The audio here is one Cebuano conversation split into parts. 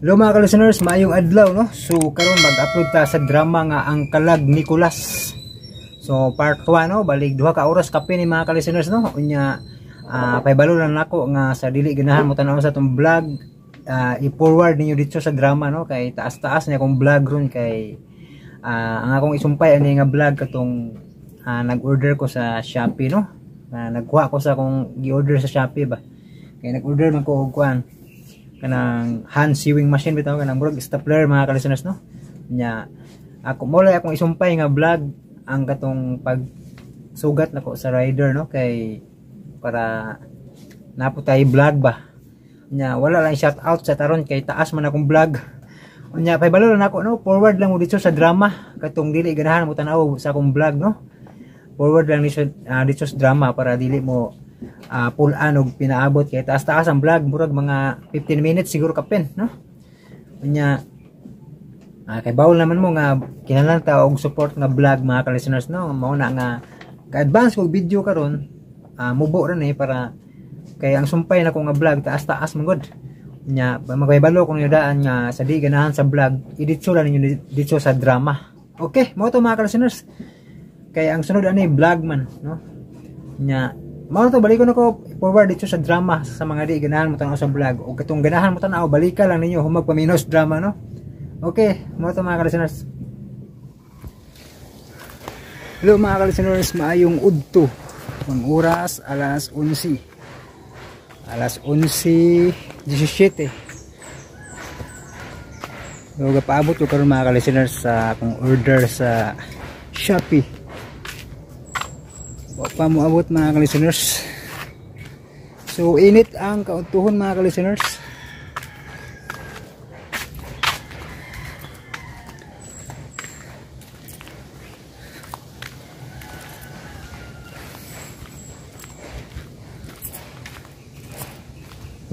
Hello mga ka-listeners, maayong adlaw, no? So karon mag-upload ta sa drama nga Ang Kalag Nicolas. So part 1, no, balig duha ka oras kape ni mga ka-listeners, no. Unya pahibalo lang nako nga sa dili ganahan mo tan-aw sa atong vlog, i-forward ninyo dito sa drama, no, kay taas-taas niya akong vlog ron kay ang akong isumpay ani nga vlog katong nag-order ko sa Shopee, no. Nagkuha ko sa akong gi-order sa Shopee ba. Kay nag-order man ko og kuan kanang hand sewing machine bitaw, kanang murag stapler mga ka-listeners, no. Nya ako mo lang akong isumpay nga vlog ang katong pagsugat nako sa rider, no, kay para napo tay vlog ba. Nya wala lang shout out sa taron kay taas man akong vlog. Nya pahibalo lang nako, no, forward lang mo dito sa drama katong dili ganahan mo tan-aw sa akong vlog, no. Forward lang dito, dito sa drama para dili mo pull-an og pinaabot kay taas-taas ang vlog, murag mga 15 minutes siguro kapin, no. Unya kay bawol naman mo nga kinahanglan ta og support nga vlog mga ka-listeners, no. Mao na nga ka-advance kog video karon, mubo ra ni para kay ang sumpay nako nga vlog taas-taas man gud. Unya magpahibalo kung daan nga sa di ganahan sa vlog, iditso lang ninyo dito sa drama. Okay, mao to mga ka-listeners. Kay ang sunod ani vlog man, no. Unya mao to, balikon ako forward dito sa drama sa mga di ganahan mo tan-aw sa vlog, o katong ganahan mo tan-aw balika lang ninyo humag paminos drama, no. Okay, mao to mga ka-listeners. Hello mga ka-listeners, maayong udto. Ang oras alas 11. Alas 11:17. So gapaabot ko karon mga ka-listeners sa akong order sa Shopee. Wa pa moabot mga ka-listeners. So init ang kauntuhon mga ka-listeners.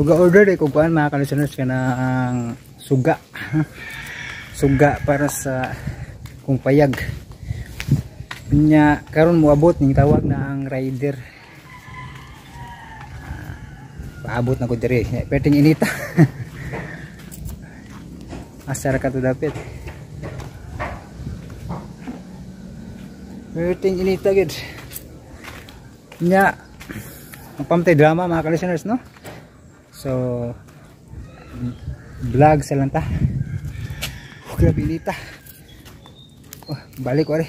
Uga order eh kung kuan mga ka-listeners kanang suga. Suga para sa kung payag. Nya karon moabot ning tawag na ang rider. Paabot na ko diri. Perting inita. Asar ka to dapit. Perting inita gid. Nya magpamtay drama mga ka-listeners, no. So vlog sa lang ta. Oh, grabe inita. Oh, balik ko ari.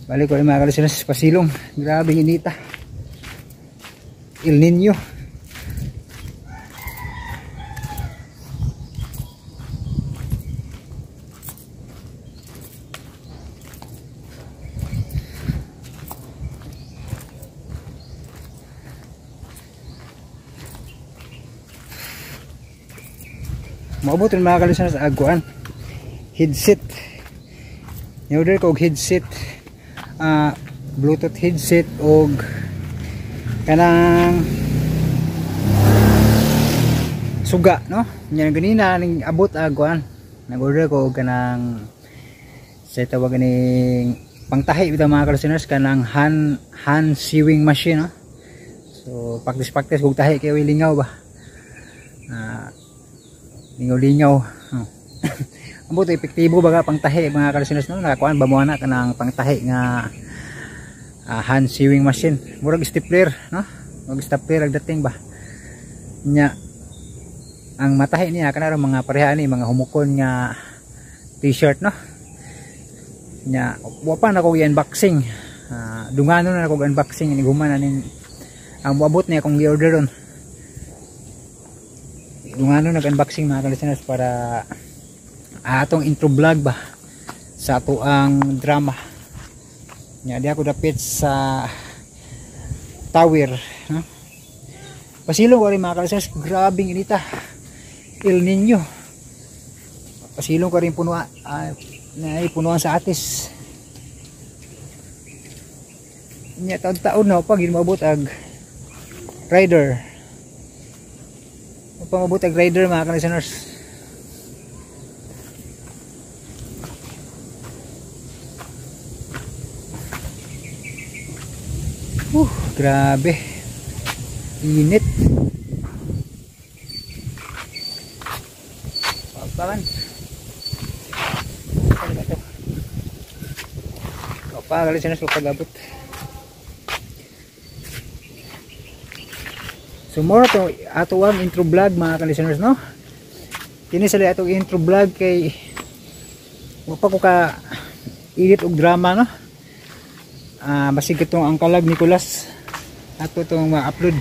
Balik ko rin mga ka-listeners, pasilong. Grabe inita. El Niño. Maabot rin mga ka-listeners aguan. Headset. Ni-order ko og headset. Bluetooth headset og kanang suga, no. Nya ganina ning abot aguan. Nag-order ko og kanang sa tawag ning pangtahi bitaw mga ka-listeners, kanang hand sewing machine, no. So practice kog tahi kay lingaw ba. Lingaw-lingaw. Oh. Ambot epektibo baga pangtahi mga ka-listeners, no. Nakakuan ba mo ana kanang pangtahi nga hand sewing machine, murag stapler, no, murag stapler ang dating ba. Nya ang matahi niya kanang mga pareha ni mga humukon nga t-shirt, no. Nya wa pa nako i-unboxing. Dungano na nako unboxing ini human aning ang moabot niya akong gi-order ron. Dungano nag-unboxing mga ka-listeners para atong intro vlog ba sa ato ang drama. Nya di ako dapit sa tower, no? Pasilong ko rin mga ka-listeners, grabing inita. El Niño. Pasilong ko rin punuan, punuan sa atis. Nya taon-taon na pag maabot ag rider. Pag maabot ag rider mga ka-listeners. Grabe. Init. Papakan. Pa listeners pag-abot. So more to ato ang intro vlog mga ka-listeners no. Kini sa atong intro vlog kay wa pa ko ka edit og drama no. Basig itong Ang Kalag Nicolas ato itong ma-upload.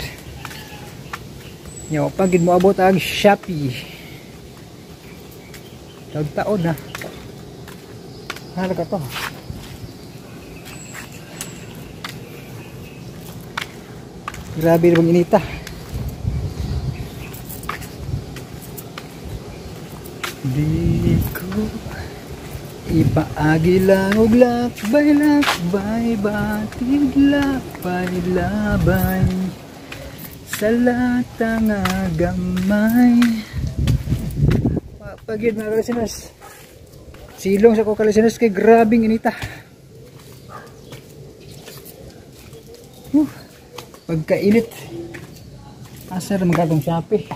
Nya pa gid mo abot ang Shopee. Taon na. Halaga to. Grabe bang inita. Di ko ipaagi lang og lakbay lakbay batid lakbay labay sa lata nga gamay. Pagid mga kalisiners. Silong sa ko kalisiners kay grabing inita. Pagkainit. Asa ra man katong Shopee.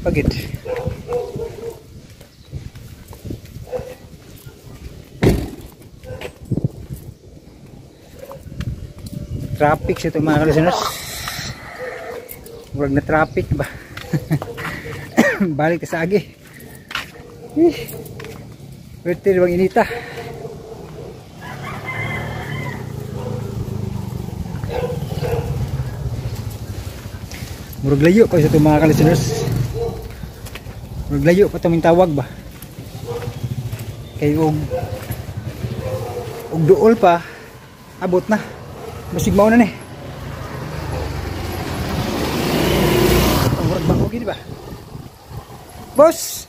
Pagid. Traffic sa ito mga kalisunod. Murag na traffic ba? Balik ka sa agi. Pwede bang inita? Murag layo pa sa ito mga kalisunod. Murag layo pa itong tawag ba? Kay og duol pa, abot na. Basig mauna ni. Murag bangko gini ba? Boss!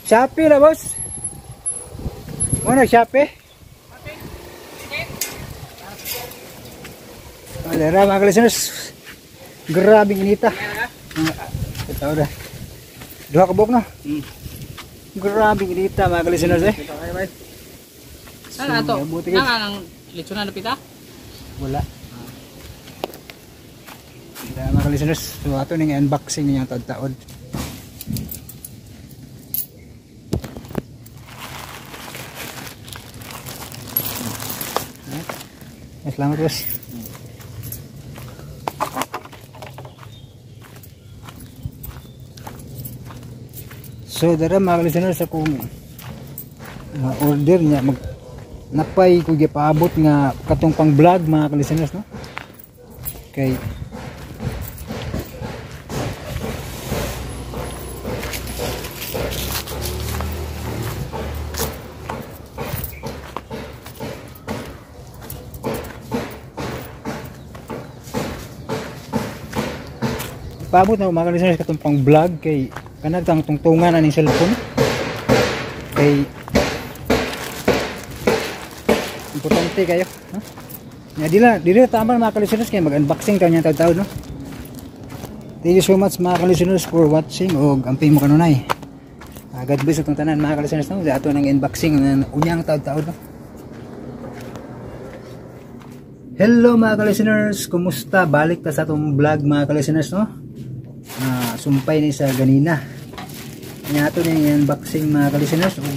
Shopee la boss! Muna Shopee? Wala ra mga listeners. Grabing inita. Ito na. Duha ka buok no? Grabing inita mga listeners eh. Saan ato? Nang litsunan na pita? Wala. Wala mga listeners. So ato ning unboxing niya taod-taod. Salamat boss. So dara mga listeners akong order niya mag napay ko gipaabot nga katong pang vlog mga listeners no. Kay paabot na mga listeners katong pang vlog kay kanag tang tungtungan aning cellphone kay importante kayo no? Nga dili tama mga ka-listeners kay mag-unboxing ka niya taud-taud no. Thank you so much mga ka-listeners for watching og amping mo kanunay. God bless atong tanan mga ka-listeners no. Ato nang unboxing unyang taud-taud no. Hello mga ka-listeners, kumusta? Balik ta sa atong vlog mga ka-listeners no. Sumpay ni sa ganina. Nya ato ni unboxing mga ka-listeners og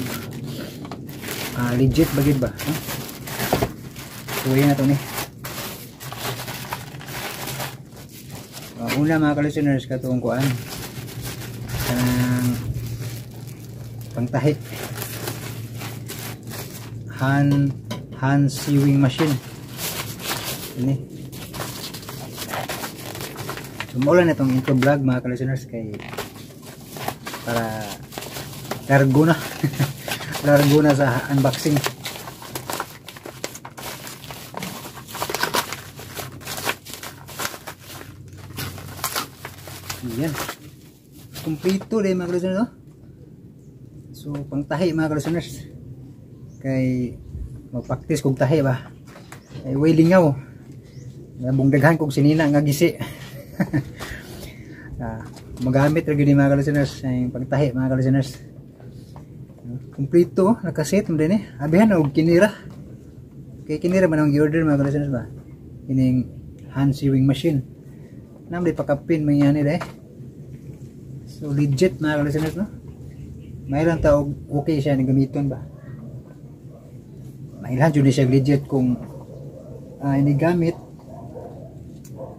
legit ba gid ba no? So yan na to ni. Una mga ka-listeners katong kuan kanang pangtahi. Hand sewing machine. Ini. So maulan na itong intro vlog mga ka-listeners kay para largo na. Largo na sa unboxing. Ayan. Kompleto din mga ka-listeners no? So pangtahi mga ka-listeners. Kay magpraktis kog tahi ba. Ay way lingaw. Nabong daghan kog sinina nga gisi. Magamit ra gyud ni mga ka-listeners ang pagtahi mga ka-listeners. Kompleto nakaset mo din eh. Abihan og kinira. Kay kinira man ang gi-order mga ka-listeners ba. Kining hand sewing machine. Nam di pakapin man yan eh. So legit mga ka-listeners no. Mayroon ta og okay siya ni gamiton ba. Mailhan jud ni siya legit kung ini gamit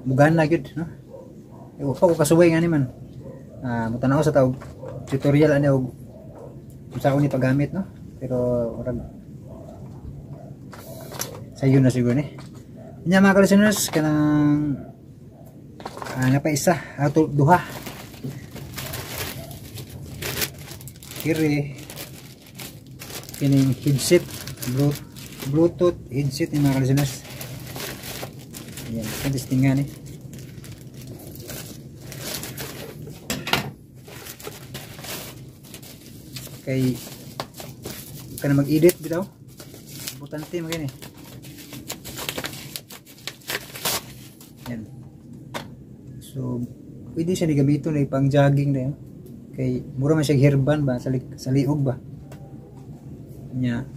mugana gyud no. Wa pa ko kasuway ngani man. Mutanaw sa tawag tutorial ani og unsaon ni paggamit no. Pero murag sayo na siguro ni. Nya mga ka-listeners kanang napa isa ato duha. Kiri kining headset, Bluetooth headset ni mga ka-listeners. Ayan, testingan eh. Kay kana mag-edit bitaw. Importante man kini. Yan. So pwede siya ni gamiton ni pang jogging na yun. Kay mura man siya hairband ba sa liog ba. Nya.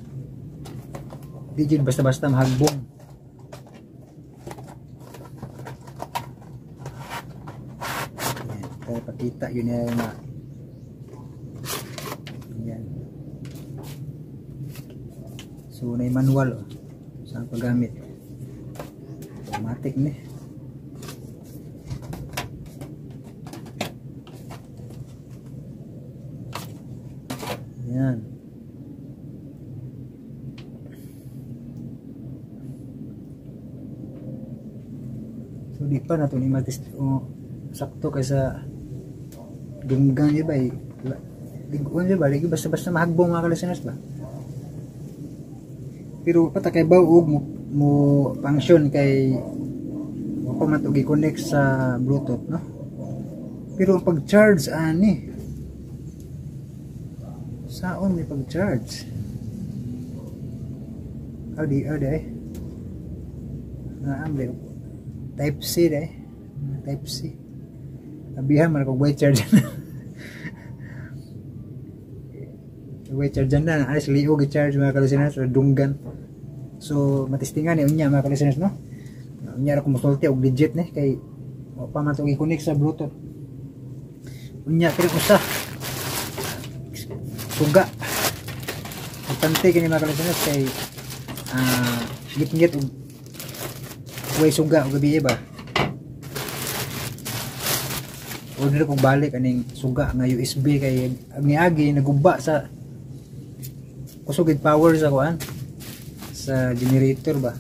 Di jud basta-basta mahagbong. Yan, kaya pakita yun niya na. Yan. So na manual oh, sa paggamit. Automatic ni. Yan. So di pa nato ni matist oh, sakto kaysa dunggan di ba eh. Liguan di ba? Ligi basta-basta mahagbong mga ka-listeners ba? Pero patakay ba og mo function kay mo pa man to gi-connect sa Bluetooth no? Pero ang pag-charge ani saon may pag-charge? Adi eh. Naamli Type C eh. Type C. Abihan man kog way charge na. Way charge na alis liog i-charge mga ka-listeners or dunggan. So matistingan ni unya mga ka-listeners no. Unya ra ko mosulti og legit ni kay wa pa man to i-connect sa Bluetooth. Unya kini usa suga. Importante kini mga ka-listeners kay gitngit og way suga og gabi ba. Order kog balik aning suga nga USB kay niagi naguba sa kusog power sa kuan sa generator ba.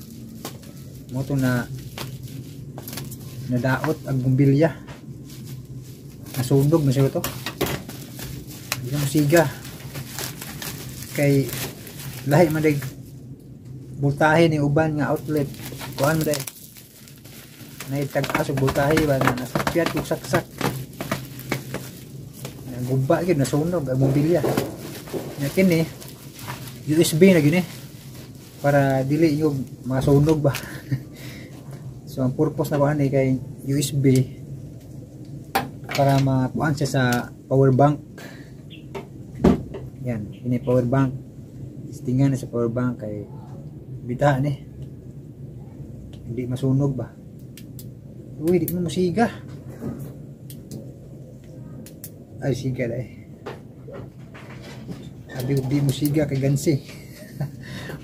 Mo to na nadaot ang bumbilya. Nasunog na siya to. Di na musiga. Kay lahi man day voltahe ni uban nga outlet. Kuan man day. Naitag-as og voltahe ba na nasupyat og saksak. Naguba gyud nasunog ang bumbilya. Nya kini USB na gyud eh. Para dili yung masunog ba. So ang purpose na kuan eh kay USB para makuan siya sa power bank. Yan, ini power bank. Testingan na sa power bank kay bitahan eh. Hindi masunog ba. Uy, di mo musiga. Ay, siga na eh. Sabi ko di musiga kay gansi.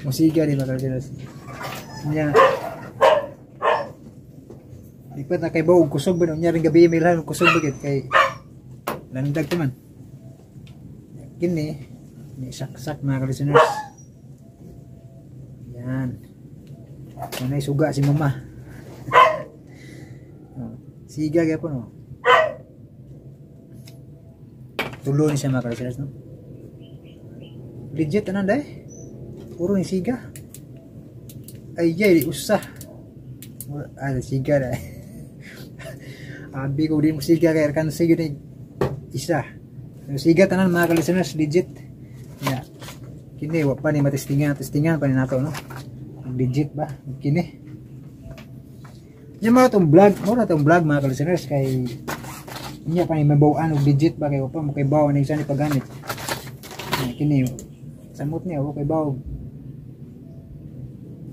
Musiga di ba kasi niya. Di pa na kay baog kusog ba niya ring gabi may lahat kusog ba kay landag pa man. Kini ni saksak mga ka-listeners. Yan. Kanay suga si mama. Siga gyapon no. Tulo ni siya mga ka-listeners no. Legit anan day. Puro ni siga. Ay jay usah. Ah siga day. Abi ko di mo siga kay kan siga ni isa. Siga tanan mga ka-listeners legit. Ya. Kini wa pa ni matestingan, testingan pa ni nato no. Legit ba kini. Nya mo tong vlog, mo na tong vlog mga ka-listeners kay nya pa ni mabaw-an og legit ba kay pa mo kay baw ni sa ni paggamit. Kini samot niya wa kay baw.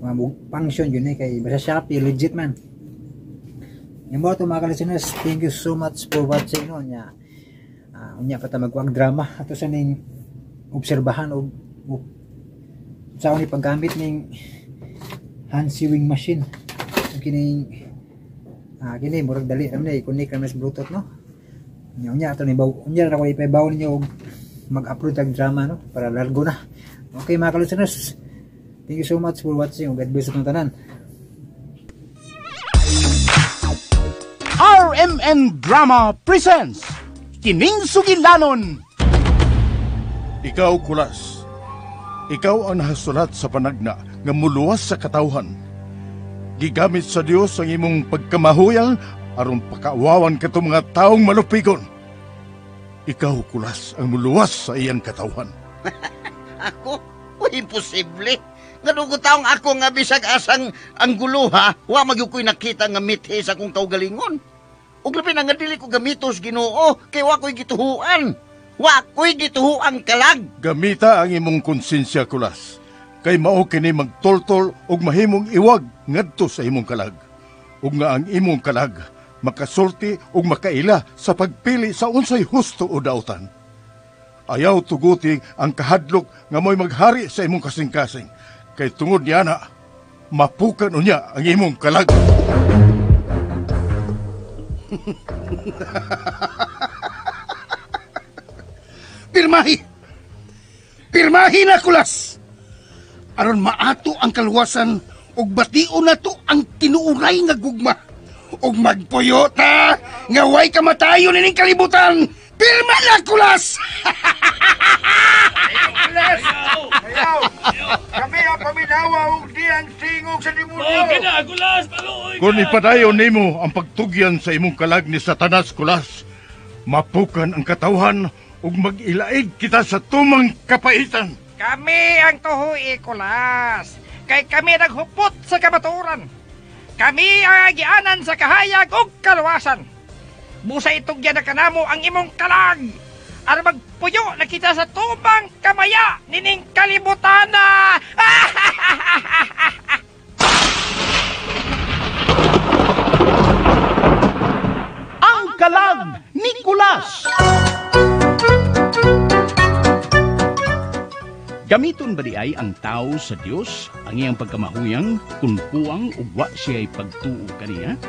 Mga function yun eh kay basta Shopee legit man. Nya mo to mga ka-listeners, thank you so much for watching no nya. Unya pa ta magkuang drama ato sa ning obserbahan og sa ni paggamit ning hand sewing machine. So kining kini murag dali ra man i-connect ra sa Bluetooth no. Unya unya ato ni baw unya ra ko ipabaw ninyo og mag-upload og drama no para largo na. Okay mga ka-listeners, thank you so much for watching. God bless atong tanan. RMN Drama presents Kining Sugilanon. Ikaw, Kulas, ikaw ang nahasulat sa panagna nga muluwas sa katawhan. Gigamit sa Dios ang imong pagkamahuyang aron pakaawawan katong mga taong malupigon. Ikaw, Kulas, ang muluwas sa iyang katawhan. Ako? O, imposible. Nga taong ako nga bisag asang ang gulo ha, wa magyud ko'y nakita nga mithi sa akong kaugalingon. Ug labi na nga dili ko gamitos Ginoo, kay wa ko'y gituhuan. Wa ko'y gituhuang kalag. Gamita ang imong konsensya, Kulas. Kay mao kini magtoltol ug mahimong iwag ngadto sa imong kalag. Ug nga ang imong kalag makasulti ug makaila sa pagpili sa unsay husto o dautan. Ayaw tuguti ang kahadlok nga mo'y maghari sa imong kasing-kasing. Kay tungod niya na, mapukan unya ang imong kalag. Pirmahi! Pirmahi na, Kulas! Aron maato ang kaluwasan ug bation nato ang tinuuray nga gugma. Ug magpuyo ta nga way kamatayon ining kalibutan. Pirma na, Kulas! Kulas! Ayaw! Kami ang paminawa ug di ang tingog sa demonyo! Kulas! Paluoy ka! Kung ipadayon nimo ang pagtugyan sa imong kalag ni Satanas, Kulas, mapukan ang katawhan ug mag-ilaig kita sa tumang kapaitan. Kami ang tuhui, Kulas. Kay kami naghupot sa kamatuoran. Kami ang agianan sa kahayag ug kaluwasan. Busa itugyan na kanamo ang imong kalag. Aron magpuyo na kita sa tumang kamaya nining kalibutan na. Ang Kalag ni Kulas. Gamiton ba di ay ang tao sa Dios ang iyang pagkamahuyang kung puang ug wa siya'y pagtuo kaniya?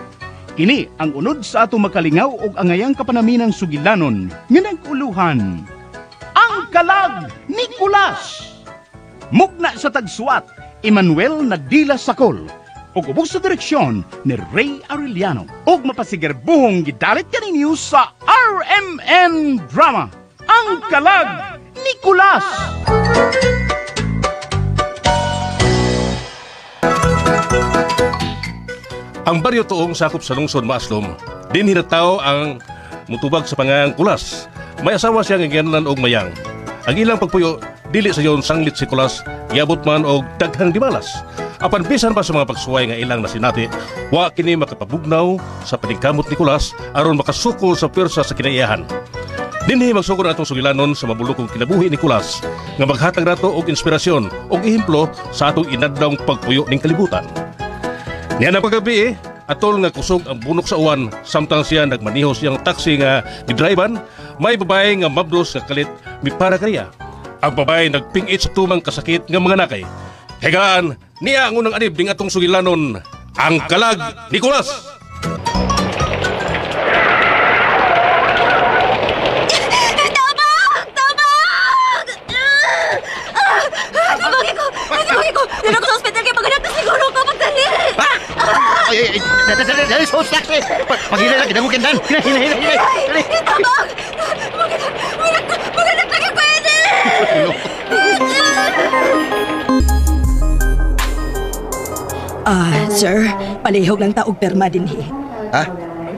Kini ang unod sa ato makalingaw og angayang kapanaminang sugilanon nga nag-uluhan. Ang Kalag ni Kulas. Mugna sa tagsuat, Emmanuel Nadila Sakol. Ug ubos sa direksyon ni Ray Arellano. Ug mapasigarbuhong gidalit kaninyo sa RMN Drama, Ang Kalag ni Kulas. Ang baryo tuong sakop sa lungsod Maaslom, dinhi na tao ang mutubag sa pangang Kulas. May asawa siya nga gianlan og Mayang. Ang ilang pagpuyo dili sa yon sanglit si Kulas, giabot man og daghang dimalas. Apan bisan pa sa mga pagsuway nga ilang nasinati, wa kini makapabugnaw sa paningkamot ni Kulas aron makasuko sa pwersa sa kinaiyahan. Dinhi magsugod atong sugilanon sa mabulokong kinabuhi ni Kulas nga maghatag nato og inspirasyon og ehemplo sa atong inadlawng pagpuyo ning kalibutan. Niya na paggabi atol nga kusog ang bunok sa uwan samtang siya nagmaniho siyang taxi nga gidriban, may babae nga mabdos nga kalit mipara kaniya. Ang babae nagpingit sa tumang kasakit nga mga nakay. Higaan niya ang unang anib ning atong sugilanon, Ang Kalag ni Kulas. Tabang! Tabang! Tabangin ko! Tabangin ko! Dala ko sa ospital kay paghanap na siguro ko pagdali! Ay, ay, ay! Dali sa taxi! Paghila lang, ginagugin dan! Hila, hila, hila! Ay! Tabang! Maghanap lagi pwede! Sir, palihog lang taog perma dinhi. Ha?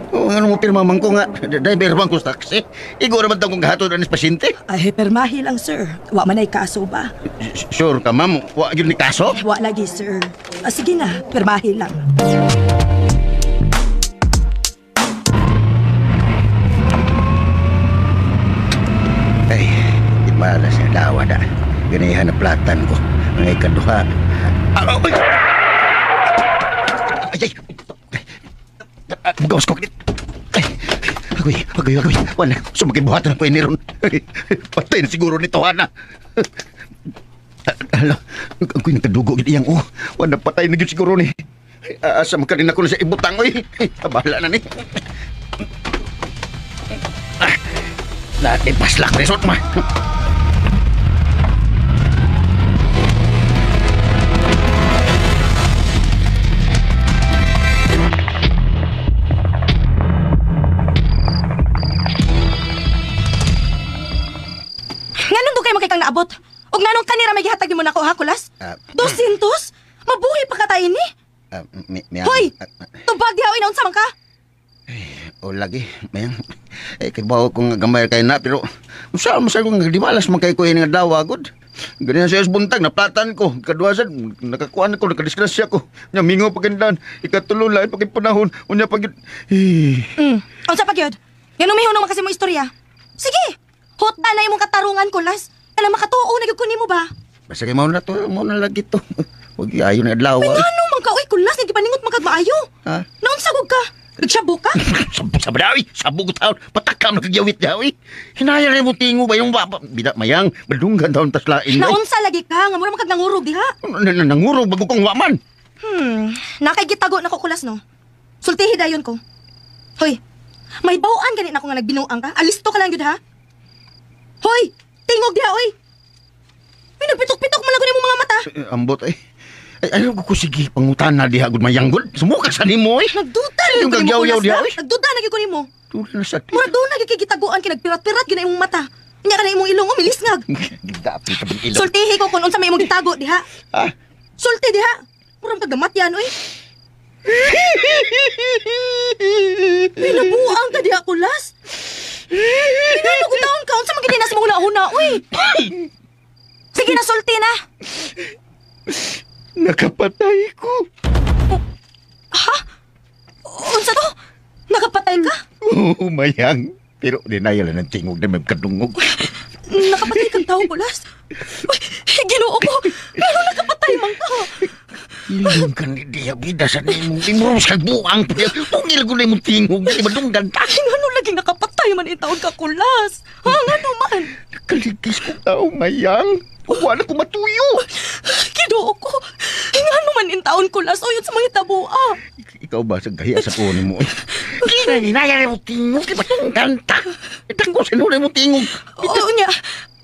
Oh, ano mo pirma man ko nga, driver man ko sa taxi. Igo naman tang kong gahatod anis pasyente. Ay, permahi lang, sir. Wa man ay kaso ba? Sure ka, ma'am? Wa yun ni kaso? Wa lagi, sir. Ah, sige na, permahi lang. Ay, malas na dawa da. Ganihan na platan ko. Ang ikaduha. Ay! Ay, ay! Bugawas ko. Agoy, agoy, agoy. Wala, sumakibuhatan ako ini ron. Patay na siguro nito, Hana. Hala, agoy, nagkadugo gid iyang, oh. Wala, patay na gid siguro ni. Asa man kanina ko na sa ibutang, oy. Bahala na ni. Lahat ay paslak resort, ma. Nganong dugay mo kay kang naabot? Og nganong kanira may gihatag nimo nako ha, Kulas? 200? Mabuhi pa ka tayo ni? Hoy! Tubag diha oy, naunsa man ka? O lagi, mayang. Eh, kibaw ko nga gamay kay na, pero usa mo sa kong di malas man kay ko ini nga dawa gud. Ganyan siya sa buntag, naplatan ko. Ikaduhasan, nakakuan ko, nakadisgrasya ko. Nya mingo pagindan, ikatulo lain pag panahon, unya pag Unsa pa gyud? Nganong mihunong man kasi mo istorya? Sige. Hotda na imong katarungan, Kulas. Kana makatuo na gyud ko nimo ba? Basta kay mao na to, mao na lagi to. Wag ayo na adlaw. Ay, ngano man ka oy, Kulas, nga gipaningot man kag maayo. Ha? Naunsa gud ka? Nagsabo ka? Sabog sa badawi, sabog taon, patakam na kagyawit daw eh. Hinaya na mo tingo ba yung baba? Bida mayang, madunggan taon taslain. Naunsa lagi ka, nga mura man kag nangurog diha. Nangurog bago kong waman. Nakay gitago na ko, Kulas, no? Sultihi dayon ko. Hoy, may bawaan gani nako nga nagbinuang ka. Alisto ka lang gyud ha. Hoy, tingog diha oy. May nagpitok-pitok man lang ko nimo mga mata. Ambot eh. Ay, ayaw ko sige, pangutan na diha gud mayang gud. Sumuka sa nimo eh. Nagduda na gyud ko nimo, Kulas. Nagduda na gyud ko nimo. Duda na sa ti. Mura doon na gyud kay gitaguan kay nagpirat-pirat gyud na imong mata. Nya ka na imong ilong umilisngag. Gidapit ka bang ilong. Sultihi ko kung unsa may imong gitago diha. Ha? Sulti diha. Mura kag gamatyan oy. Pinabuang ka diha, Kulas. Pinano ko taon ka unsa man gid na sa mga huna oy. Sige na, sulti na. Nakapatay ko. Ha? Unsa to? Nakapatay ka? Oo, mayang. Pero denial na ng tingog na may kadungog. Nakapatay kang tao, Kulas? Uy, Ginoo ko. Pero nakapatay man ka. Ilong ka ni Dia, bida sa nimong imros kag buang. Tungil ko na imong tingog. Di madunggan ta. Ngano lagi nakapatay man itaon ka, Kulas? Ha, ngano man? Nakaligis ko tao, mayang. Wala ko matuyo. Ginoo ko. Ngano man intaon, Kulas? O yun sa mga tabuа. Ikaw ba sa gahiya sa kunin mo? Kinaninaya mo tingog. Di ba tunggan ta? Itang ko sa nunay mo tingog. Oo niya.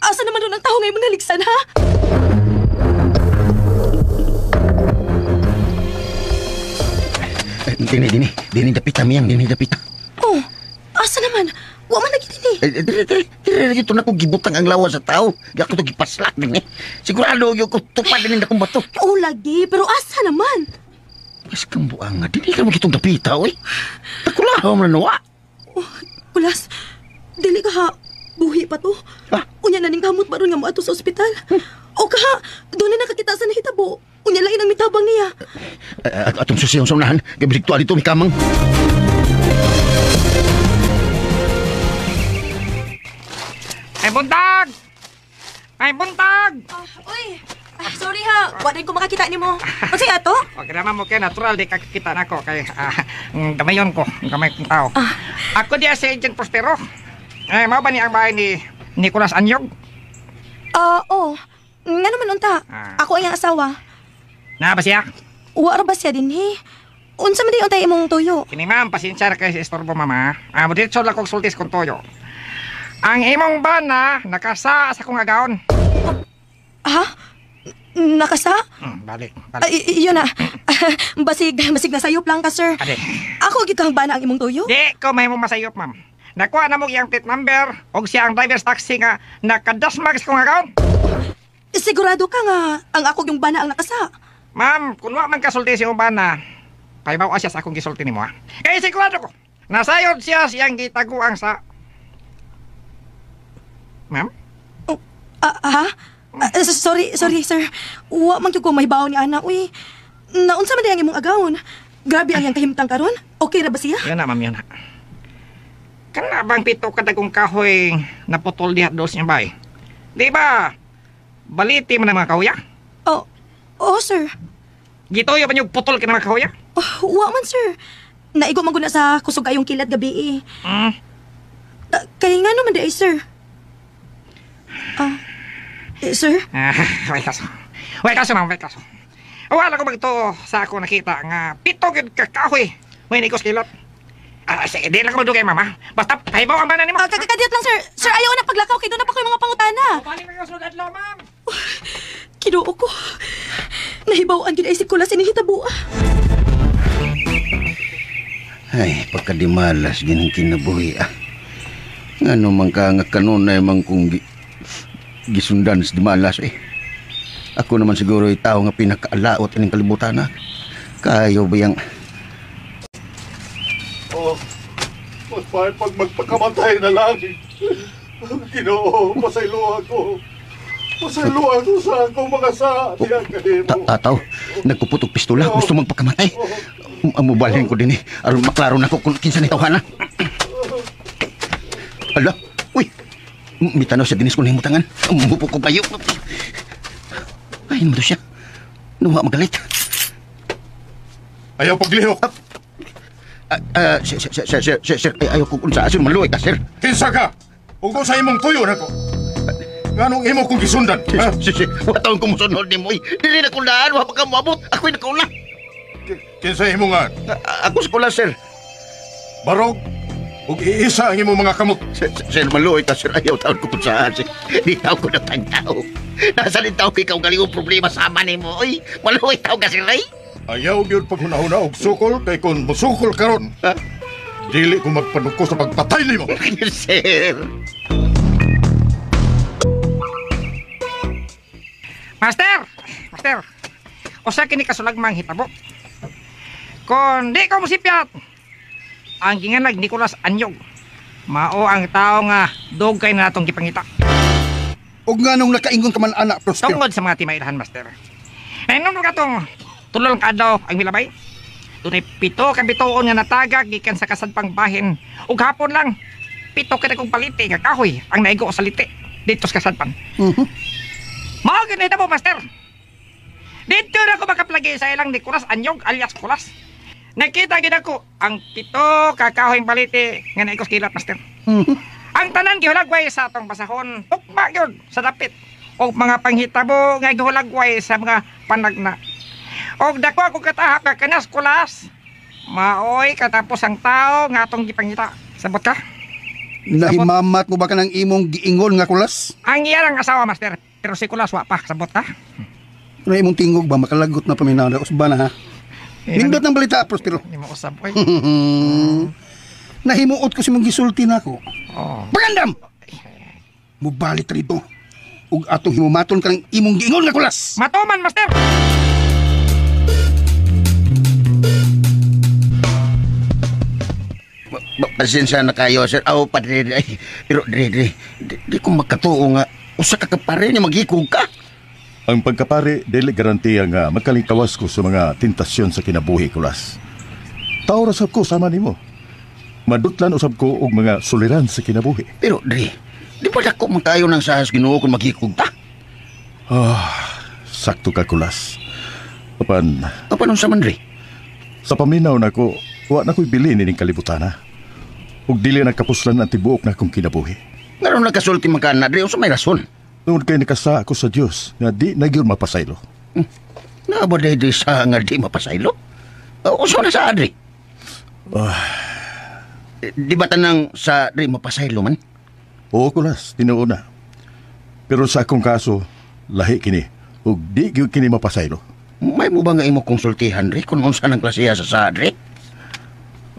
Asa naman doon ang tao ngayon naligsan, ha? Dini, dini. Dini dapita, miyang. Dini dapita. Oh, asa naman? Wa man lagi dini. Dili, dili. Ito na ko gibutang ang lawa sa tao. Di ako ito gipaslak din eh. Sigurado yung ko tupad din akong bato. Oo lagi, pero asa naman? Mas kang buang nga. Dili ka naman kitong dapita, oy. Takulahaw mo na nawa. Oh, Kulas, dili ka ha. Buhi pa to. Ah? Unya na ning kamot ba ron nga moadto sa ospital? O ka ha, doon na nakakita sa nahitabo. Unya lain ang mitabang niya. Atong susiyong sa unahan, gabisig tuwa dito, may kamang. Ay buntag! Ay buntag! Uy, sorry ha, wala rin ko makakita ni mo. Unsay ato? Okay naman mo kay natural di kakita nako kay gamayon ko, gamay kong tao. Ako diya si Agent Prospero. Eh, mao ba ni ang bahay ni Nicolas Anyog? Oo. Nga naman unta. Ako ay ang asawa. Na ba siya? Wa ra ba siya dinhi? Unsa man di untay imong tuyo? Kini ma'am, pasensya na kay sa istorbo mama. Mo diretso lang kog sultis kong tuyo. Ang imong bana nakasa sa akong agaon. Ha? Nakasa? Balik, balik. Ay, yun na. Basig nasayop lang ka, sir. Ade. Ako gyud kang bana ang imong tuyo? Di ko may mong masayop, ma'am. Nakuha na mo iyang plate number og siya ang driver's taxi nga nakadasmag sa akong agaon. Sigurado ka nga ang ako yung bana ang nakasa. Ma'am, kun wa man kasulti si imong bana, pahibaw siya sa akong gisulti nimo ha. Kay sigurado ko. Nasayod siya siyang gitaguang sa... Ma'am? Oh, ha? Sorry, sir. Wa man gyud ko mahibaw ni ana, uy. Naunsa man di ang imong agawon? Grabe ang iyang kahimtang karon. Okay ra ba siya? Yun na, ma'am, yun na. Kana bang pito kadagong kahoy naputol diha dos niya bay? Di ba? Baliti man ang mga kahoya? Oh, oh sir. Gituyo ba niyo putol ka ng mga kahoya? Oh, wa man, sir. Naigo man guna sa kusog kayong kilat gabi eh. Mm. Kaya nga naman di ay, sir. Sir? Way kaso. Way kaso, ma'am, way kaso. Wala ko magtuo sa ako nakita nga pito gyud ka kahoy. May naigos kilat. Sige, di lang ko magdugay, mama. Basta pahibaw ang banan nimo. Kadiyot lang, sir. Sir, ayaw na paglakaw kay doon na pa ko yung mga pangutana. Balik na kasunod adlaw, ma'am. Kinuo ko. Nahibaw-an gyud ay si Kulas inihitabo. Ay, pagkadimalas ginang kinabuhi ah. Ngano man ka nga kanunay man kung gisundan sa dimalas eh. Ako naman siguro ay tao nga pinakaalaot ining kalibutan ah. Kayo ba yang... Oh, mas pa pag magpakamatay na lang. Ginoo, pasaylo ako. Pasaylo ako sa akong mga sa diyan kanimo. Tataw, nagpuputog pistola, gusto magpakamatay. Mubalhin ko din eh. Aron maklaro na ko kung kinsa ni tawhana. Ala, uy. Mitanaw sa dinis ko nahimutangan. Mupo ko kayo. Ay, naman siya. Nuha magalit. Ayaw paglihok. Sir, ayaw ko kung saan. Sir, maluway ka, sir. Kinsa ka? Ug sa imong tuyo na ko. Nganong imo kong gisundan? Sir, wataon ko musunod ni mo. Dili na kong daan, wa pa ka moabot. Ako'y nakauna. Kinsa imo nga? Ako sa kula, sir. Barog, ug iisa ang imong mga kamot. Sir, maluoy ka, sir. Ayaw taon ko kung saan, sir. Di tao ko natang tao. Nasa rin tao ko ikaw galing problema sa ama ni mo. Oy, maluoy tao ka, sir, ay. Ayaw gyud paghunahuna og sukol kay kung musukol karon. Ha? Dili ko magpanuko sa pagpatay nimo. Sir. Master! Master! Usa kini kasulagmang hitabo. Kon di ko musipyat, ang ginganag Nicolas Anyog, mao ang tao nga dugay na natong gipangita. Og nganong nakaingon ka man anak, Prospero? Tungod sa mga timailhan, Master. Ay nung katong tulol ka adlaw ang milabay. Dunay pito ka bituon nga natagak gikan sa kasadpang bahin. Ug hapon lang pito ka kong paliti nga kahoy ang naigo sa liti dito sa kasadpan. Mm-hmm. Mao gyud nahitabo, Master. Dito na ko makaplagi sa ilang Nicolas Anyog alias Kulas. Nakita gid ako ang pito ka kahoyng baliti nga naigos kilat, Master. Mm-hmm. Ang tanan gihulagway sa atong basahon, tukma gyud sa dapit og mga panghitabo nga gihulagway sa mga panagna. Og dako ako katahap nga kanas Kulas. Maoy katapos ang tao nga atong gipangita. Sabot ka? Nahimamat mo ba ka ng imong giingon nga Kulas? Ang iya ang asawa, Master. Pero si Kulas wa pa, sabot ka? Ano imong tingog ba makalagot na paminaw na usba na ha? Nindot ng balita, Prospero. Hindi mo usab, oy. Nahimuot ko si mong gisulti na ako. Oh. Pagandam! Mubalit rito. Ug atong himumaton ka ng imong giingon nga Kulas. Matuman, Master! Pasensya na kayo, sir. Aw, padre, ay, pero dre, di ko makatuo nga. Usa ka kapare niya maghikog ka. Ang pagkapare, dili garantiya nga makalingkawas ko sa mga tentasyon sa kinabuhi, Kulas. Tao ra sab ko sama nimo. Madutlan usab ko og mga suliran sa kinabuhi. Pero dre, di ba dako man kayo ng sahas Ginoo kung maghikog ta? Sakto ka, Kulas. Apan unsa man, dre? Sa paminaw nako, wa na ko'y bilin ining kalibutan, ha? Ug dili nagkapuslan ang tibuok na akong kinabuhi. Ngaron nagkasulti man ka na, dre, unsa may rason? Tungod kay nakasa ako sa Dios nga di na gyud mapasaylo. Naa ba dre sa nga di mapasaylo? Unsa na sa dre? Di ba tanang sa dre mapasaylo man? Oo, Kulas, tinuod na. Pero sa akong kaso, lahi kini ug di gyud kini mapasaylo. May mo ba nga imo konsultihan dre kung unsa nang klasiya sa dre?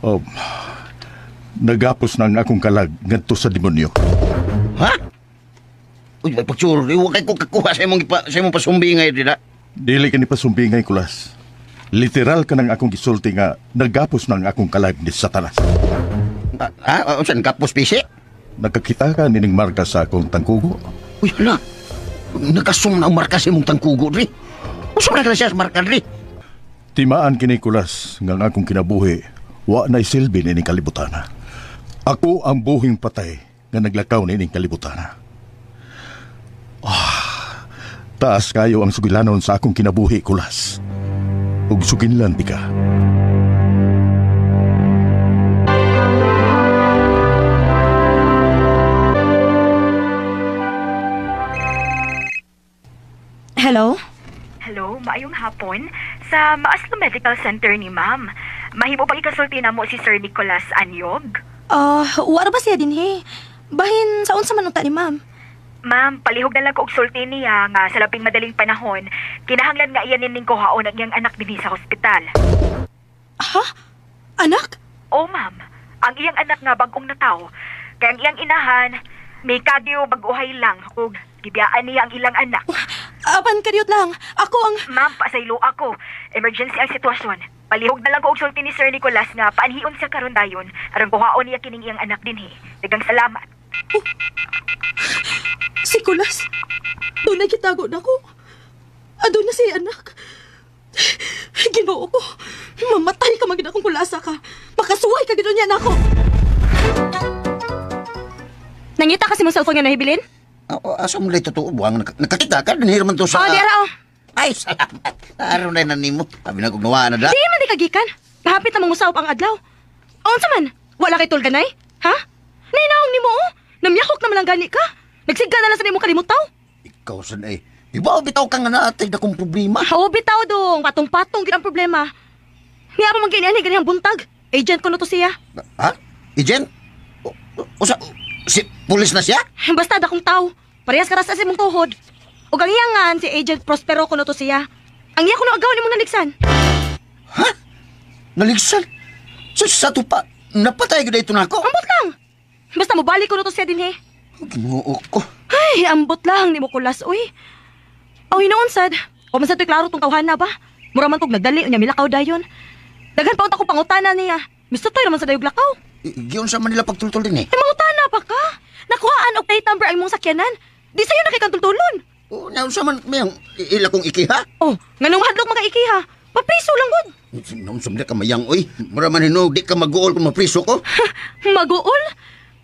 Oh, nagapos na ang akong kalag ngadto sa demonyo. Ha? Uy, may pagtsuro, wa kay ko kakuha sa imong pasumbi ngay dira. Dili kini pasumbingay, Kulas. Literal ka ng akong gisulti nga nagapos ng akong kalag ni Satanas. Unsa nagapos pisi? Nagkakita ka nining marka sa akong tangkugo? Uy, hala. Nakasom na ang marka sa imong tangkugo, dre. Unsa man na siya sa marka, dre? Timaan kini Kulas nga ang akong kinabuhi wa na isilbi nining kalibutana. Ako ang buhing patay nga naglakaw nining kalibutana. Taas kayo ang sugilanon sa akong kinabuhi, Kulas. Ug suginlan ti ka. Hello? Hello, maayong hapon. Sa Maaslo Medical Center ni ma'am. Mahimo bang ikasulti na mo si Sir Nicolas Anyog? Wara ba siya dinhi? Bahin sa unsa man unta ni ma'am? Ma'am, palihog na lang ko og sulti niya nga sa labing madaling panahon, kinahanglan nga iyan nining kuhaon ang iyang anak dinhi sa ospital. Ha? Anak? Oo, ma'am. Ang iyang anak nga bag-ong nataw. Kay ang iyang inahan, may kagyo bag-uhay lang ug gibiyaan niya ang ilang anak. Apan kadiyot lang. Ako ang... Ma'am, pasaylo ako. Emergency ang sitwasyon. Palihog na lang ko og sulti ni Sir Nicolas nga paanhion siya karon dayon aron kuhaon niya kining iyang anak dinhi. Daghang salamat. Oh. Si Kulas, doon na gitago na ko. Adun na siya anak. Ginoo ko, mamatay ka magid akong kulasa ka. Makasuway ka gid niya nako. Nangita kasi mong cellphone nga nahibilin? Asa mo lang totoo buwang nakakita ka dinhi man to sa. Oh, di ara oh. Ay, salamat. Aron na nimo. Abi na kog nawaan na da. Di man di kagikan. Kahapit na mong usawop ang adlaw. Unsa man? Wala kay tulganay? Ha? Nainaong nimo oh. Namyahok naman ang gani ka. Nagsigga na lang sa nimo kalimutaw. Ikaw sad ay. Iba bitaw ka nga naatay na kong problema. Oo, bitaw dong. Patong-patong gid ang problema. Niya pa man gini ani ganihang buntag. Agent ko no to siya. Ha? Agent? Usa si pulis na siya? Basta dakong tao. Parehas ka ra sa imong tuhod. Ug ang iyangan si Agent Prospero ko no to siya. Ang iya kuno agaw nimong naligsan. Ha? Naligsan? Sa tupa, napatay gud ito nako. Ambot lang. Basta mobalik ko no to siya dinhi. Ginoo ko. Ay, ambot lang nimo Kulas, uy. Aw hinoon sad. O man sad to'y klaro tong tawhana ba? Mura man tog nagdali unya milakaw dayon. Daghan pa unta ko pangutana niya. Mister toy raman sa dayog lakaw. Giyon sa Manila pagtultol din eh. Ay mangutana pa ka. Nakuhaan og plate number ang imong sakyanan. Di sayo nakikantultulon. O naunsa man mayang ila kong ikiha? Oh, nganong mahadlok mga ikiha? Papriso lang gud. Naunsa man ka mayang oy. Mura man hinuog di ka maguol kung mapriso ko. Maguol?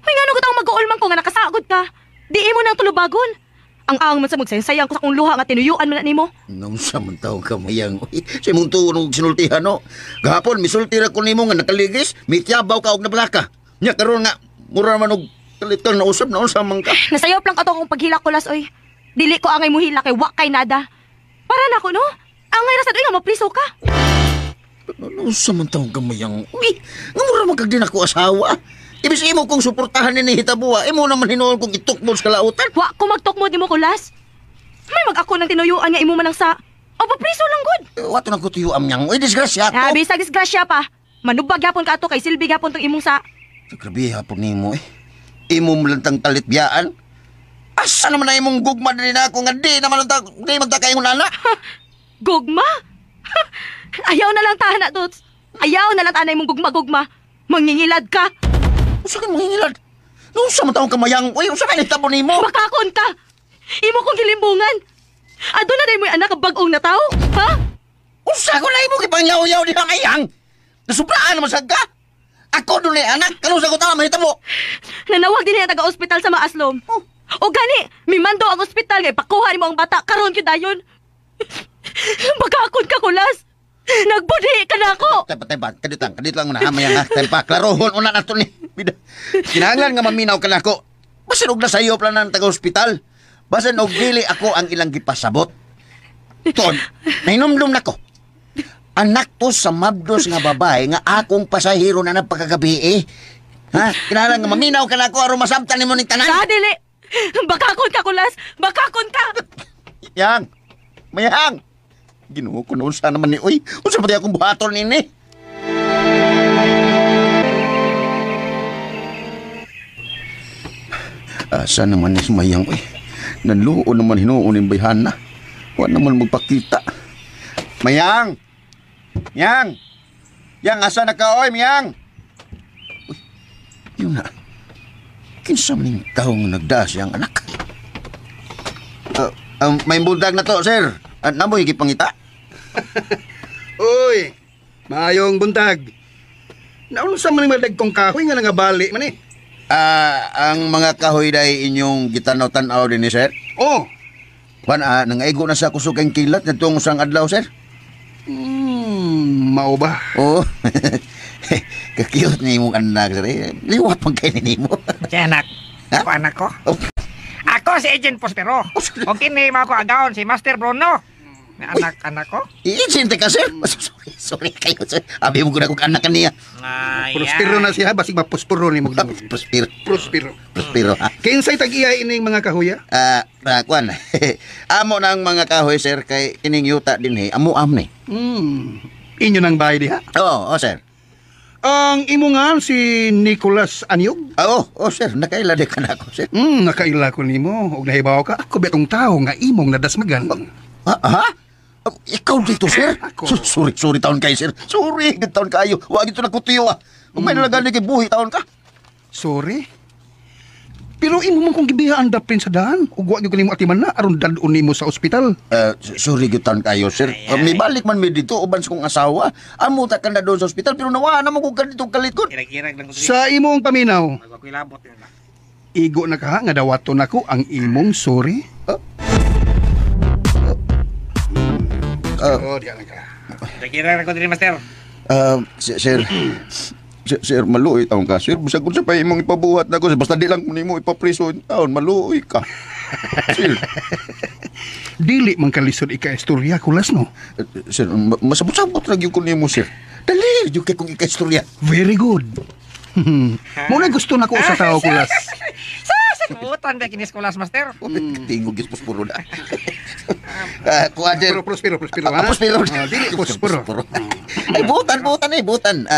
Uy, ngano ko taong maguol man ko nga nakasagod ka. Di imo nang tulubagon. Ang ang man sa magsayansayang ko sa akong luha nga tinuyuan man na nimo. Naunsa man taong ka mayang oy. Sa imong tuon og sinultihan no. Gahapon misulti ra ko nimo nga nakaligis, mityabaw ka og nablaka. Nya karon nga mura man og kalitan na usab naunsa man ka. Nasayop lang kato akong paghila ko las oy. Dili ko angay muhila kay wa kay nada. Para nako no. Angay ra sad oy nga mapriso ka. Naunsa man taong ka mayang oy. Nga mura man kag di nako asawa. Ibis imo kong suportahan ni hitabuha, imo naman hinuon kong itukmod sa kalautan. Wa ko magtukmod nimo Kulas. May mag-ako ng tinuyuan nga imo man ang sa. O papriso lang gud. Wato nang kutuyuan niyang. Uy, disgrasya to. Ah, bisag disgrasya pa. Manubag gyapon ka ato kay silbi gyapon tong imong sa. Grabe hapon nimo eh. Imo mo lang tang talitbiyaan. Asa naman na imong gugma din ako nga di naman ang di magtakaingon ana. Gugma? Ayaw na lang tahan na, Tots. Ayaw na lang tahan na imong gugma-gugma. Mangingilad ka. Usa ka mangingilad? Unsa man taong kamayang? Uy, unsa man hitabo nimo? Makakon ka. Imo kong gilimbungan. Aduna na imoy anak ang bag-ong na tao, ha? Unsa ko na imo gipangyaw-yaw diha mayang? Nasubraan naman sad ka. Ako dunay anak, kanus ako tama mahitabo. Nanawag din ang taga-ospital sa Maaslom. Oh. O gani, mimando ang ospital nga ipakuha nimo ang bata karon gyud dayon. Bakakon ka Kulas. Nagbudhi ka na ako. Tempa, kadit lang una mayang ha. Tempa, klarohon una nato ni. Kinahanglan nga maminaw ka nako. Basin og nasayo plan ng taga-ospital. Basin og dili ako ang ilang gipasabot. Ton, nahinumdum nako. Anak to sa mabdos nga babae nga akong pasahero na nagpakagabi eh. Ha? Kinahanglan nga maminaw ka nako aron masabtan nimo ning tanan. Sa dili. Bakakon ka Kulas. Bakakon ka. Yang. Mayang. Ginoo ko noon sana man ni oy. Unsa pa di akong buhaton nini? Asa naman ni Mayang oy. Nanluon naman hinuon ning bayhana. Wa naman magpakita. Mayang. Yang! Yang, asa na ka, oy, Miyang? Uy, yun na. Kinsa man yung taong nagdaa siyang anak? May bundag na to, sir. Namoy gipangita? Uy, maayong buntag. Naunsa man yung madagkong kahoy nga nangabali man eh. Ang mga kahoy day inyong gitanaw-tanaw din ni sir? Oh. Juan, nangaigo na sa kusog kang kilat nitong usang adlaw, sir. Mao ba? Oo. Kakiyot ni imong anak, sir. Liwat man kay nimo. Si anak. Ha? Ako anak ko. Oh. Ako si Agent Prospero. O kini mga ko agawon si Master Bruno. Anak-anak ko. Iinsinte ka, sir. Sorry, sorry kayo, sir. Abi mo ko na kung anak niya. Prospero na siya, basig maposporo ni mo. Prospero. Prospero. Prospero, ha? Kinsay tag-iya ining mga kahoya? Kuan. Amo na ang mga kahoy, sir, kay kining yuta din, eh. Amo-am ni. Inyo nang bahay diha? Oo, sir. Ang imungan si Nicolas Anyog? Oo, sir. Nakaila di ka na ako, sir. Nakaila ko nimo. Og nahibaw ka, ako betong tao nga imong nadasmagan. Ha? Ikaw dito, sir? Ako. Sorry, sorry taon kayo, sir. Sorry, taon kayo. Wag ito nagkutiyo, ah. Kung may nalagaan kay buhi taon ka. Sorry? Pero imo man kong gibihaan dapin sa daan. Ug wa gyud kanimo atiman na aron dad-on nimo sa ospital. Sorry gyud taon kayo, sir. May balik man mi dito uban sa kong asawa. Amo ta ka na doon sa ospital pero nawa na mo kung ganitong kalikod. Kirag-kirag lang ko. Sa imong paminaw. Magkakilabot yun lang. Igo na ka nga dawaton nako ang imong sorry. Diyan lang ka. Kirag-kirag ko din, Master. Sir. Sir, maluoy taon ka, sir. Bisag kung sa pa imong ipabuhat na ko, sir. Basta di lang nimo ipapriso taon, maluoy ka. Sir. Dili man kalisod ika-istorya, Kulas, no? Sir, masabot-sabot ra gyud ko nimo, sir. Dali gyud kay kong ika-istorya. Very good. Muna gusto na ko sa tao, Kulas. Sa butan ba kinis Kulas, Master? Tingog gyud posporo na. Kuha, sir. Pero Prospero, ha? Prospero. Dili posporo. Ay, butan.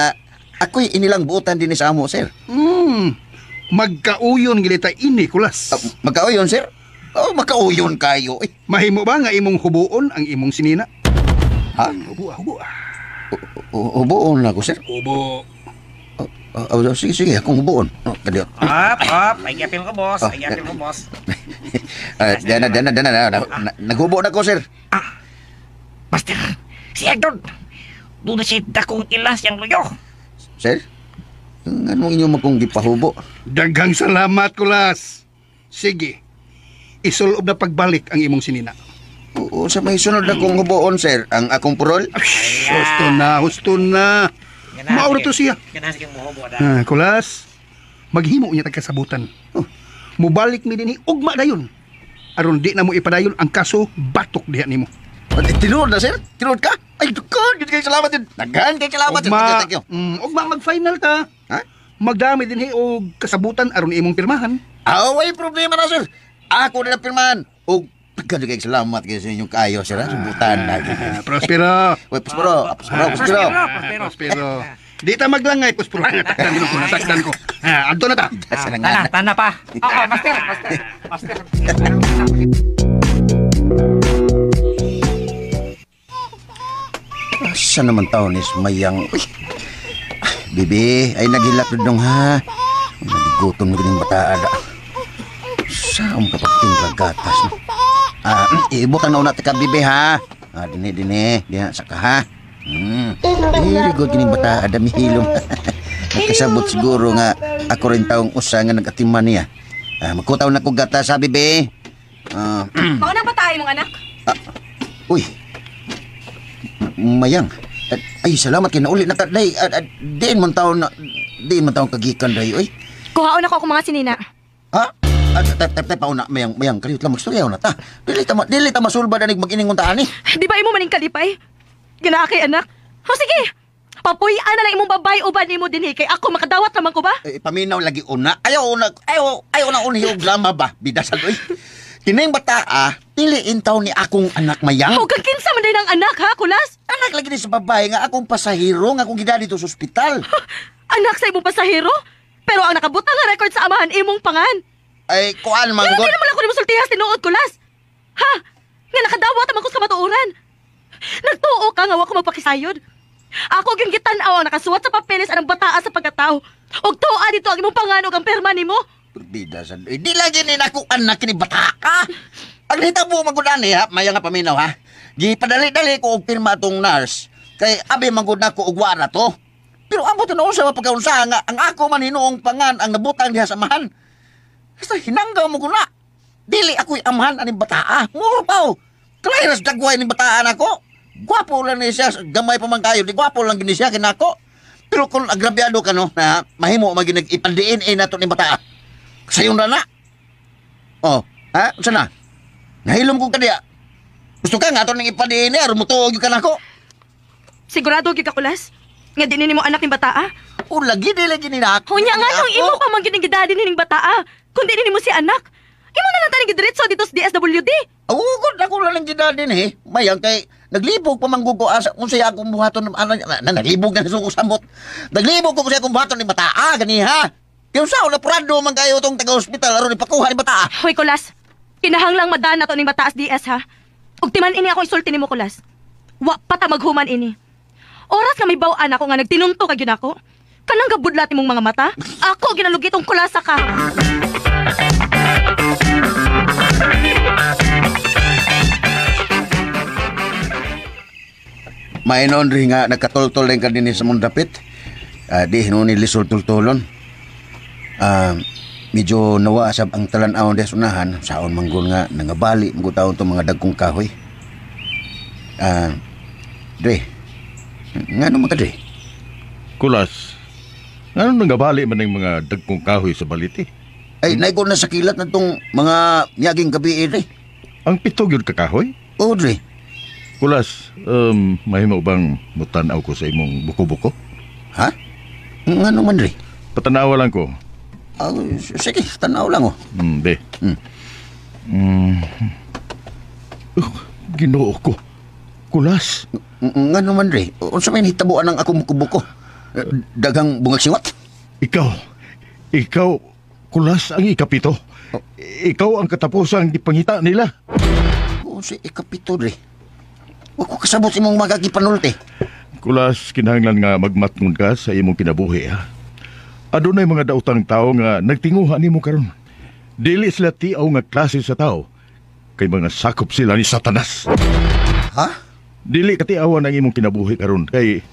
Ako'y inilang butan din sa amo, sir. Magkauyon gilita ini, Kulas. Magkauyon, sir? Oh, magkauyon kayo. Eh. Mahimo ba nga imong hubuon ang imong sinina? Ha? Hubo. Hubuon ako, sir? Hubo. Sige, akong hubuon. Oh, kadiot. Op. Ay, gapil ko, boss. Ay, gapil ko, boss. Dana. Naghubo na ko, sir. Master, si Agdon. Doon na siya dakong ilas yung luyo. Sir? Anong inyo makong gipahubo? Daghang salamat, Kulas. Sige. Isulob na pagbalik ang imong sinina. Oo, sa may sunod na kong huboon, sir. Ang akong purol? Husto na. Maura to siya. Kulas, maghimo niya tagkasabutan. Oh, mubalik mi dinhi ugma dayon. Aron di na mo ipadayon ang kaso, batok diha nimo. Tinuod na, sir? Tinuod ka? Ay, dukon! Yun kayo salamat yun. Daghan kayo salamat. Ugma, Thank you. Ugma, mag-final ta. Ha? Magdami dinhi og kasabutan aron imong pirmahan. Way problema na, sir. Ako na pirmahan. Og daghan kayo salamat kayo sa inyong kayo, sir. Subutan na. Prospero. Uy, Prospero. Prospero. Prospero. Di ta maglangay, Prospero. Takdan ko. Adto na ta. Tana pa. Oo, Master. Master. Asa naman taon is mayang... Uy. Bibi, ay naghilak dong ha. Nagigutom na ganing bataa da. Saan ka pagtingkag gatas? No? Ibutan na una ka, bibi ha. Dini. Diha, saka ha. Very good kining bataa da mihilom. Nakasabot siguro nga ako rin taong usa nga nag-atiman niya. Magkutaw na ko gatas ha, bibi. Paunang bataa imong anak? Uy. Mayang. Ay, salamat kay nauli na ka day. Diin man taon kagikan day, oy. Kuhaon ako akong mga sinina. Ha? Tay pauna mayang kalihot lang magstorya na ta. Dili ta masulba danig mag-iningon ta ani. Di ba imo maning kalipay? Ganaa kay anak. O sige. Papuy-an na lang imong babay uban nimo dinhi kay ako makadawat naman ko ba? Eh, paminaw lagi una. Ayaw na unhi og drama ba. Bidasal oy. Kining bataa, piliin taon ni akong anak mayang. O kang kinsa man din ang anak ha, Kulas? Anak lagi ni sa babae nga akong pasahero nga akong gidali dito sa ospital. Anak sa imong pasahero? Pero ang nakabutang nga record sa amahan imong pangan. Ay, kuan man god. Pero di naman ako nimo sultihas tinuod, Kulas. Ha? Nga nakadawat naman ko sa kamatuoran. Nagtuo ka nga wa ko magpakisayod. Ako gyud gitan-aw ang nakasuwat sa papeles anang bataa sa pagkatao. Og tuwa dito ang imong panganog ang perma nimo. Bida sa... Eh, di lagi ni naku anak ni bataka. Ang hitabo magud ani ha, maya nga paminaw ha. Gipadali-dali ko og pirma atong nurse. Kay abi magud nako og wara to. Pero ambot na unsa mapagkaunsa nga ang ako man hinuong pangan ang nabutang diha sa amahan. Basta hinanggaw mo ko na. Dili ako'y amahan aning bataa. Muro pa oh. Klayras dagway ning bataan ako. Gwapo lang ni siya, gamay pa man kayo, di gwapo lang gini siya kinako. Pero kung agrabyado ka no, na mahimo maginig ipandiin eh nato ning bataa. Sayon na na. Oh, ha? Unsa na? Nahilom ko kadiya. Gusto ka nga ato ning ipandiin eh, aron mutuog ka nako. Sigurado gyud ka, Kulas? Nga di nimo anak ning bataa? O lagi di lagi ni nako. Unya nga nung imo pa man gyud ning gidadi ning bataa. Kun di nimo si anak. Imo na lang taning gidiretso dito sa DSWD. Ugod ako lang ang gidadi ni. Mayang kay naglibog pa manggugo asa kung siya akong buhaton ng ano na naglibog na suko samot. Naglibog ko siya akong buhaton ni bataa ganiha. Kaya sa una prado man kayo tong taga-ospital aron ipakuha ni bataa. Hoy Kulas, kinahanglang madana to ning bataa sa DS ha. Ug timan ini ako isulti nimo Kulas. Wa pa ta maghuman ini. Oras nga may baw-an ako nga nagtinunto ka gyud ako. Kanang gabudlat imong mga mata. Ako ginalugi tong kulasa ka. Mainon rin nga nagkatultol din ka din sa mong dapit. Di hinuon ni lisol tultulon. Medyo nawasab ang talan-awon des unahan. Saon manggol nga nangabali magutaon tong mga dagkong kahoy. Dre, ngano man ka dre? Kulas, ngano nangabali man ang mga dagkong kahoy sa baliti? Ay, naigo na sa kilat na tong mga miyaging gabi dre. Ang pitog yun kakahoy? Oo, dre. Kulas, mahimo bang mutanaw ko sa imong buko-buko? Ha? Ngano man, dre? Patanawa lang ko. Sige, tanaw lang, oh. Be. Ginoo ko. Kulas. Ngano man, dre? Unsa may hitabuan ang akong buko-buko? Daghang bungag siwat? Ikaw, Kulas, ang ikapito. Oh. Ikaw ang katapusang gipangita nila. Oo, si ikapito, dre. Wa ko kasabot imong magagipanulti. Kulas, kinahanglan nga magmatngon ka sa imong kinabuhi, ha? Adunay mga daotang tao nga nagtinguha nimo karon. Dili sila tiaw nga klase sa tao. Kay mga sakop sila ni Satanas. Ha? Dili katiawan ang imong kinabuhi karon kay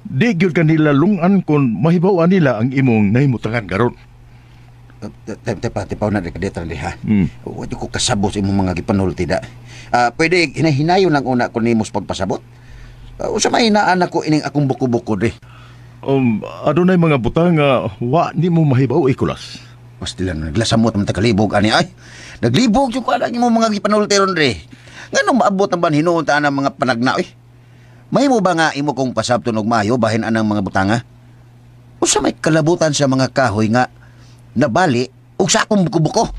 di gyud kanila lungan kung mahibaw-an nila ang imong nahimutangan karon. Tepa na dito ha. Wa ko kasabot sa imong mga gipanulti da. Pwede hinahinayon lang una ko nimo sa pagpasabot. Usa may hinaan ako ining akong buko-buko dre. Adunay mga butang nga wa nimo mahibaw Kulas. Pastilan naglasamot man takalibog ani ay. Naglibog jud ko ang imong mga gipanulti ron dre. Nganong maabot ang ban hinuon ta ang mga panagna oy. Mahimo ba nga imo kong pasabton og maayo bahin anang mga butanga? Usa may kalabutan sa mga kahoy nga nabali og sa akong buko-buko.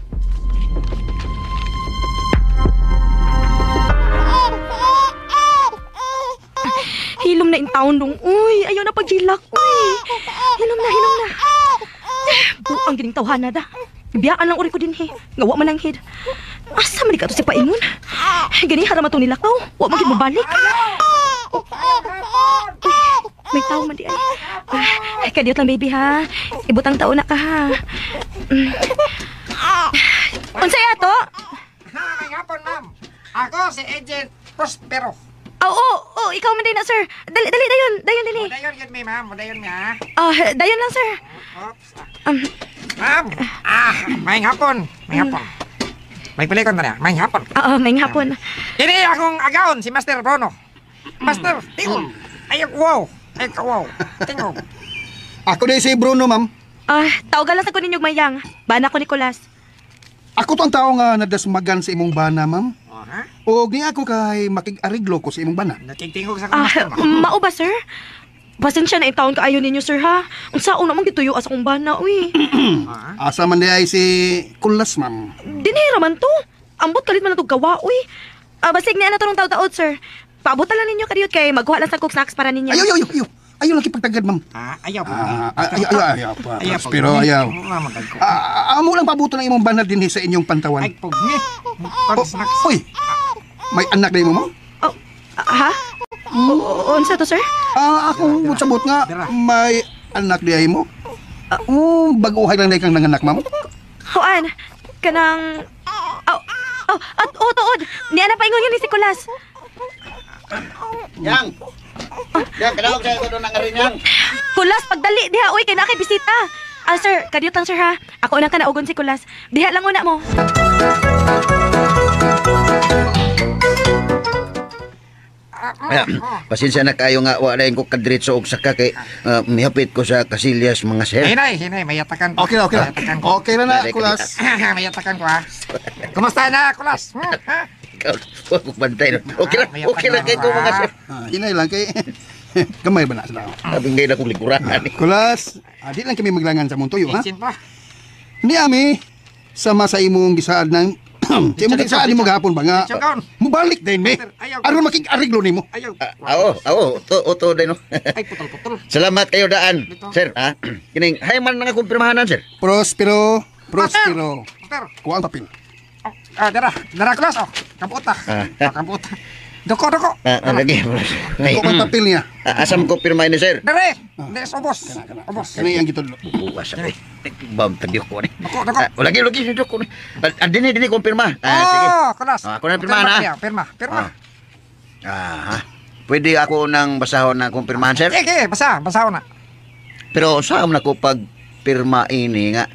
Hilom na in taon dong. Uy, ayaw na paghilak. Uy, hilom na, hilom na. Buang gining tawhana da. Biyaan lang uri ko din he. Nga wa man ang head. Asa man ka to si Paingon? Gani hara man tong nilakaw. Wa man gid mobalik. Uy, may tao man di ay. Ay, kadiyot lang baby ha. Ibutang tao na ka ha. Unsay ato? May hapon, ma'am. Ako si Agent Prospero. Oh, ikaw man din na, sir. Dali, dali, dayon, dayon dili. Dayon yun mi, ma'am. Dayon mi, ha. Dayon lang, sir. Oops. Ma'am, may hapon. May hapon. May pilikon na niya. May hapon. Oo, may hapon. Ini akong agaon si Master Bruno. Master, tingog. Ay, wow. Ay, wow. Tingog. Ako din si Bruno, ma'am. Tawagan lang sa ko ninyong mayang. Bana ko, Nicolas. Ako to ang tao nga nadasmagan sa imong bana, ma'am. O niya ako kay makig-ariglo ko sa imong bana. Nakigtingog sa akong master. Mao ba, sir? Pasensya na intawon kaayo ninyo, sir, ha? Unsaon namang gituyo sa akong bana, uy. Asa man di ay si Kulas, ma'am? Dinhira man to. Ambot kalit man na itong gawa, uy. Basig niya na to ng taod-taod, sir. Paabutan lang ninyo kadiyot kay magkuha lang sa cook snacks para ninyo. Ayaw, ayaw, ayaw. Ayaw lang kipagtagad, ma'am. Ayaw po. Ayaw, ayaw pa. Pero ayaw. Amo lang pabuto ng imong bana din sa inyong pantawan. Ay, pugni. Pag-snacks. Uy, may anak na imo mo? Oh, ha? Unsa to, sir? Akong sabot nga may anak diay mo. Baguhay lang kang nanganak, ma'am. Kuan, kanang at oh, tuod. Niya na paingon yun ni si Kulas. Yang. Yang kadawag sa ko doon ang rin yang. Kulas, pagdali diha oy kay na kay bisita. Sir, kadiyot lang sir ha. Ako unang kanaugon si Kulas. Diha lang una mo. Pasensya na kayo nga wala ko kadiretso og saka kay mihapit ko sa Casillas mga sir. Hinay, mayatakan ko. Okay na, okay na. Okay na na, Kulas. Mayatakan ko ha. Kumusta na, Kulas? Ikaw, wag ko bantay. Okay lang kayo mga sir. Hinay lang kay gamay ba na sila? Sabi ngayon akong likuran. Kulas, di lang kami maglangan sa Montoyo, ha? Isin pa. Ni ami, sama sa imong gisaad ng sa imong gisaad nimo gahapon ba nga? Mubalik din mi. Aron makig-ariglo nimo. Ayaw. Aw, oto din no. Ay, putol-putol. Salamat kayo daan, sir, ha? Kining hay man nga kumpirmahanan, sir. Prospero. Kuha ang papel. Dara Kulas, oh. Kabuta. Kabuta. Doko. Lagi. Kuha ang papel niya. Asam ko pirma ni sir. Dere. Dere obos. Obos. Kani ang gitudlo. Buwas ay. Bam tagyo ko ni. Doko. Lagi doko ni. Dini kumpirma. Sige. Kulas. Ako na pirma na. Pirma. Pwede ako nang basahon na kumpirmahan, sir? Sige, basahon na. Pero saan na ko pag pirma ini nga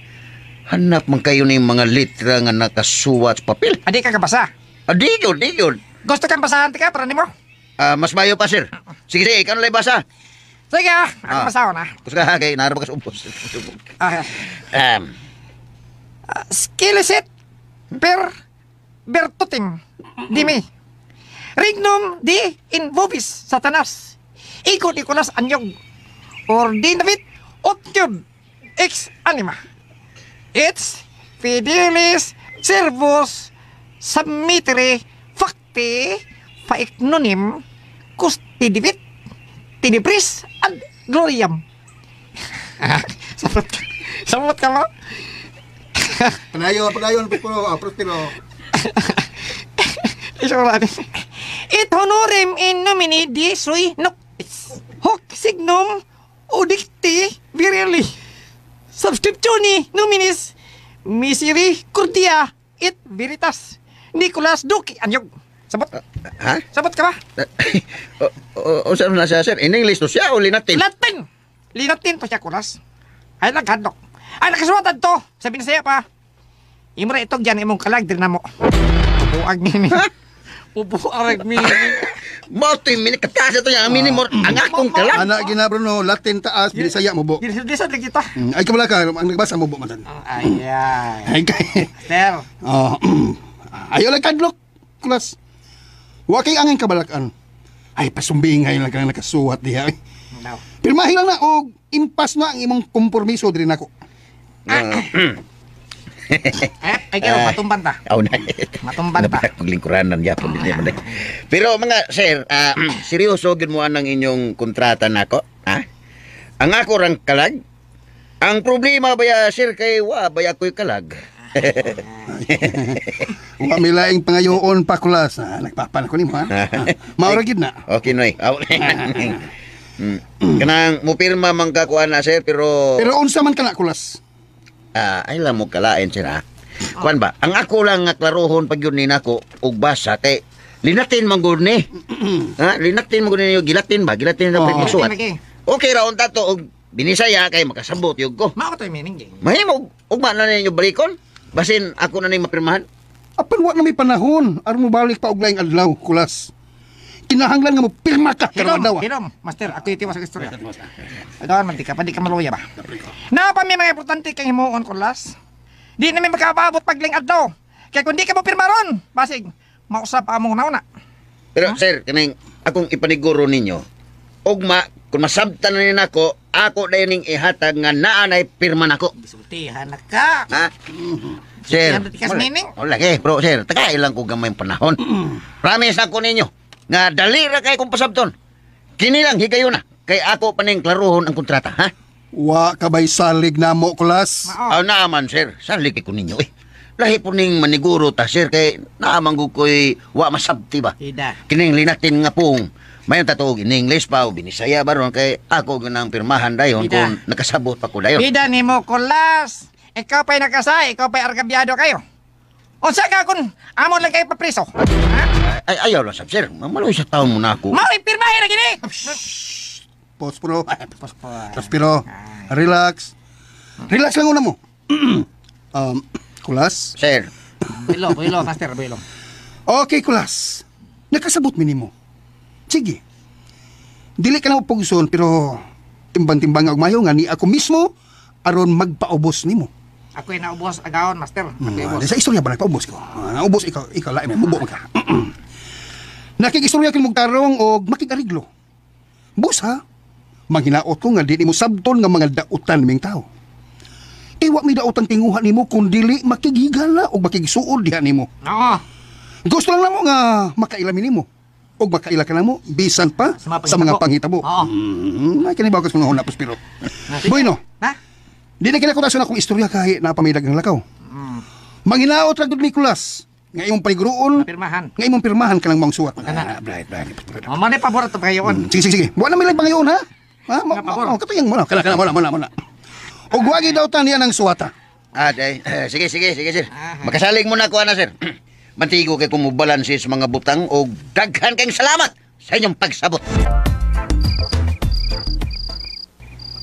hanap man kayo ni mga litra nga nakasuwat sa papel. Adi ka kabasa. Di yun. Gusto kang basahan tika para nimo? Mas mayo pa, sir. Sige, ikaw na lang basa. Sige, ako basahon na. Gusto ka, kay naroon ka sa ubos. Scilicet per virtutem dimi. Regnum di in vobis Satanas. Ego Nicolas Anyog. Ordinavit otium ex anima. It's fidelis servus submittere facti faecnonim custidivit tenebris ad gloriam. Sabot ka mo? Padayon, Prospero. It honorem in nomine di sui noctis. Hoc signum udicti virili. Subscriptioni nominis misericordia et veritas. Nicolas Duque Anyog. Sabot? Ha? Sabot ka ba? O saan na siya, sir? In English to siya o Linatin? Latin! Linatin to siya, Kulas. Ay, naghadlok. Ay, nakasuwatan to! Sabi na siya pa. Imo ra itog dyan, imong kalag, din na mo. Ubuag nini. Ubuag nini. Mao to'y minikataas ito yung aminin mo. Ang akong kalag. Anak gina, Bruno, Latin taas, Binisaya mo bo. Ginisad lang kita. Ay, kabala ka, ang nagbasa mo bo, man. Ay. Ay, kay. Sir. Ayaw lang kadlok, Kulas. Wa kay angin kabalakan. Ay, pasumbingay lang kang nakasuwat diha. No. Pirmahin lang na og impas na ang imong kompromiso diri nako. Ay, kayo, matumban ta. Aw na. Matumban ta. Paglingkuranan yapon din man. Pero mga sir, seryoso gyud mo anang inyong kontrata nako, ha? Ang ako rang kalag. Ang problema baya sir kay wa baya ko'y kalag. Wa may laing pangayoon pa, Kulas. Nagpapan ko nimo ha. Maura gid na. Okay noy. Kanang mupirma man ka kuan na sir pero unsa man kana, Kulas? Ay lang mo kalain sir ha. Kuan ba? Ang ako lang nga klarohon pag yun ni nako og basa kay linatin man gud ni. Ha, linatin man gud ni gilatin ba? Gilatin na pag magsuwat. Okay ra unta to og Binisaya kay makasabot yug ko. Mao to meaning ging. Mahimo ugma na ninyo balikon. Basin ako na ning mapirmahan. Apan wa na may panahon aron mobalik pa og laing adlaw, Kulas. Kinahanglan nga mo pirma ka karong adlaw. Hinom, master, ako itiwas ang istorya. Adon man di ka pa di ka maluya ba. Naa pa may mga importante kang himuon, Kulas. Di na mi makaabot pagling adlaw. Kay kun di ka mo pirma ron, basig mausap among nauna. Pero sir, kaning akong ipaniguro ninyo, ugma kung masabtan na nako, ako dayon ning ihatag nga naa nay pirma nako. Sultihan na ka. Ha? Sir, wala kay bro, sir, taga ilang ko gamay panahon. Promise ako ninyo nga dali ra kay kong pasabton. Kini lang higayon na kay ako pa ning klarohon ang kontrata, ha? Wa ka bay salig namo, Kulas? Aw naaman sir, salig ko ninyo eh. Lahi po ning maniguro ta sir kay naaman ko koy wa masabti ba. Ida. Kining linatin nga pong Mayon tatuog in English pa o Binisaya ba ron kay ako ginang pirmahan dayon kung nakasabot pa ko dayon. Bida nimo Kulas. Ikaw pa'y nakasa, ikaw pa'y argabyado kayo. Unsa ka kun amon lang kayo papriso? Ha? Ay, ayaw lang sab sir. Mamaloy sa taon mo na ako. Mao pirmahe ra gini. Pospro. Prospero. Relax. Relax lang una mo. Kulas? Sir. Builo, master, builo. Okay, Kulas. Nakasabot mi nimo. Sige. Dili ka na pugson pero timbang-timbang og mayo nga ni ako mismo aron magpaubos nimo. Ako'y naubos agaon, master. Ako'y ubos. Sa istorya ba nagpaubos ko? Naubos ikaw lain may mubo man ka. Nakig-istorya kini mong tarong og makigariglo. Busa, manghinaot ko nga di nimo sabton nga mga dautan ming tao. Iwa mi dautan tinguha nimo kun dili makighigala og makigsuod diha nimo. Oo. Gusto lang namo nga makaila mi nimo og makaila ka namo bisan pa sa mga panghitabo. Oo. Ay kini ba ko sa mga huna Prospero. Bueno. Ha? Di na kinakutasyon akong istorya kahit napamidag ng lakaw. Manghinaot ra gud Nicolas nga imong paniguroon, pirmahan. Nga imong pirmahan ka lang mong suwat. Kana. Bright. Oh, man pabor to kayon. Sige. Wa na may pangayon ha. Ha? Katuyang mo na. Kana mo na. Og wagi daw tan niya ng suwata. Ah, day. Sige, sir. Makasalig mo na ko ana, sir. Mantigo kay kung mobalanse sa mga butang og daghan kayong salamat sa inyong pagsabot.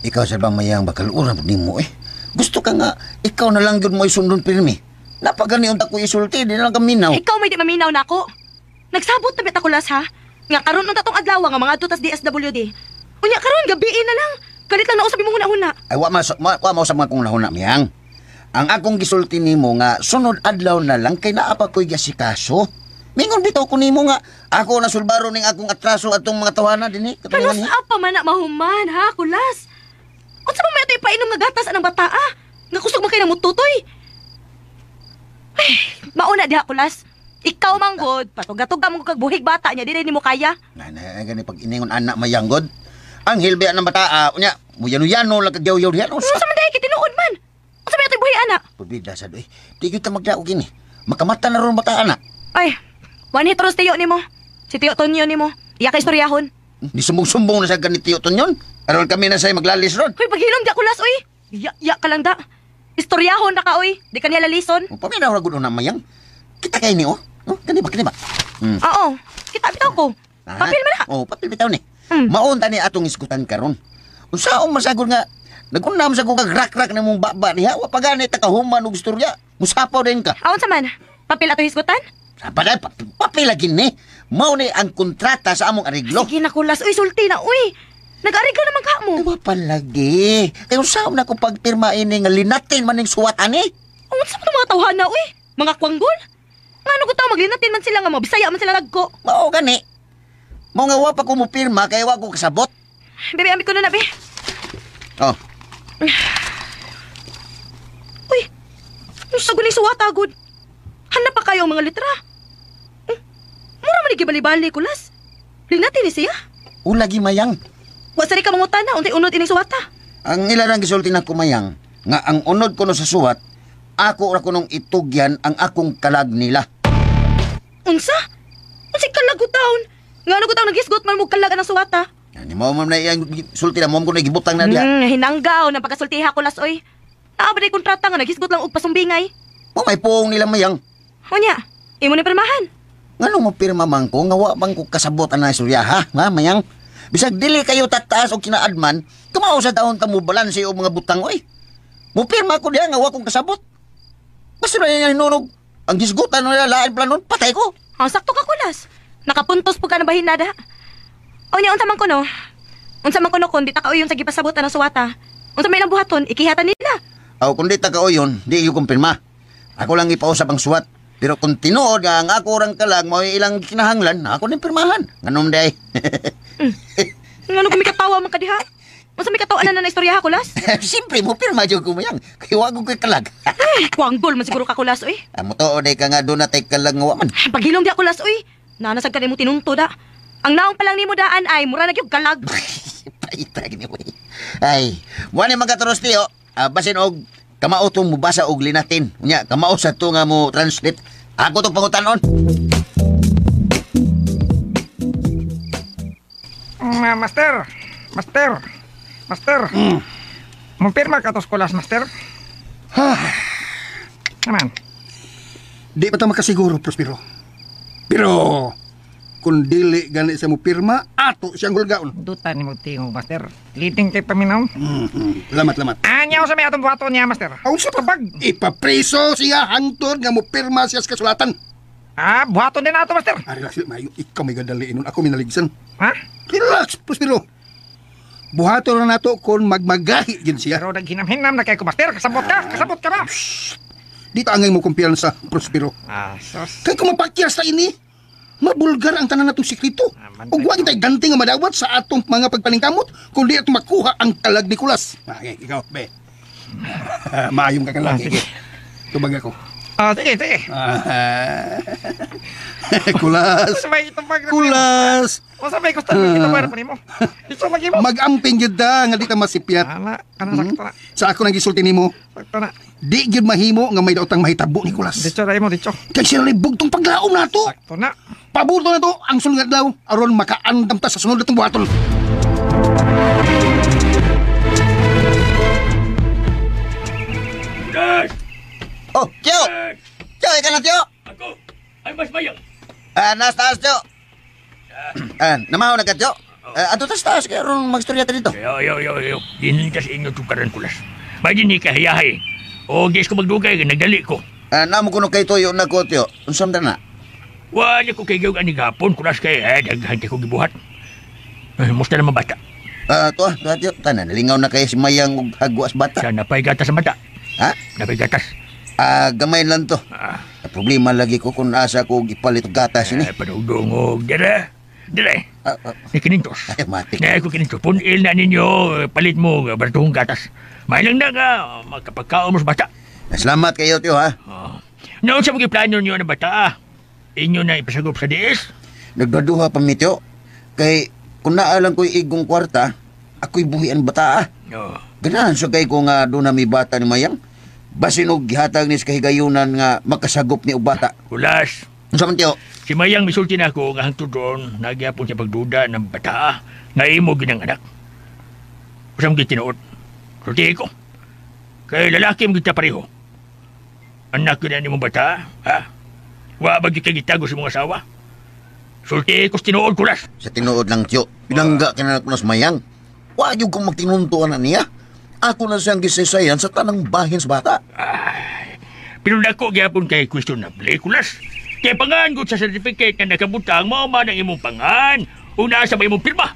Ikaw sir bang mayang bakaluran nimo eh. Gusto ka nga ikaw na lang gyud mo isundon pirmi. Napagani unta ko isulti di na lang kaminaw. Ikaw may di maminaw nako. Nagsabot na bita Kulas ha. Nga karon unta tong adlaw nga mga adto tas DSWD. Unya karon gabii na lang. Kalit lang nausap imong huna-huna. Ay wa ma usab mga kong huna miyang. Ang akong gisulti nimo nga sunod adlaw na lang kay naa pa koy gasikaso. Mingon bitaw ko nimo nga ako na sulbaro ning akong atraso atong mga tawana dinhi. Kanos pa man na mahuman ha, Kulas. Unsa pa may ato ipainom nga gatas anang bata ah? Nga kusog man kay namututoy. Ay, mauna diha Kulas. Ikaw manggod, patugatog mo kag buhig bata niya dili nimo kaya. Nay gani pag iningon anak mayanggod. Ang hilbi ang bata unya muyano-yano lang kag yaw-yaw diha. Unsa man diay kay tinuod man? Unsa may atoy buhi ana? Pabida sad oy. Di gyud ta magdaog kini. Makamata na ron bata ana. Ay, one hit ros tiyo nimo. Si Tiyo Tonyo nimo. Iya ka istoryahon. Di sumbong-sumbong na sa ganit Tiyo Tonyon. Aron kami na say maglalis ron. Hoy, paghilom di Kulas oy. Ya ka lang da. Istoryahon na ka oy. Di ka niya lalison. Paminaw ra gud na mayang. Kita kay ni oh. Kani ba? Oo. Kita bitaw ko. Papel man na. Oh, papel bitaw ni. Maon ta ni atong iskutan karon. Unsaon masagol nga nagunam sa kong kagrak-rak na mong baba niya, wa pa gani ta kahuman og istorya. Musapaw din ka. Aon sa man? Papel ato hisgutan? Sapaday, papel lagi ni. Mao ni ang kontrata sa among ariglo. Sige na Kulas, uy, sulti na, uy. Nag-ariglo naman ka mo. Ay, wa pa lagi. Kaya unsaon na ko pagpirma ini nga linatin man ning suwat ani? Unsa man mga tawhana, uy? Mga kwanggol? Ngano ko taw maglinatin man sila nga mga Bisaya man sila nagko. Mao gani. Mao nga wa pa ko mopirma kay wa ko kasabot. Bebe, ami ko na be. Oh. Uy, unsa gud ning suwata gud? Hanap pa kayo ang mga litra. Mura man gibali-bali Kulas. Linatin ni siya. Ulagi mayang. Wa sari ka mangutana untay unod ining suwata. Ang ilarang gisulti nako mayang nga ang unod ko no sa suwat, ako ra kunong itugyan ang akong kalag nila. Unsa? Unsay kalag ko taon? Ngano ko taon naghisgot man mo kalag anang suwata? Ni mo man na iyang sulti na mo ko na gibutang na diha. Hinanggaw ng pagkasultiha ko las oy. Naa ba day kontrata nga naghisgot lang og pasumbingay? Mo may puong nila mayang. Unya, imo ni pirmahan. Ngano mo pirma man ko nga wa man ko kasabot ana istorya ha, ha mayang. Bisag dili kayo tataas og kinaadman, kamao sa taon ta mo balanse og mga butang oy. Mo pirma ko diha nga wa kong kasabot. Basta na niya hinunog. Ang hisgutan nila lain planon, patay ko. Ah, sakto ka Kulas. Nakapuntos po ka na bahin nada. Unya, unsa man kuno? Unsa man kuno kun di ta kauyon sa gipasabot anang suwata? Unsa may ilang buhaton, ikihatan nila. Aw, kung di ta kauyon, di iyo kumpirma. Ako lang ipausap ang suwat. Pero kung tinuod nga ang ako rang kalag mao ilang kinahanglan, ako ning pirmahan. Nganom day. Ngano kung mikatawa man ka diha? Unsa may katawa na na istorya ha, Kulas? Siyempre mo pirma jud ko mayang. Kay wa ko kay kalag. Ay, kwanggol man siguro ka Kulas oy. Amo to day ka nga doon na tay kalag nga wa man. Paghilom diha Kulas oy. Nanasag ka nimo tinunto da. Ang naong pa lang nimo daan ay mura na gyud kalag. Paita gini oy. Ay, mo ni mga kateros tiyo, basin og kamao tong mubasa og linatin. Unya, kamao sa to nga mo translate. Ako tong pangutanon. Master. Master. Master. Mupirma ka tos Kulas, Master. Naman. Di pa ta makasiguro, Prospero. Pero kung dili gani sa mo pirma, ato siyang hulgaon. Duta ni mo tingog, Master. Liting kay paminaw. Lamat, lamat. Anyaw sa may atong buhaton niya, Master. Aw, sa tubag. Ipapreso siya hangtod nga mo pirma siya sa kasulatan. Ah, buhaton din ato, Master. Ah, relax, mayo. Ikaw may gadali inon. Ako minaligsan. Ha? Relax, Prospero. Buhaton na nato kung magmagahi gid siya. Pero naghinam-hinam na kay ko, Master. Kasabot ka, kasabot ka ba? Dito angay mo kumpiyansa, Prospero. Ah, sus. Kay kung mapakyas ta ini, mabulgar ang tanan natong sikreto. Ug wa kitay ganti nga madawat sa atong mga pagpaningkamot kung di ato makuha ang kalag ni Kulas. Okay, ikaw, be. Maayong ka kalag. Sige. Tubag ako. Ah, sige, sige. Kulas. Kulas. Unsa may gusto mo itubag pa nimo? Gusto lagi mo. Mag-amping gyud ta nga di ta masipyat. Ana, kana sakto na. Sa ako nang gisulti nimo. Sakto na. Di gyud mahimo nga may daotang mahitabo ni Kulas. Dicho ra imo, dicho. Kay sila ni bugtong paglaom nato. Sakto na. Paborto na to ang sunod nga adlaw aron makaandam ta sa sunod natong buhaton. Oh, Tiyo! Tiyo, ikaw na, Tiyo! Ako! Ay, mas mayang! Ah, nasa taas, Tiyo! Ah, namahaw na ka, Tiyo? Ato tas taas, kaya ron magstorya ta dito. Yo, yo, yo, yo. Dinin ka sa inyo tukaran, Kulas. May din kahiyahay. O, gis ko magdugay, nagdali ko. Ah, namo kuno kay Toyo na ko, Tiyo. Unsam na na? Wala ko kay Gawag ani gapon, Kulas, kay daghan ko gibuhat. Musta naman bata? Ah, tuwa, tuwa, Tiyo. Tanan, lingaw na kay si Mayang ug hagwas bata. Siya, napay gatas sa bata. Ha? Napay gatas. Ah, gamay lang to. Problema lagi ko kung asa ko ipalit og gatas ini. Panugdungog, dere. Dere. Ni kinintos. Ay, matik. Ni ko kinintos. Punil na ninyo, palit mo, baratuhong gatas. May lang na nga, makapagkaon mo sa bata. Salamat kayo, Tiyo, ha? Noon sa mga plano niyo na bata, ah. Inyo na ipasagop sa DS? Nagdaduha pa mi, Tiyo. Kay, kung naalang ko'y igong kwarta, ako'y buhi ang bata, ah. Oh. Ganahan sa kay ko nga doon na may bata ni Mayang. Basin og gihatag ni sa kahigayunan nga makasagop ni og bata. Kulas. Unsa man, Tiyo? Si Mayang misulti na ako nga hangtod doon, nagyapon siya pagduda ng bata, nga imo ginang anak. Unsa man gitinuod? Sulti ko. Kay lalaki mo kita pareho. Anak yun na ni mong bata, ha? Wa ba gyud kay gitago sa mong asawa? Sulti ko sa tinuod, Kulas. Sa tinuod lang, Tiyo. Pinangga ka na kunas Mayang. Wa gyud kong magtinuntuan na niya. Ako na siyang gisaysayan sa tanang bahin sa bata. Ay, pero nako gyapon kay questionable, Kulas. Kay pangan gud sa certificate nga nakabutang mao man ang imong pangan ug naa sa imong pirma.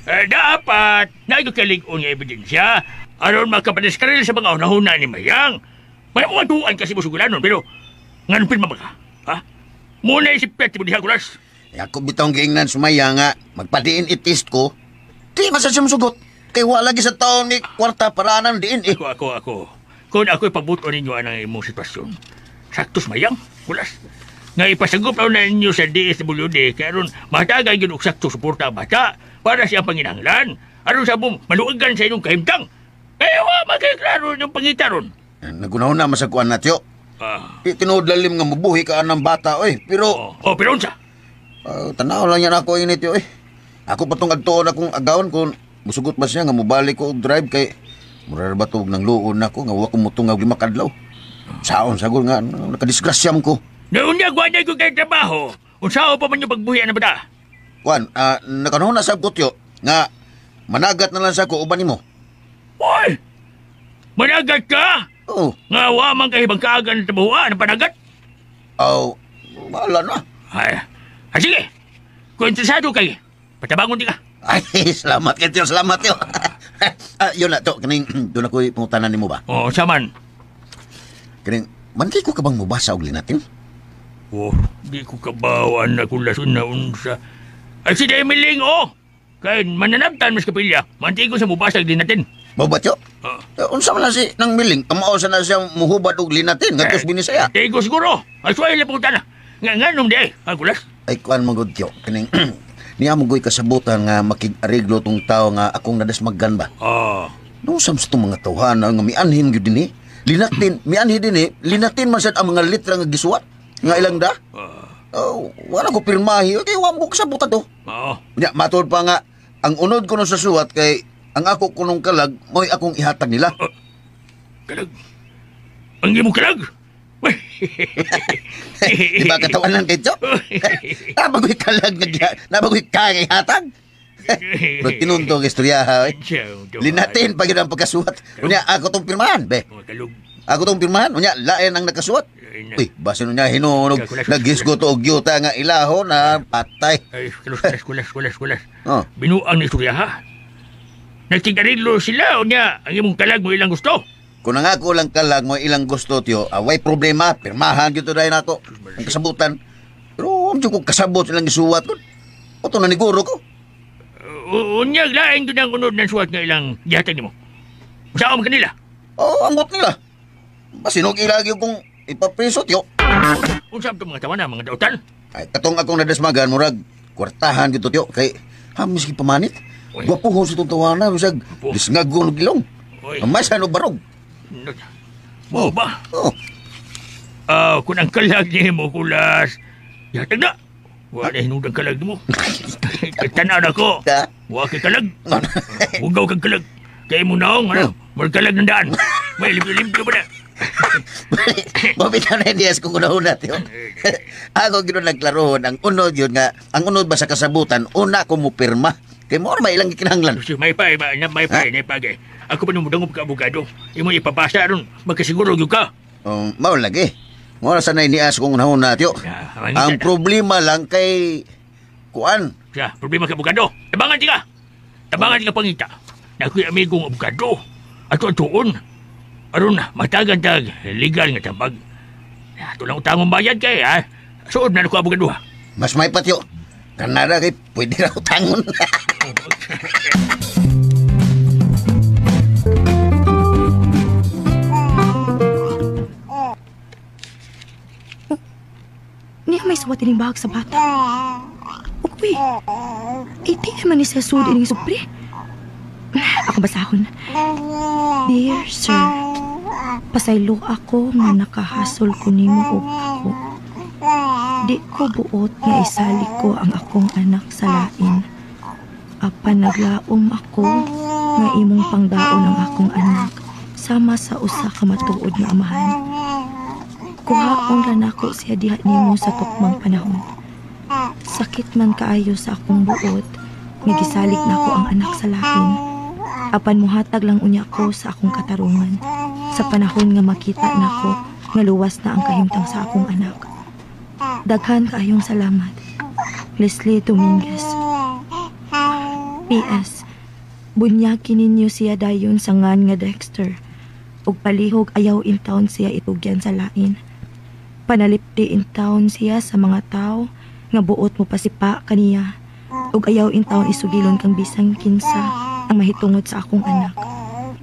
Eh, dapat naay kalig-on nga ebidensya aron makapadiskaril sa mga hunahuna ni Mayang. May mga duan kasi mo sugulanon pero nganong pirma ba ka? Ha? Muna isipet mo diha, Kulas. Eh, ako bitong giingnan sa Mayang nga magpa-DNA test ko. Di man sa siyang sugot. Kay wala lagi sa taon ni kwarta paraanan diin eh. Ako. Kung ako'y pabuto ninyo ang imong sitwasyon. Saktos Mayang, Kulas. Nga ipasagop na ninyo sa DSWD kay aron matagay gyud og sakto suporta ang bata para sa iyang panginahanglan. Aron sa mong maluagan sa inyong kahimtang. Kaya wa magkaklaro inyong pangita ron. Nagunaw na masagkuan na, Tiyo. Ah. Di tinuod lalim nga mabuhi ka anang bata, oy. Pero... Oh, pero unsa? Tanaw lang yan ako ini, Tiyo, eh. Ako patong adtuon akong agawon kung musugot ba siya nga mubalik ko og drive kay mura ba tug nang luon nako nga wa ko mutungag 5 ka adlaw. Saon sagol nga nakadisgrasyam ko. Naunya gwa ko kay trabaho. Unsaon pa man yung pagbuhi ang bata? Kuan, nakanuhon na sab ko, Tiyo, nga managat na lang sa ko uban nimo. Oy! Managat ka? Oo. Nga wa man kay bangkaagan ng trabaho ng panagat? Aw, bahala na. Ay, sige. Kung interesado kay, patabangon di ka. Ay, salamat kay Tiyo, salamat, Tiyo. Yun na, to, kaning, doon ako'y pangutanan nimo ba? Oo, saman. Kaning, mantay ko ka bang mubasa og linatin? Oh, di ko kabawan na kung lason na unsa. Ay, si Demiling, oh! Kay mananabtan, mas kapilya. Mantay ko sa mubasa og linatin. Mao ba, Tiyo? Unsa man na si nang miling, kamao sa na siya muhubad og linatin, ngadto sa Binisaya. Mantay ko siguro. Ay, suway lang pangutana. Nga, nung di ay, kulas. Ay, kuan mo gud, Tiyo. Kaning, niya mo go'y kasabutan nga makig-ariglo tong tao nga akong nadasmaggan ba? Ah. Nung sa itong mga tawhana nga mianhin gyud dinhi, linatin, mianhin dinhi, linatin man sad ang mga litra nga gisuwat nga ilang da. Oh, wala ko pirmahi, kay wa mo kasabutan to. Oo. Nya matud pa nga Ang unod ko sa suwat kay ang ako kunong kalag mo'y akong ihatag nila. Kalag? Ang imong kalag? Di ba katawanan kay Chok? Nabagoy kalag nabagoy kang ihatag. Pero tinuntong istorya ha. Linatin pa yun ang pagkasuwat. Unya, ako tong pirmahan, be. Ako tong pirmahan. Unya, lain ang nakasuwat. Uy, basin unya hinunog. Naghisgo to og yuta nga ilaho na patay. Ay, kulas. Oh. Binuang ni istorya ha. Nagtigarilo sila, unya, ang imong kalag mo ilang gusto. Kung ang ako lang kalag mo ilang gusto, tiyo, away problema, pirmahan dito dahil nako. Ang kasabutan. Pero, ang ko kasabot silang isuwat ko. Oto na niguro ko. Unya, lain doon ang unod ng suwat nga ilang gihatag nimo. Saan kanila? Oo, amot nila. Basinog ilagi kong ipapriso, tiyo. Unsa itong mga tawa na, mga dautan? Ay, katong akong nadasmagan, murag, kwartahan dito, tiyo. Kay, hamis kipamanit. Gwapuhon sa itong tawana, bisag, disngagon og ilong. Amay sa ano barog. Mo ba? Oo. Kung ang kalag ni mo, Kulas, yatag na. Wala hinudang kalag mo. Tanaw na ko. Wala kay kalag. Hugaw kang kalag. Kaya mo naong, ano? Magkalag ng daan. May limpyo-limpyo pa na. Mabitaw na ideas kung una-una, tiyo. Ako gano'n nagklarohon. Ang unod yun nga, ang unod ba sa kasabutan, una ko mo pirma. Kaya mo may ilang gikinahanglan. May pa, may pa, may pa. Ako pa nung mudangop ka abogado. Imo ipabasa ron, magkasiguro yun ka. Mao lagi. Mao sa nainias kung una-una, tiyo. Ang problema lang kay kuan. Siya, problema kay abogado. Tabangan siya. Tabangan siya pangita. Na ako'y amigong abogado. Ato atuon. Aron, matagan tag legal nga tambag. Ato lang utangong bayad kay, ha? Suod na ko abogado, ha? Mas may patyo. Kanara kay pwede na utangon. Niya may suwat ining bahag sa bata. Uy, iti naman ni sa sud ining supri. Ako basahon. Dear sir, pasaylo ako nga nakahasol ko nimo og ako. Di ko buot nga isali ko ang akong anak sa lain. Apan naglaom ako nga imong pangdaon ang akong anak sama sa usa ka matuod nga amahan. Kuhaon ra nako siya diha nimo sa tukmang panahon. Sakit man kaayo sa akong buot nga gisalig nako ang anak sa lain. Apan mohatag lang unya ko sa akong katarungan sa panahon nga makita nako nga luwas na ang kahimtang sa akong anak. Daghan kaayong salamat. Leslie Dominguez. P.S. Bunyagi ninyo siya dayon sa ngan nga Dexter. Ug palihog ayaw in town siya itugyan sa lain. Panalipti in town siya sa mga tao nga buot mo pasipa kaniya. Ug ayaw in town isugilon kang bisang kinsa ang mahitungod sa akong anak.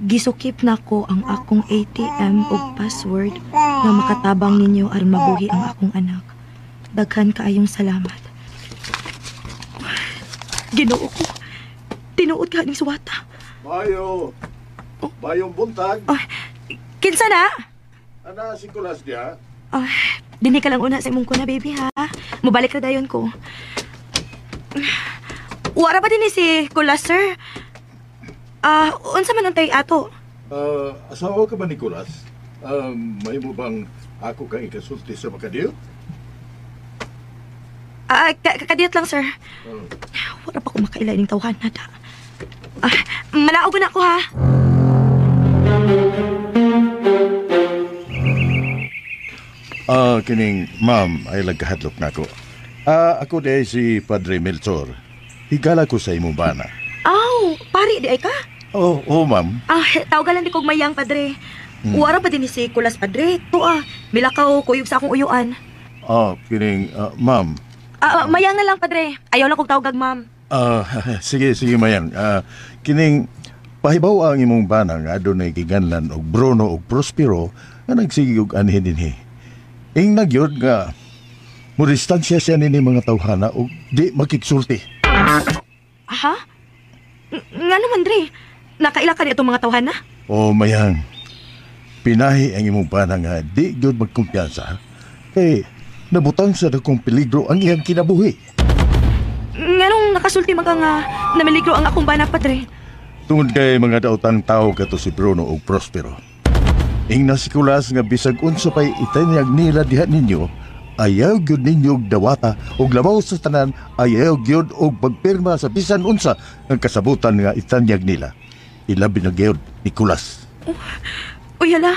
Gisukip nako ang akong ATM ug password nga makatabang ninyo aron mabuhi ang akong anak. Daghan kaayong salamat. Ginoo ko. Tinuod ka ning suwata. Bayo. Oh. Bayong buntag. Oh, kinsa na? Ana si Kulas diha. Oh, dinhi ka lang una sa imong kuna, baby, ha. Mobalik ra dayon ko. Wara ba din si Kulas, sir? Unsa man ang tay ato? Asawa ka ba ni Kulas? May mo bang ako kang ikasulti sa makadiyot? Kadiyot lang, sir. Wala pa ko makaila ining tawhan na da. Manaog na ako, ha? Kining, ma'am, ay lagkahadlok na ako. Ako di si Padre Melchor. Higala ko sa imong bana. Aw, pari di ay ka? Oo, oh, ma'am. Tawag lang di kog mayang, Padre. Wara pa din si Kulas, Padre. Tuwa, milakaw, kuyog sa akong uyuan. Kining, ma'am. Mayang na lang, Padre. Ayaw lang kog tawag, ma'am. Sige, mayang. Kining, pahibaw ang imong bana nga adunay giganlan og Bruno og Prospero nga nagsige og anhin dinhi. Ing nagyod nga mo distansya siya nini mga tawhana og di makigsulti. Aha? Nga naman, Dre. Nakaila ka ni itong mga tawhana? Oh, mayang. Pinahi ang imong bana nga di gyud magkumpiyansa. Kay nabutang sa dakong peligro ang iyang kinabuhi. Nganong Nganong nakasulti man ka nga namiligro ang akong bana, padre? Tungod kay mga daotang tao kato si Bruno ug Prospero. Ingna si Kulas nga bisag unsa pay itanyag nila diha ninyo, ayaw gyud ninyo og dawata ug labaw sa tanan ayaw gyud og pagpirma sa bisan unsa ang kasabutan nga itanyag nila. Ilabi na gyud ni Kulas. Uy, hala.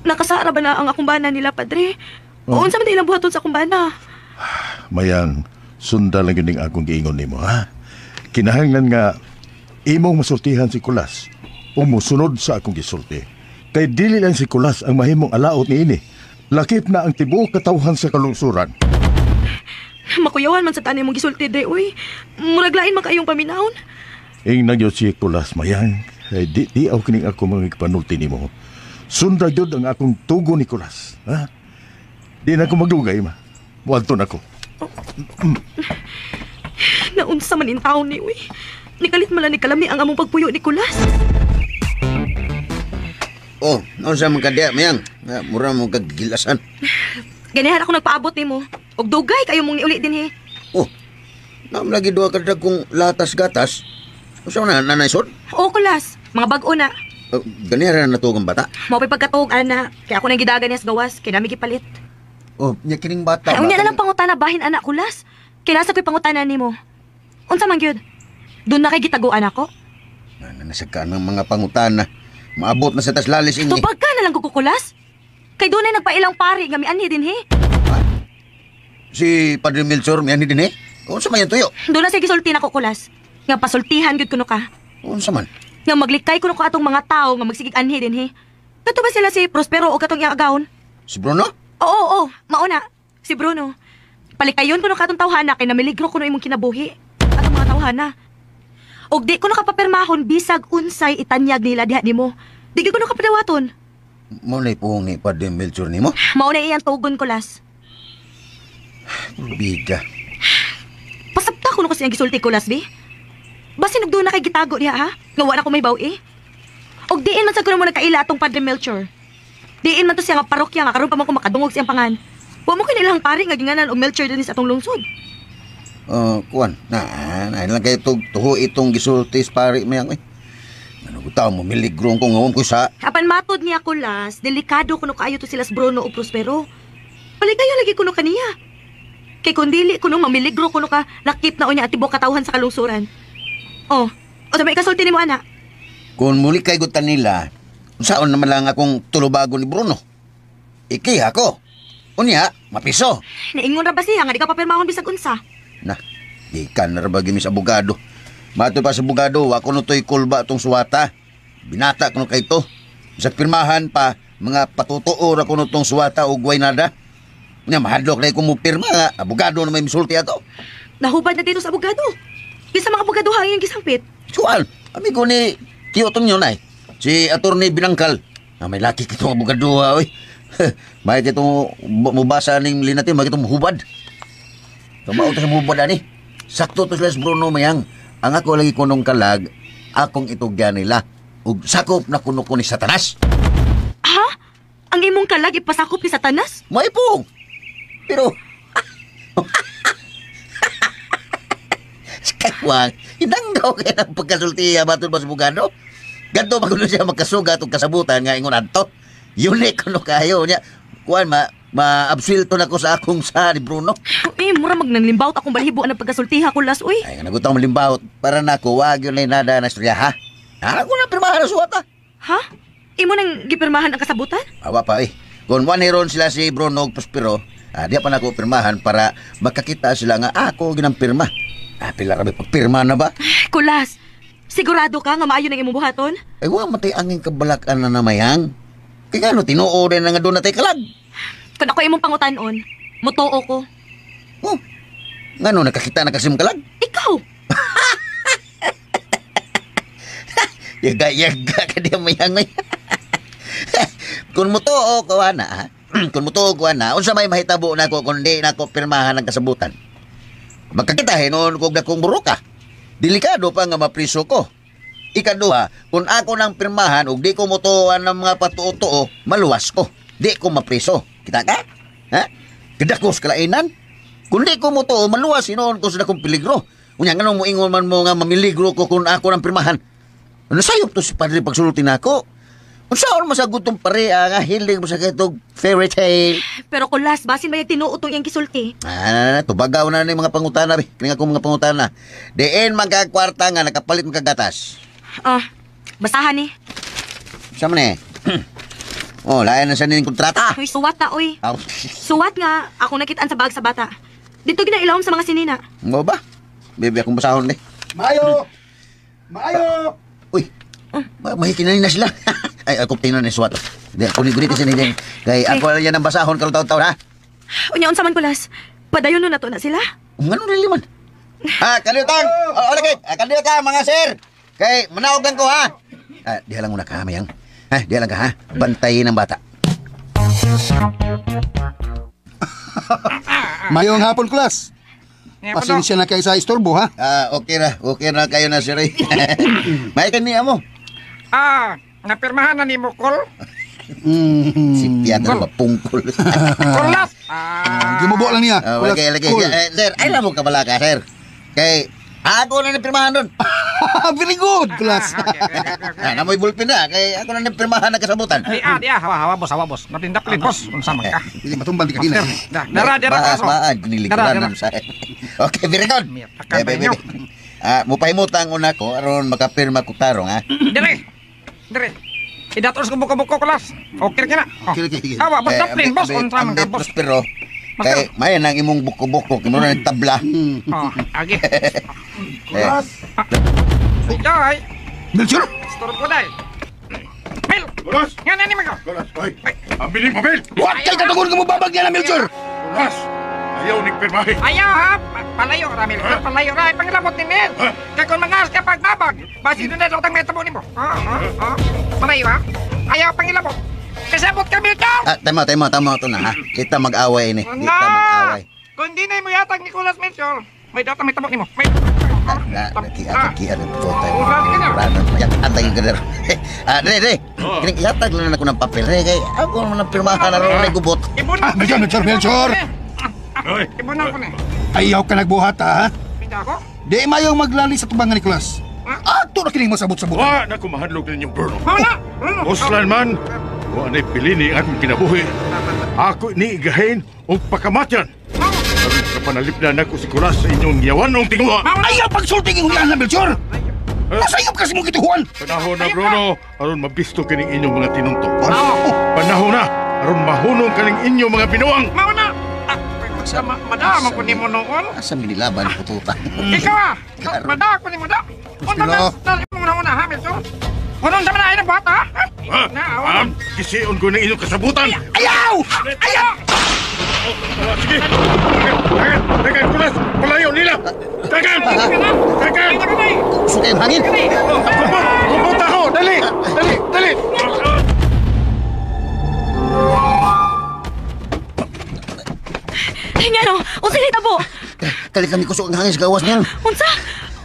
Nakasara ba na ang akong bana nila, padre? Oh. Unsa man ilang buhaton sa akong bana? Mayang sunda lang gyud ning akong giingon nimo, ha? Kinahanglan nga imong masultihan si Kulas o musunod sa akong gisulti. Kay dili lang si Kulas ang mahimong alaot niini. Lakip na ang tibuok katawhan sa kalungsuran. Makuyawan man sa tanin mong gisulti, dre, uy. Murag lain man kayong paminawon. Ingnan gyud si Kulas, mayang. Ay, di aw kining ako mga ipanulti nimo. Sunda gyud ang akong tugo ni Kulas. Ha? Di na ako magdugay, ma. Muadto na ko. Naunsa man in taon ni, uy. Nikalit man lang ni Kalami ang among pagpuyo ni Kulas. Oh, unsa man ka diha, mayang? Mura mo kag gilasan. Ganihan ako nagpaabot nimo. Og dugay kayo mong niuli dinhi. Oh, naam lagi duha ka kung latas-gatas. Unsa man na nanay sod? Oo, Kulas. Mga bag-o na. Ganihan ra natuog ang bata. Mao pa'y pagkatuog, ana. Kaya ako nang gidagan niya sa gawas. Kaya nami gipalit. Oh, nya kining bata. Ay, unya na lang pangutana bahin anak, Kulas. Kinasa ko'y pangutana nimo. Unsa man gyud? Doon na kay gitaguan ako? Nasa ka ng mga pangutana. Maabot na sa taslalis ini. Tubag ka na lang kukukulas. Kay doon ay nagpailang pari nga mianhi dinhi. Si Padre Melchor mianhi dinhi? Unsa man yan tuyo? Doon na siya gisulti na kukulas. Nga pasultihan gyud kuno ka. Unsa man? Nga maglikay kuno ka atong mga tao nga magsigig anhi dinhi. Kato ba sila si Prospero o katong iyang agawon? Si Bruno? Oo, oo, mauna. Si Bruno. Palikayon kuno ka atong tawhana kay namiligro kuno imong kinabuhi. Atong mga tawhana. Og di kuno ka papirmahon bisag unsay itanyag nila diha nimo. Di gyud kuno ka padawaton. Mao na ipuhong ni Padre Melchor nimo? Mao na iyang tugon, Kulas. Bida. Pasabta kuno kasi ang gisulti, Kulas, bi. Basin og doon na kay gitago diha, ha? Nga wa na ko may baw-i. Og diin man sa kuno mo nagkaila atong Padre Melchor. Diin man to siya nga parokya nga karon pa man ko makadungog siyang pangan. Wa mo kinilang pari nga ginganan og Melchor dinhi sa atong lungsod. Kuan, na lang kayo tuho itong gisulti sa pari mayang eh. Ano ko tao mo miligro ko ngawon ko sa Apan matod niya, Kulas, delikado kuno kaayo to sila sa Bruno o Prospero. Palikayo lagi kuno kaniya. Kay kun dili kuno mamiligro kuno ka lakip na unya atibok katawhan sa kalungsuran. Oh, o sa may ikasulti nimo ana. Kung muli kay gutan nila, unsaon naman lang akong tulubago ni Bruno. Iki ako. Unya, mapiso. Niingon ra ba siya nga di ka papirmahon bisag unsa? Na, di ka na ra ba gimi sa abogado. Mato pa sa abogado, wa kuno to'y kulba tong suwata. Binata kuno kay to. Sa pirmahan pa, mga patutuo ra kuno tong suwata og way nada. Unya, mahadlok na ko mo pirma nga. Abogado na may misulti ato. Nahubad na dito sa abogado. Bisa mga abogado hangin gisampit. Sual, amigo ni Tiyo Tonyo na eh. Si Attorney Binangkal. Ah, may laki kitong abogado ha, oy. May kitong mubasa ning linatin, may kitong hubad. Kamao to sa hubad ani. Sakto to sila sa Bruno mayang. Ang ako lagi kunong kalag, akong itugyan nila. Ug sakop na kuno ko ni Satanas. Ha? Ang imong kalag ipasakop ni Satanas? May pong. Pero Kaiwang, hinanggaw kaya ng pagkasultiya matod ba sa abogado? Ganto pa kuno siya magkasugat o kasabutan nga ingon adto. Unique kuno kayo niya. Kuan ma-absuelto na ko sa akong sa ni Bruno. Eh, mura magnanlimbawt akong balahibo ang pagkasultiha ko las, uy. Ay, nagutang malimbawt. Para nako, wag yun na nada na istorya, ha? Ako na pirmahan ang suwata. Ha? Imo nang gipirmahan ang kasabutan? Awa pa, eh. Kung one sila si Bruno og Prospero, diya pa nako pirmahan para makakita sila nga ako ginampirma. Pila rabi pagpirma na ba? Kulas, sigurado ka nga maayo nang imong buhaton? Ay, wa matay angin kabalakan na namayang. Kaya ano, tinuo rin na nga doon natay kalag. Kung ako imong pangutanon, mutuo ko. Oh, ngano, nakakita na kasi mong kalag? Ikaw! Yaga-yaga ka diya mayang. Kung mutuo ko, ana, ha? Kung mutuo ko, ana, unsa may mahitabo na ako kung di na ako pirmahan ang kasabutan? Magkakita, hinuon kog dakong buruka. Delikado pa nga mapriso ko. Ikaduha, kung ako nang pirmahan ug di ko mutuoan ng mga patuo-tuo, maluwas ko. Di ko mapriso. Kita ka? Ha? Kadakos kalainan? Kung di ko mutuo, maluwas hinuon ko sa dakong peligro. Unya nganong moingon man mo nga mamiligro ko kung ako ng pirmahan. Ano sayop to si Padre pagsulti nako? Unsaon masagot tong pare nga hilig mo sa katong fairy tale? Pero Kulas, basin ba yung tinuod tong iyang gisulti? Ah, tubagaw na ni mga pangutana be. Kini akong mga pangutana. Diin man ka kwarta nga nakapalit man ka gatas. Ah, basahan ni. Sa man eh? Oh, lain na sa ning kontrata. Uy, suwat na, oy. Aw. Suwat nga, ako nakitaan sa bag sa bata. Dito ginailawom sa mga sinina. Mo ba? Bebe, akong basahon ni. Maayo! Maayo! Uy, mahikinanin na sila. Ay, ako tingnan ni suwat. Di, kunin kasi ni Kay ako lang yan ang basahon karong taon-taon, ha? Unya, unsa man, Kulas? Padayon nun na to na sila. Ngano rin man? Ah, kaliyotang! Oh, okay. Kaliyotang, mga sir! Kay, manaog lang ko, ha? Ah, diha lang muna ka, Mayang. Ha, diha lang ka, ha? Bantayin ang bata. Mayong hapon, Kulas. Pasensya na kayo sa istorbo, ha? Ah, okay na. Okay na kayo na, sir. May kaniya mo. Ah, napirmahan na ni mo, Kol? Si Piata na mapungkol. Kulas! Gimubo lang niya. Oh, okay, okay. Sir, ay lang mo kabala ka, sir. Kay, ako na napirmahan doon. Very good, Kulas. Namoy bulpin na. Kay ako na napirmahan na kasabutan. Di, hawa, boss, hawa, boss. Natindaplin, boss. Unsa man ka. Hindi, matumbang di ka hina. Dara, kaso. Maad, nilikuran. Okay, very good. Bebe. Mupahimutang una ko, aron makapirma ko tarong, ha? Dire. Idatos ko buko-buko, Kulas. Okay ka na. Okay. Hawa, boss, daplin, boss. Unsa man ka, boss. Pero, kay may nang imong buko-buko, kimo na tabla. Oh, agi. Kulas. Day. Melchor. Storm ko day. Mel. Kulas. Nga na ni mo. Kulas, oy. Ambilin papel. What kay katugon ka mo babag niya na Melchor? Kulas. Ayaw ning pirmahe. Ayaw ha. Palayo ra Melchor, palayo ra pangilabot ni Mel. Kay kun mangas ka pagbabag, basi dunay lutang may tabo nimo. Palayo ha. Ayaw pangilabot. Kasabot ka, Melchor! Ah, tama ito na, ha? Kita mag-away ini. Kita mag-away. Kung di na mo yatag ni Kulas, Melchor, may data may tabok nimo. May Kian ito tayo. Ah, dre. Kining ihatag lang ako ng papel, re kay ako man ang pirmahan na ron gubot. Ah, Melchor. Ibunan ko ni. Ayaw ka nagbuhat, ha? Pinda ako? Di mayong maglali sa tubangan ni Kulas. Ato na kining masabot-sabot. Wa na kumahadlok ninyong Bruno. Wala. Uslan man. Wa na pilini ang akong kinabuhi. Ako ni igahin og pakamatyan. Kapanalipna na ko si Kulas sa inyong yawanong tinguha. Ayaw pagsulti ng hulian na, Melchor! Nasayop kasi mong kituhuan! Panahon na, Bruno, aron mabisto kining inyong mga tinuntok. Panahon na, aron mahunong kaning inyong mga binuang. Mauna! Madama ko ni mo noon. Asa minilaban ko tuta? Ikaw ah! Madama ko ni mo da! Unta na, una-una ha, Melchor? Unang sama na ay nagbuhat ha? Ha? Kision ko ng inyong kasabutan! Ayaw! Ayaw! Sige! Tagan! Kulas! Palayo nila! Tagan! Tagan! Sukay ang hangin! Kumpot! Kumpot ako! Dali! Dali! Dali! Ay nga no! Unsa nahitabo? Kalit kami kusog ang hangin sa gawas niyan. Unsa?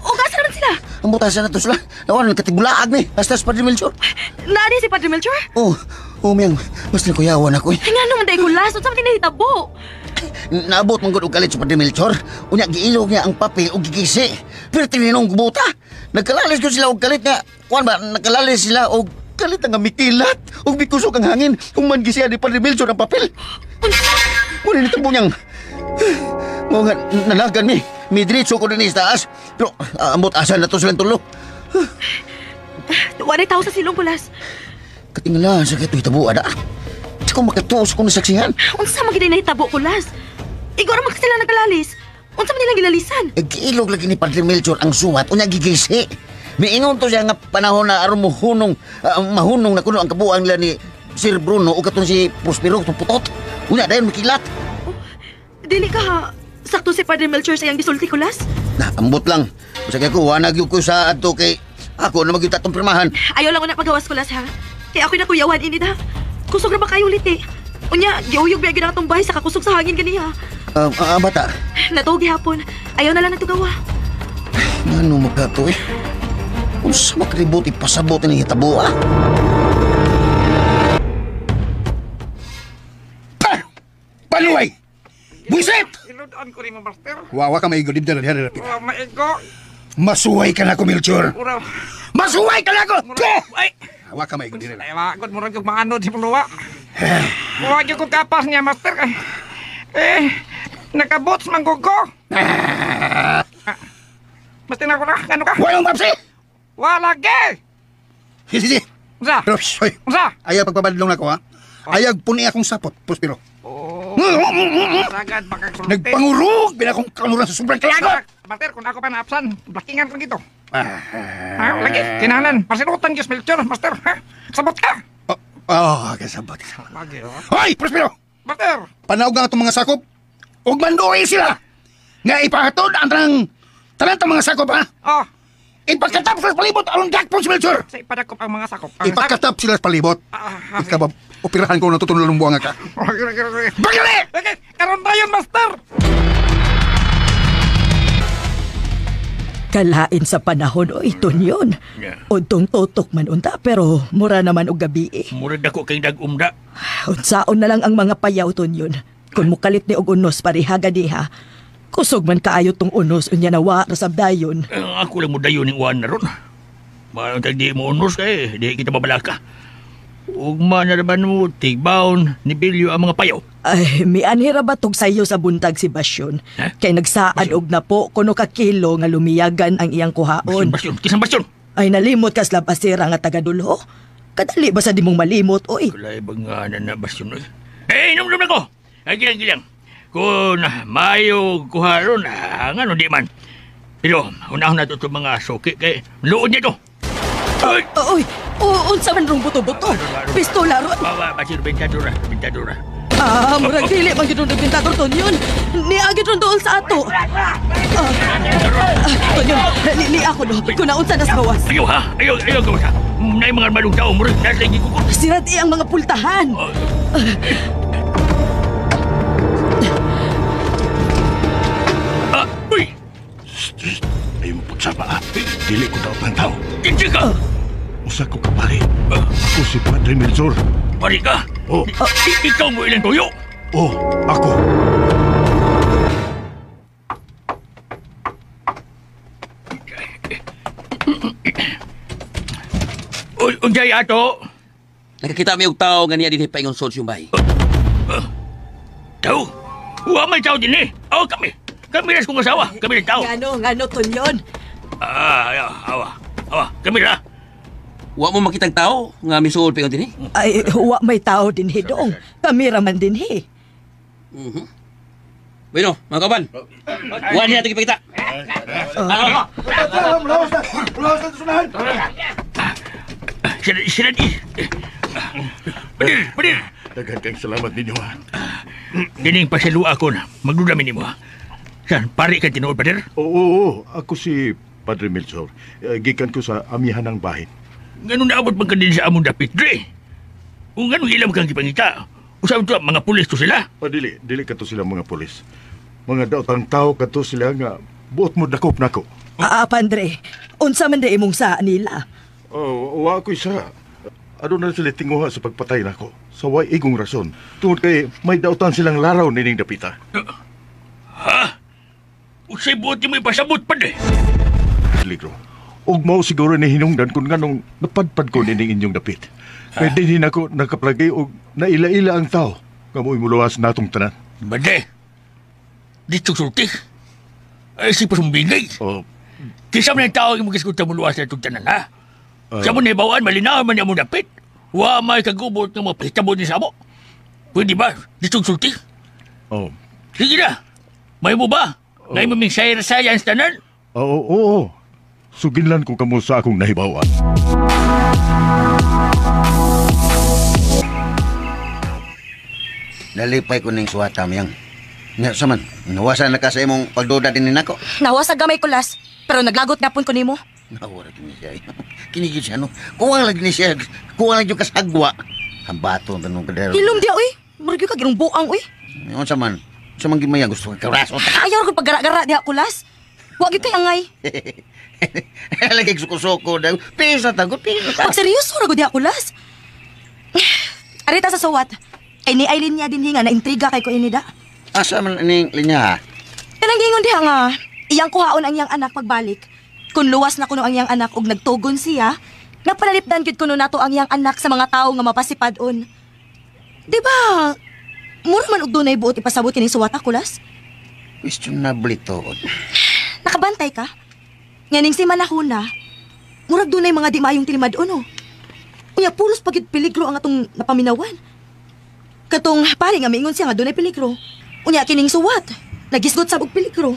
O asa naman sila? Ang butasan na to sila. Nawan, katibulaag ni. Hasta sa Padre Melchor. Naani si Padre Melchor? Oh, miyang. Mas nakuyawan ako eh. Ay nga naman dahil Kulas. Unsa man nahitabo? Naabot mong gud og kalit sa Padre Melchor. Unya, giilog niya ang papel o gigisi. Pero tininong gubuta. Nagkalalis ko sila og kalit nga. Kuan ba, nagkalalis sila og kalit nga mikilat. Og mikusog ang hangin. Kung man gisiya ni Padre Melchor ang papel. Muna nitabo niyang. Mo nga, nalagan mi. Midritso ko din sa taas. Pero ambot asa na to silang tulo. Wala'y tao sa silong, Kulas. Katingala sa kito hitabo, ada. Di ko makatuos kung nasaksihan. Unsa man gid nahitabo, Kulas? Igor man sila nagkalalis. Unsa man nilang gilalisan? Giilog lagi ni Padre Melchor ang suwat unya gigisi. Miingon to siya nga panahon na aron mohunong mahunong na kuno ang kabuang nila ni Sir Bruno o katong si Prospero itong putot. Unya dayon makilat. Oh, dili ka ha. Sakto si Padre Melchor sa iyang gisulti, Kulas? Na, ambot lang. Basta kay ko wanag ko sa adto kay ako na magyud atong pirmahan. Ayaw lang una pagawas, Kulas ha. Kay ako'y nakuyawan ini da. Kusog ra ba kayo ulit eh. Unya, giuyog biya gyud ang atong bahay sa kakusog sa hangin ganiha. Bata. Natuog gihapon. Ayaw na lang natugawa. Ngano magkato eh? Unsa makribot ipasabot ni hitabo ah? Panuay! Buisit! Gikitaan ko ni mo, Master. Wawa ka maigo dibdala diha dapita. Wa maigo. Masuway ka na ko, Melchor. Mura. Masuway ka na ko! Ay! Wa ka maigo dira. Ay, wa gud murag kog maanod si Puluwa. Wa gyud ko kapas niya, Master. Eh, nakabots man ko ko. Master na ko na, ano ka? Walang mapsi! Wala ge! Sige, sige. Unsa? Pero, hoy. Unsa? Ayaw pagpabadlong na ko, ha? Ayag puni akong sapot, Prospero. Oh. Sagad makagsulti. Nagpangurog! Pinakong kanuran sa sobrang kalagot! Master, kung ako pa naapsan, blakingan ko dito. Ha, lagi, kinahanglan. Pasilutan gyud Melchor, Master. Ha? Sabot ka! Oh, kasabot. Lagi, oh. Hoy, Prospero! Master! Panawag nga itong mga sakop. Ug manduoy sila! Nga ipahatod ang tanang tang mga sakop, ha? Oh. Ipakatap sila sa palibot aron dakpon si Melchor! Sa ipadakop ang mga sakop. Ipakatap sila sa palibot. Ikaw ba, operahan ko natutunan ng buwanga ka. Bagali! Okay, karon tayo, Master! Kalain sa panahon o iton yun. Yeah. Udtong tutok man unta pero mura naman og gabi eh. Murag dako kay dag-umda. Unsaon na lang ang mga payaw ton yun. Kung mukalit ni og unos pareha diha. Kusog man kaayo tong unos unya nawa ra sab dayon. Ako lang mo dayon ning uwan na ron. Maong tag di mo unos kay di kita mabalaka. Ugma na naman mo tigbaon ni Bilyo ang mga payaw. Ay, mianhira ba tog sayo sa buntag si Basyon? Kay nagsaad og napo kuno ka kilo nga lumiyagan ang iyang kuhaon. Basyon, kisang basyon. Ay nalimot kas labasira nga taga dulho. Kadali ba sa di mong malimot oy? Kulay ba nga na basyon oy? Eh, inom na ko. Ay gilang-gilang. Kung mayo kuha ron, ngano di man. Pero unahon na to itong mga suki kay luod niya to. Ay! Oy! Unsa man rong buto-buto? Pistola ron. Bawa, basir, bentadora, bentadora. Ah, murag dili man gyud bentador ton yun. Niagi ron dool sa ato. Ton yun, ni ako do. Kung naunsa nas gawas. Ayaw ha, ayaw, ayaw gawas ha. Nay mga armadong tao, murag nasa lagi ko. Sirad ang mga pultahan. Uy! Ayaw mo pagsaba ha. Dili ko daw ang tao. Kinsi ka! Usa ko ka pare. Ako si Padre Melchor. Pare ka? Oh. Ikaw mo ilang tuyo? Oh, ako. Unsay ato? Nakakita mi og tao nga niya dinhi paingon sod siyong bahay. Tao? Wa may tao dinhi. Oh, kami. Kami ras kong asawa. Kami rin tao. Ngano ton yun? Awa. Awa, kami ra. Wa mo makitang tao nga misuol paingon dinhi? Ay, wa may tao dinhi dong. Kami ra man dinhi. Mhm. Bueno, mga kauban. Wa niya ito ipakita. Sila di. Padir, padir. Daghan kang salamat ninyo ha. Dining pasilua ko na. Magduda mi nimo ha. San, pari ka tinuod, padir? Oo, oo. Ako si Padre Melchor. Gikan ko sa amihan ng bahin. Ganun naabot man ka din sa among dapit, dre. Kung ganun ilam kang gipangita, usab to mga pulis to sila. O, dili, dili ka to sila mga pulis. Mga daotang tao ka to sila nga buot mo dakop nako. Pandre, unsa man di imong saa nila? Oh, wa ko isa. Ano na sila tinguha sa pagpatay nako? Sa way igong rason. Tungod kay may daotan silang laraw nining dapita. Ha? Usay buot mo ipasabot, padre. Ligro. Og mao siguro ni hinungdan kung nganong napadpad ko nining inyong dapit. Kay dinhi nako nakaplagay og naila-ila ang tao nga mo'y muluwas natong tanan. Bade, dito sulti. Ay, si pasumbingay. Oh. Kisa man ang tao ang magisguta muluwas natong tanan, ha? Sa mo naibawan, malinaw man ang dapit. Wa may kagubot ng mga pahitabot ni Sabo. Pwede ba? Dito sulti. Oh. Sige na. May mo ba? Oh. Ngayon mo ming science tanan? Oo, oo. Suginlan ko kamo sa akong nahibawan. Nalipay ko ning suwata miyang. Nga sa man, nawasan na ka sa imong pagduda din nako. Nawasa gamay ko las, pero naglagot na pun ko nimo. Nawara kini siya. Kini gyud siya no. Kuwang lagi ni siya. Kuwang lagi kasagwa. Hambaton tanong kadero. Hilom dia oy. Murag ka ginong buang oy. Unsa man? Unsa man gid maya gusto ka karaso. Ayaw ko paggara-gara diha kulas. Wa gyud kay angay. Lagi suko-suko daw. Pisa tagot, pisa ta. Pag seryoso ra gud diha kulas. Arita sa suwat. Kay ni Aileen niya din hinga na intriga kay ko inida. Asa man ning linya? Kanang giingon diha nga iyang kuhaon ang iyang anak pagbalik. Kung luwas na kuno ang iyang anak og nagtugon siya, napalalipdan gyud kuno nato ang iyang anak sa mga tawo nga mapasipad-on. Di ba? Mura man og dunay buot ipasabot kining suwata, Kulas? Questionable tuod. Nakabantay ka? Nganing si Manahuna, murag dunay mga di maayong tilimad-on, oh. Unya pulos pagid peligro ang atong napaminawan. Katong pare nga miingon siya nga dunay peligro. Unya kining suwat, nagisgot sa og peligro.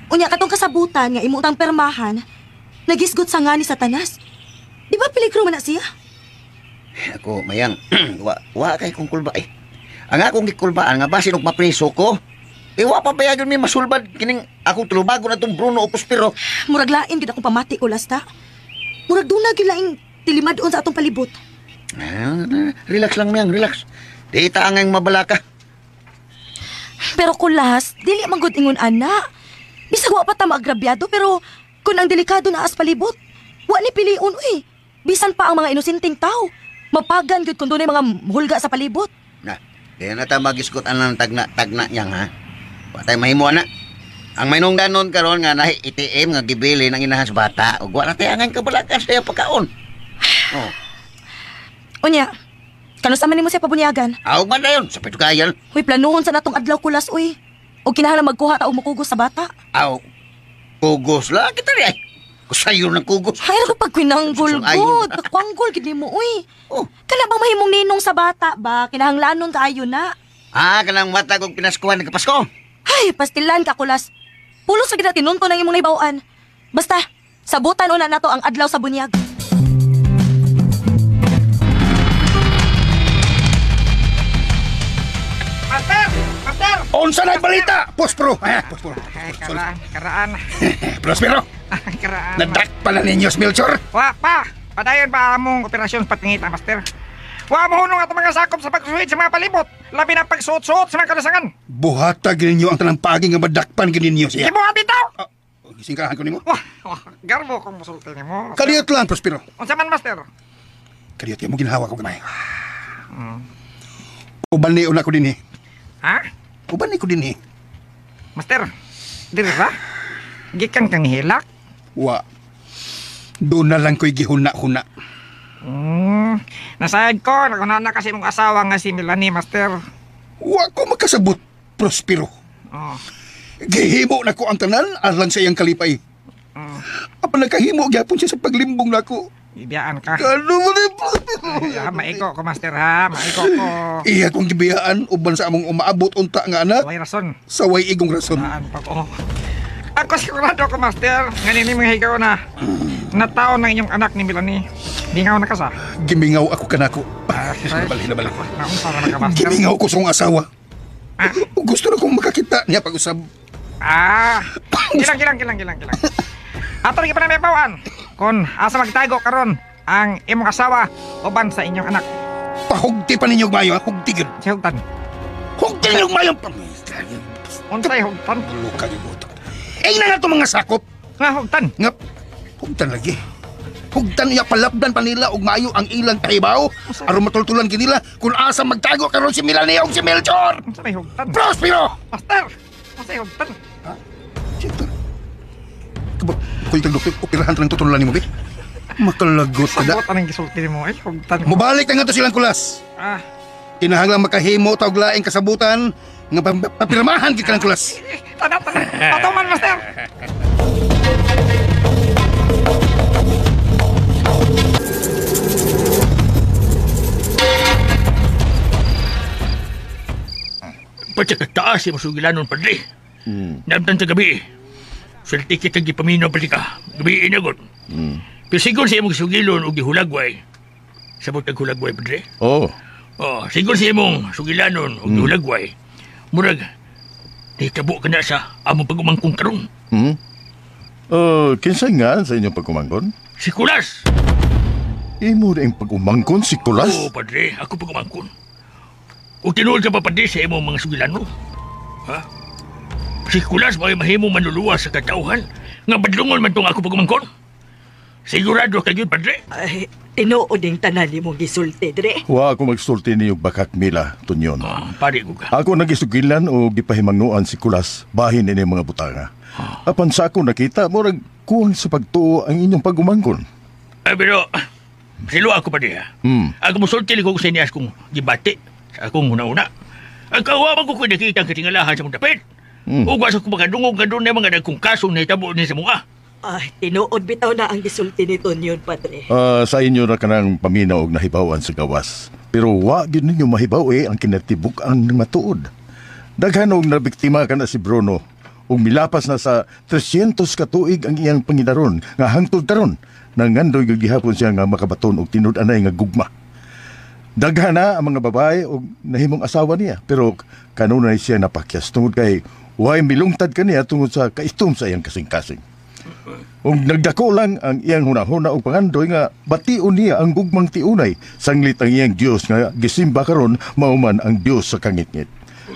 Unya katong kasabutan nga imong tang permahan, nagisgot sa nga ni Satanas. Di ba peligro man na siya? Ako, mayang, wa kay kong kulba eh. Ang akong gikulbaan nga basin og mapriso ko. Eh, wa pa bayagon mi masulbad kining akong tulubago na tong Bruno o Prospero. Murag lain gid akong pamati ko lasta. Murag duna gyud laing tilimad-on sa atong palibot. Relax lang mayang, relax. Di ta angay mabalaka. Pero Kulas, dili man gud ingon ana. Bisag wa pa ta maagrabyado pero kun ang delikado naa sa palibot, wa ni piliun uy. Bisan pa ang mga inosenteng tao, mapagan gyud kun dunay mga hulga sa palibot. Na, di na ta magisgot anang tagna niyang ha. Wa tay mahimo ana. Ang mainungdanon karon nga nahi ATM nga gibili ng inahan sa bata ug wa na tay angan kabalakan sa iyang pagkaon. Oh. Unya, kanusa man nimo siya pabunyagan? Aw man dayon sa pitukayan. Huy, planuhon sa natong adlaw, Kulas uy. O kinahanglan magkuha ta og mukugos sa bata. Aw, kugos la kita ri ay. Kusayo ng kugos. Hay ra ko pagkwinanggol gud, kakwanggol gid nimo uy. Oh. Kana bang mahimong ninong sa bata ba? Kinahanglanon kaayo na. Ah, kanang matag og pinaskuhan ng Pasko. Ay, pastilan ka, Kulas. Pulos sa gid tinunto ng imong nahibaw-an. Basta, sabutan una nato ang adlaw sa bunyag. Master! Master! Unsa na balita? Prospero. Prospero. Ay, karaan. Prospero. Karaan. Nadakpan na ninyo, Melchor. Wa pa. Padayon pa among operasyon patingita, Master. Wa mo hunong atong mga sakop sa pagsuhid sa mga palibot. Labi na pagsuot-suot sa mga kalasangan. Buhata ninyo ang tanang paging nga madakpan ninyo siya. Gibuhat bitaw. Gisingkahan ko nimo. Wah, garbo kong musulti nimo. Kaliyot lang, Prospero. Unsa man, Master? Kaliyot mo ginhawa ko gamay. Uban ni una ko dinhi. Ha? Uban ni ko dinhi. Master, diri ra? Gikan kang hilak? Wa. Doon na lang ko'y gihuna-huna. Nasayad ko, naguna na kasi mong asawa nga si Melanie, Master. Wa ko makasabot, Prospero. Oh. Gihimo na ko ang tanan alang sa iyang kalipay. Apan nagkahimo gyapon siya sa paglimbong nako. Ibiyaan ka. Ano mo ni Prospero? Ay, maiko ko, Master, ha? Maiko ko. Iya kong gibiyaan uban sa among umaabot unta nga anak. Way rason. Sa way igong rason. Saan pa ko? Ako sigurado ko, Master. Ngayon mga higaw na nataon ng inyong anak ni Melanie. Bingaw na ka sa? Gimingaw ako kanako. Nabali. Naunsa na ka, Master? Gimingaw ko sa akong asawa. Ah? Gusto na kong makakita niya pag-usab. Ah! Kilang. Ato rin pa na may bawaan. Kung asa magtago karon ang imong asawa uban sa inyong anak. Pahugti pa ninyo mayo, ha? Hugti yun. Si hugtan. Hugti ninyo mayo. Unsay hugtan? Luka yung utak. Eh, na nga itong mga sakop. Nga hugtan. Nga, hugtan lagi. Hugtan niya palabdan pa nila og maayo ang ilang kahibaw. Aron matultulan kinila kung asa magtago karon si Melanie og si Melchor. Unsa may hugtan? Prospero! Master! Unsay hugtan? Ha? Siyempre. Kabot, kuy kag doktor, operahan ta ng tutulan nimo, be. Makalagot ka da. Sabot anang gisulti nimo, eh, hugtan. Mubalik na nga to silang Kulas. Ah. Kinahanglan makahimo ta og laing kasabutan nga papirmahan gid ka ng Kulas. Tana. Patuman, Master. Pagkakataas si masugilanon, padre. Namtan sa gabi. Swerte kitang gipaminaw pati ka. Gabi inagot. Pero siguro sa imong sugilon o gihulagway. Sabot kag hulagway, padre? Oo. Oh, siguro sa imong sugilanon o gihulagway. Murag, nahitabo ka na sa among pag-umangkong karon. Kinsa nga sa inyong pag-umangkon? Si Kulas! Imo na yung pag-umangkon si Kulas? Oo, padre. Ako pag-umangkon. O tinuod ka pa, padre, sa imong mga sugilano? Ha? Si Kulas may mahimong manluluwas sa katauhan nga badlungon man tong ako pag-umangkon. Sigurado ka gyud, padre. Ay, tinuod ning tanan nimong gisulti, dre. Wa ako magsulti niyo bakak Mila, Tunyon. Pare ko ka. Ako nagisugilan o gipahimangnoan si Kulas bahin ini mga butanga. Apan sa ako nakita, murag kuwang sa pagtuo ang inyong pagumangkon. Ay, pero silo ako pa diha. Ako musulti ko sa inyo kung gibati sa akong una-una. Ang kawaman ko kung nakita ang katingalahan sa mong dapit. Ugwas ako makadungog nga doon na mga nagkong kasong nahitabo ni sa mga. Ay, tinuod bitaw na ang gisulti ni Tonyon, padre. Sa inyo na kanang paminaw og nahibaw-an sa gawas. Pero wa gyud ninyo mahibaw ang kinatibuk-an ng matuod. Daghan og nabiktima kana si Bruno. Ug milapas na sa 300 ka tuig ang iyang pangidaron nga hangtod karon nangandoy gyud gihapon siya nga makabaton og tinud-anay nga gugma. Daghan na ang mga babae og nahimong asawa niya, pero kanunay siya napakyas tungod kay way milungtad kaniya tungod sa kaitom sa iyang kasing-kasing. Ug nagdako lang ang iyang hunahuna og pangandoy nga bation niya ang gugmang tiunay sanglit ang iyang Dios nga gisimba karon mao man ang Dios sa kangitngit.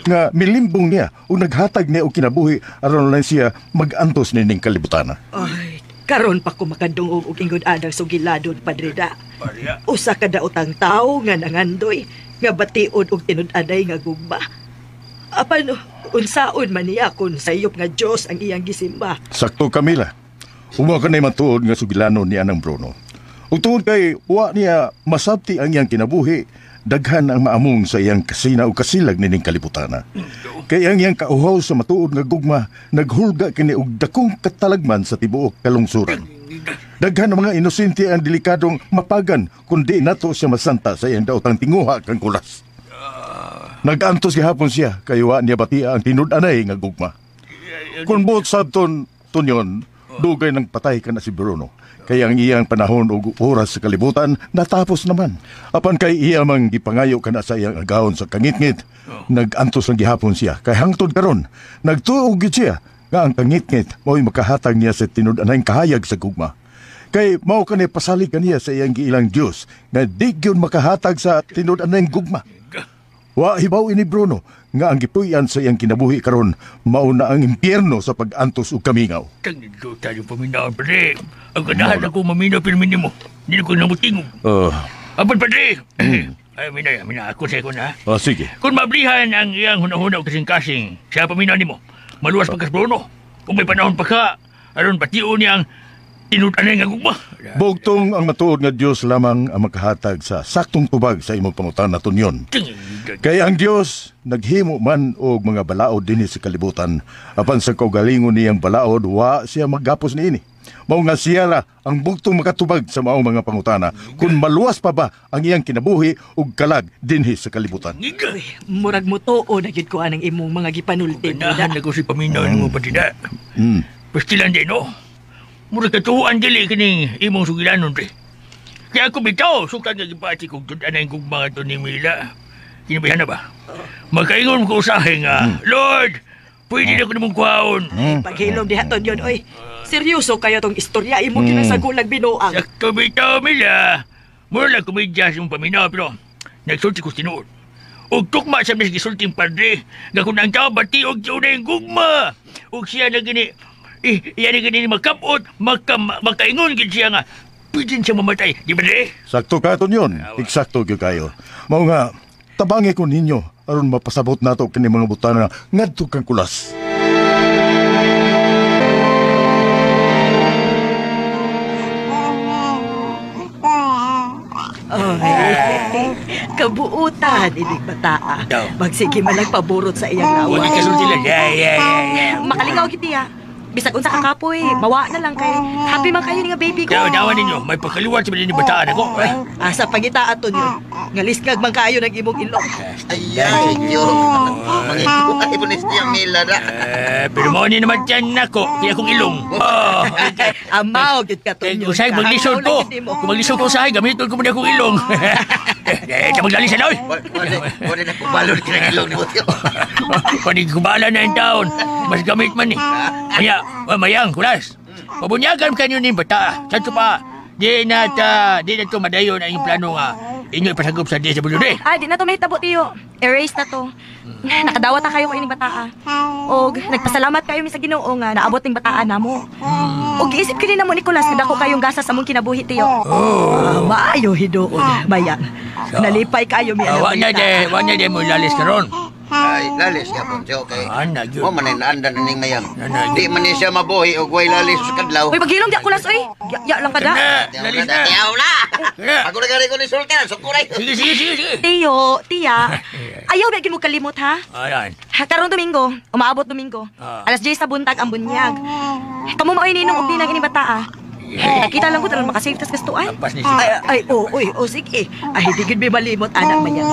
Nga milimbong niya ug naghatag niya og kinabuhi aron lang siya magantos nining kalibutana. Ay, karon pa ko makadungog og ingod anang sugiladon, padre da. Usa ka daotang tawo nga nangandoy nga bation og tinud-anay nga gugma. Apan unsaon man niya kun sayop nga Dios ang iyang gisimba. Sakto, Camila. Uwa ka na'y matuod nga sugilanon ni Anang Bruno. Ug tungod kay wa niya masabti ang iyang kinabuhi, daghan ang maamong sa iyang kasina o kasilag nining kalibutana. Kay ang iyang kauhaw sa matuod nga gugma, naghulga kini og dakong katalagman sa tibuok kalungsuran. Daghan ang mga inosente ang delikadong mapagan kun di nato siya masanta sa iyang daotang tinguha kang Kulas. Nag-antos gihapon siya kay wa niya batia ang tinud-anay nga gugma. Kung buot sabton Tunyon, dugay nang patay ka na si Bruno. Kaya ang iyang panahon ug oras sa kalibutan natapos naman. Apan kay iya mang gipangayo ka na sa iyang agahon sa kangitngit, nag-antos lang gihapon siya. Kay hangtod karon, nagtuo gyud siya nga ang kangitngit mao'y makahatag niya sa tinud-anay kahayag sa gugma. Kay mao kani pasalig kaniya sa iyang giilang Dios nga di gyud makahatag sa tinud-anay gugma. Wa hibaw ini Bruno nga ang gipuy-an sa iyang kinabuhi karon mao na ang impyerno sa pag-antos ug kamingaw. Tangito tayo paminaw, padre. Ang ganahan ako maminaw pero minimo. Hindi ko namutingog. Apan, padre. Ay, mina, ako sa ko na. Oh, sige. Kung mablihan ang iyang hunahuna o kasing-kasing sa paminaw nimo, maluwas pagkas Bruno. Kung may panahon pa ka, aron bation niya ang tinud-anay nga gugma. Bugtong ang matuod nga Dios lamang ang makahatag sa saktong tubag sa imong pangutana, Tunyon. Kay ang Dios naghimo man og mga balaod dinhi sa kalibutan, apan sa kaugalingon niyang balaod wa siya maggapos niini. Mao nga siya ra ang bugtong makatubag sa maong mga pangutana kung maluwas pa ba ang iyang kinabuhi ug kalag dinhi sa kalibutan. Uy, murag mo tuo na gyud ko anang imong mga gipanulti. Ganahan na ko si paminaw nimo padida. Pastilan din, no? Murag katuan dili kining imong sugilanon, pre. Kaya ako bitaw, sukad nga gipati kong tudanay kong mga to ni Mila. Kinabihan na ba? Makaingon ko usahe nga, Lord, pwede na ko namong kuhaon. Paghilom diha, Tonyon, oy. Seryoso kayo tong istorya, imong kinasagulag binuang. Sakto bitaw, Mila. Mura lang kumedya sa imong paminaw, pero nagsulti ko tinuod. Ug tukma sa mis gisulting padre, nga kung ang tao bati og tiunay gugma. Ug siya na gini, iya na gini makapot, makaingon gid siya nga, pwede siya mamatay. Di ba, di? Sakto ka, Tonyon. Eksakto gyud kayo. Mao nga, tabangi ko ninyo aron mapasabot nato kini mga butana ngadto kang Kulas. Ay, kabuutan inig bataa. Magsige man lang paborot sa iyang lawas. Wala kasulti lang. Yeah. Makalingaw gid niya. Bisag unsa ka kapoy, mawa na lang kay happy man kayo nga baby ko. Dawan ninyo, may pagkaliwat sa ni bataan ako. Asa pangita aton yun. Ngalisngag man kayo ng imong ilong. Ayan, senyor. Mangikuhay po ni siya Mila na. Pero mo ni naman tiyan nako, kaya akong ilong. Amaw, gid ka to. Usahay, maglisod ko. Kung maglisod ko usahay, gamiton ko muna akong ilong. Magdali sa laoy. Wala na kubalon ka ng ilong ni mo. Panig kubala na yung taon. Mas gamit man eh. Kaya, mayang, Kulas. Pabunyagan kanyo ni bata. Santo pa, di na ito madayon ang iyong plano nga. Inyo ipasagop sa DSWD. Ah, di na to mahitabo, tiyo. Erase na to. Nakadawat na kayo ko ining bataa. Og nagpasalamat kayo mi sa Ginoo nga naabot ning bataa namo. Og giisip kini namo Nicolas nga dako kayong gasa sa among kinabuhi, tiyo. Oh. Maayo hiduon, mayang. Nalipay kayo mi Wa na de, wa na de mo lalis karon. Ay, lalis yapon siya, okay. Ana gyud. Wa man ay naandan ning mayang. Di man ni siya mabuhi og way lalis sa kadlaw. Uy, paghilom di ako las, uy. Ya, ya lang kada. Lalis na. Tiyaw na. Ako na gani ko ni Sultan, sukuray. Sige, sige, sige, sige. Tiyo, tiya. Ayaw ba mo kalimot ha? Ayan. Karon Domingo, umaabot Domingo. Ah. Alas 10 sa buntag ang bunyag. Kamo maoy ninong og ninang ini bataa. Nakita lang ko taron makasave tas gastuan. Ay, ay, oh, oy, oh, sige. Ay, di gid mi malimot anak mayang.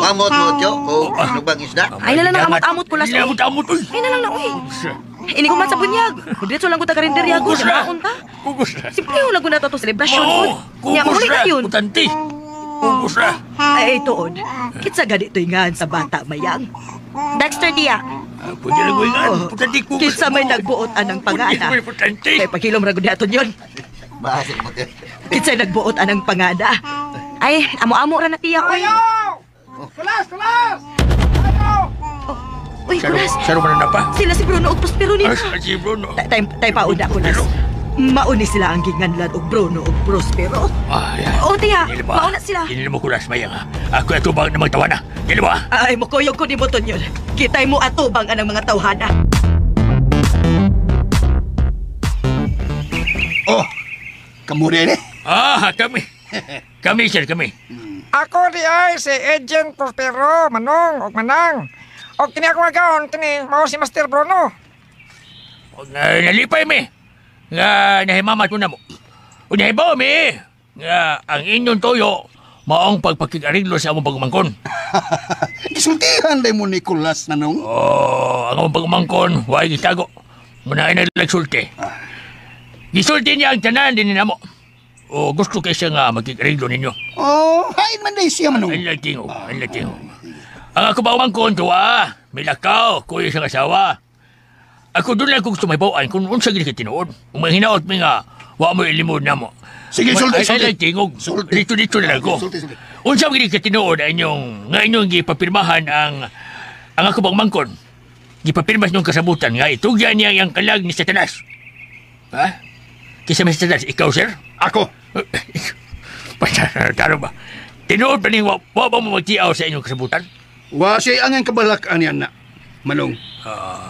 Amot mo, Tiyo, o lubang isda. Ay na lang ang amot-amot ko las. uy. Amot-amot, uy. Ay na lang na uy. Ini ko man sa bunyag. Diretso lang ko ta karinderya ko. Kugos na. Maon ta. Kugos na. Simple lang ko na to selebrasyon Oo, ko. Nya kugos muli na. na yun. Putanti. Kugos na. Ay, tuod. Kitsa ganito ingan sa bata mayang. Dexter tiya. Pwede lang ko ingan. Putanti, kugos. Kinsa may nagbuot anang pangana. Pwede, putanti. Kay paghilom ra gud naton yun. Bahasik mo, Tiyo. Kinsa nagbuot anang pangana. Ay, amo-amo ra na tiya oy. Ayaw! Kulas, kulas! Ayaw! Uy, kulas. Saro man na pa. Sila si Bruno og Prospero nila. Ay, si Bruno. Tay tay pauna kulas. Mauni sila ang ginganlan og Bruno og Prospero. Ay, Oo, tiya. Dili ba? Mauna sila. Dili mo kulas mayang ha. Ako ato bang na magtawa na. Dili ba? Ay, mukuyog ko ni mo yun. Kitay mo atubang anang mga tawhana. Oh, kamuri ni. Ah, kami. Kami sir, kami. Ako di ay si Agent Prospero, Manong, og Manang. Og kini ako magaon, kini mao si Master Bruno. Og nalipay mi. Nga nahimamat mo na mo. O nahibaw mi. Nga ang inyong toyo maong pagpakikariglo sa among pagumangkon. Gisultihan day mo Nicolas nanong. Oh, ang among pagumangkon, way gitago. Muna ay nagsulti. Gisulti niya ang tanan din namo. O gusto kay siya nga magkikariglo ninyo. Oh, hain man day siya manong. Ang latingo, ang latingo. Ang ako ba umangkon tuwa, may lakaw, kuya siyang asawa. Ako doon lang kung gusto may bawaan kung unsa gid kay tinuod. Kung may hinaot mi nga, wa mo ilimod na mo. Sige, sulti, Ay, sulti. ay, tingog. Sulti. Dito, dito na lang ko. Sulti, sulti. Unsa gid kay tinuod ang inyong, nga inyong gipapirmahan ang ako bang mangkon. Gipapirmas niyong kasabutan nga itugyan niya ang kalag ni Satanas. Ha? Kisa may Satanas, ikaw sir? Ako. Pataro ba? Tinuod pa ning wa ba mo magtiaw sa inyong kasabutan? Wa siya ang kabalak ani na. Manong.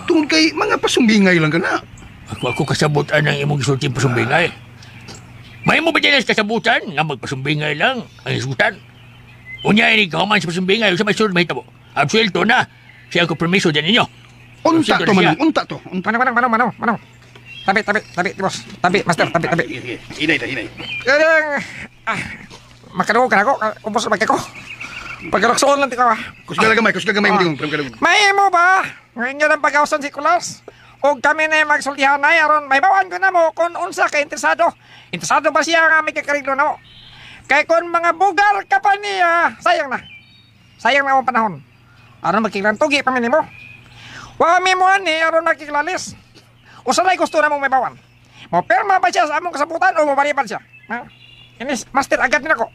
Tungod kay mga pasumbingay lang ka na. Ako kasabot ang imong gisulti pasumbingay. May mo ba dyan sa kasabutan nga magpasumbingay lang ang isutan? Unya ini kahuman sa pasumbingay usa may sulod mahitabo. Absuelto na. Siya ang kompromiso dyan ninyo. Unta to manong, unta to. Unta. Manong, manong, manong, manong. Tabi, tabi, tabi, boss. Tabi, master, tabi, tabi. Inay ta, inay. Kanang, makadugo ka na ako, ubos na ko. Pagkalaksoon lang ikaw ah. Kusga gamay, kusga gamay mo tingog. Mahimo ba? Ngayon nga lang pag-awsan si Kulas. O kami na magsultihanay aron may bawaan ko na mo kung unsa ka interesado. Interesado ba siya nga may kakariglo na mo? Kay kung mga bugar ka pa niya, sayang na. Sayang na ang panahon. Aron magkiklantugi pa mo. Wa mi mo ani aron makiklalis. Usaray gusto na mong may bawan. Mo perma ba siya sa among kasabutan o mabalipan siya? Ha? Inis, master agad din ako.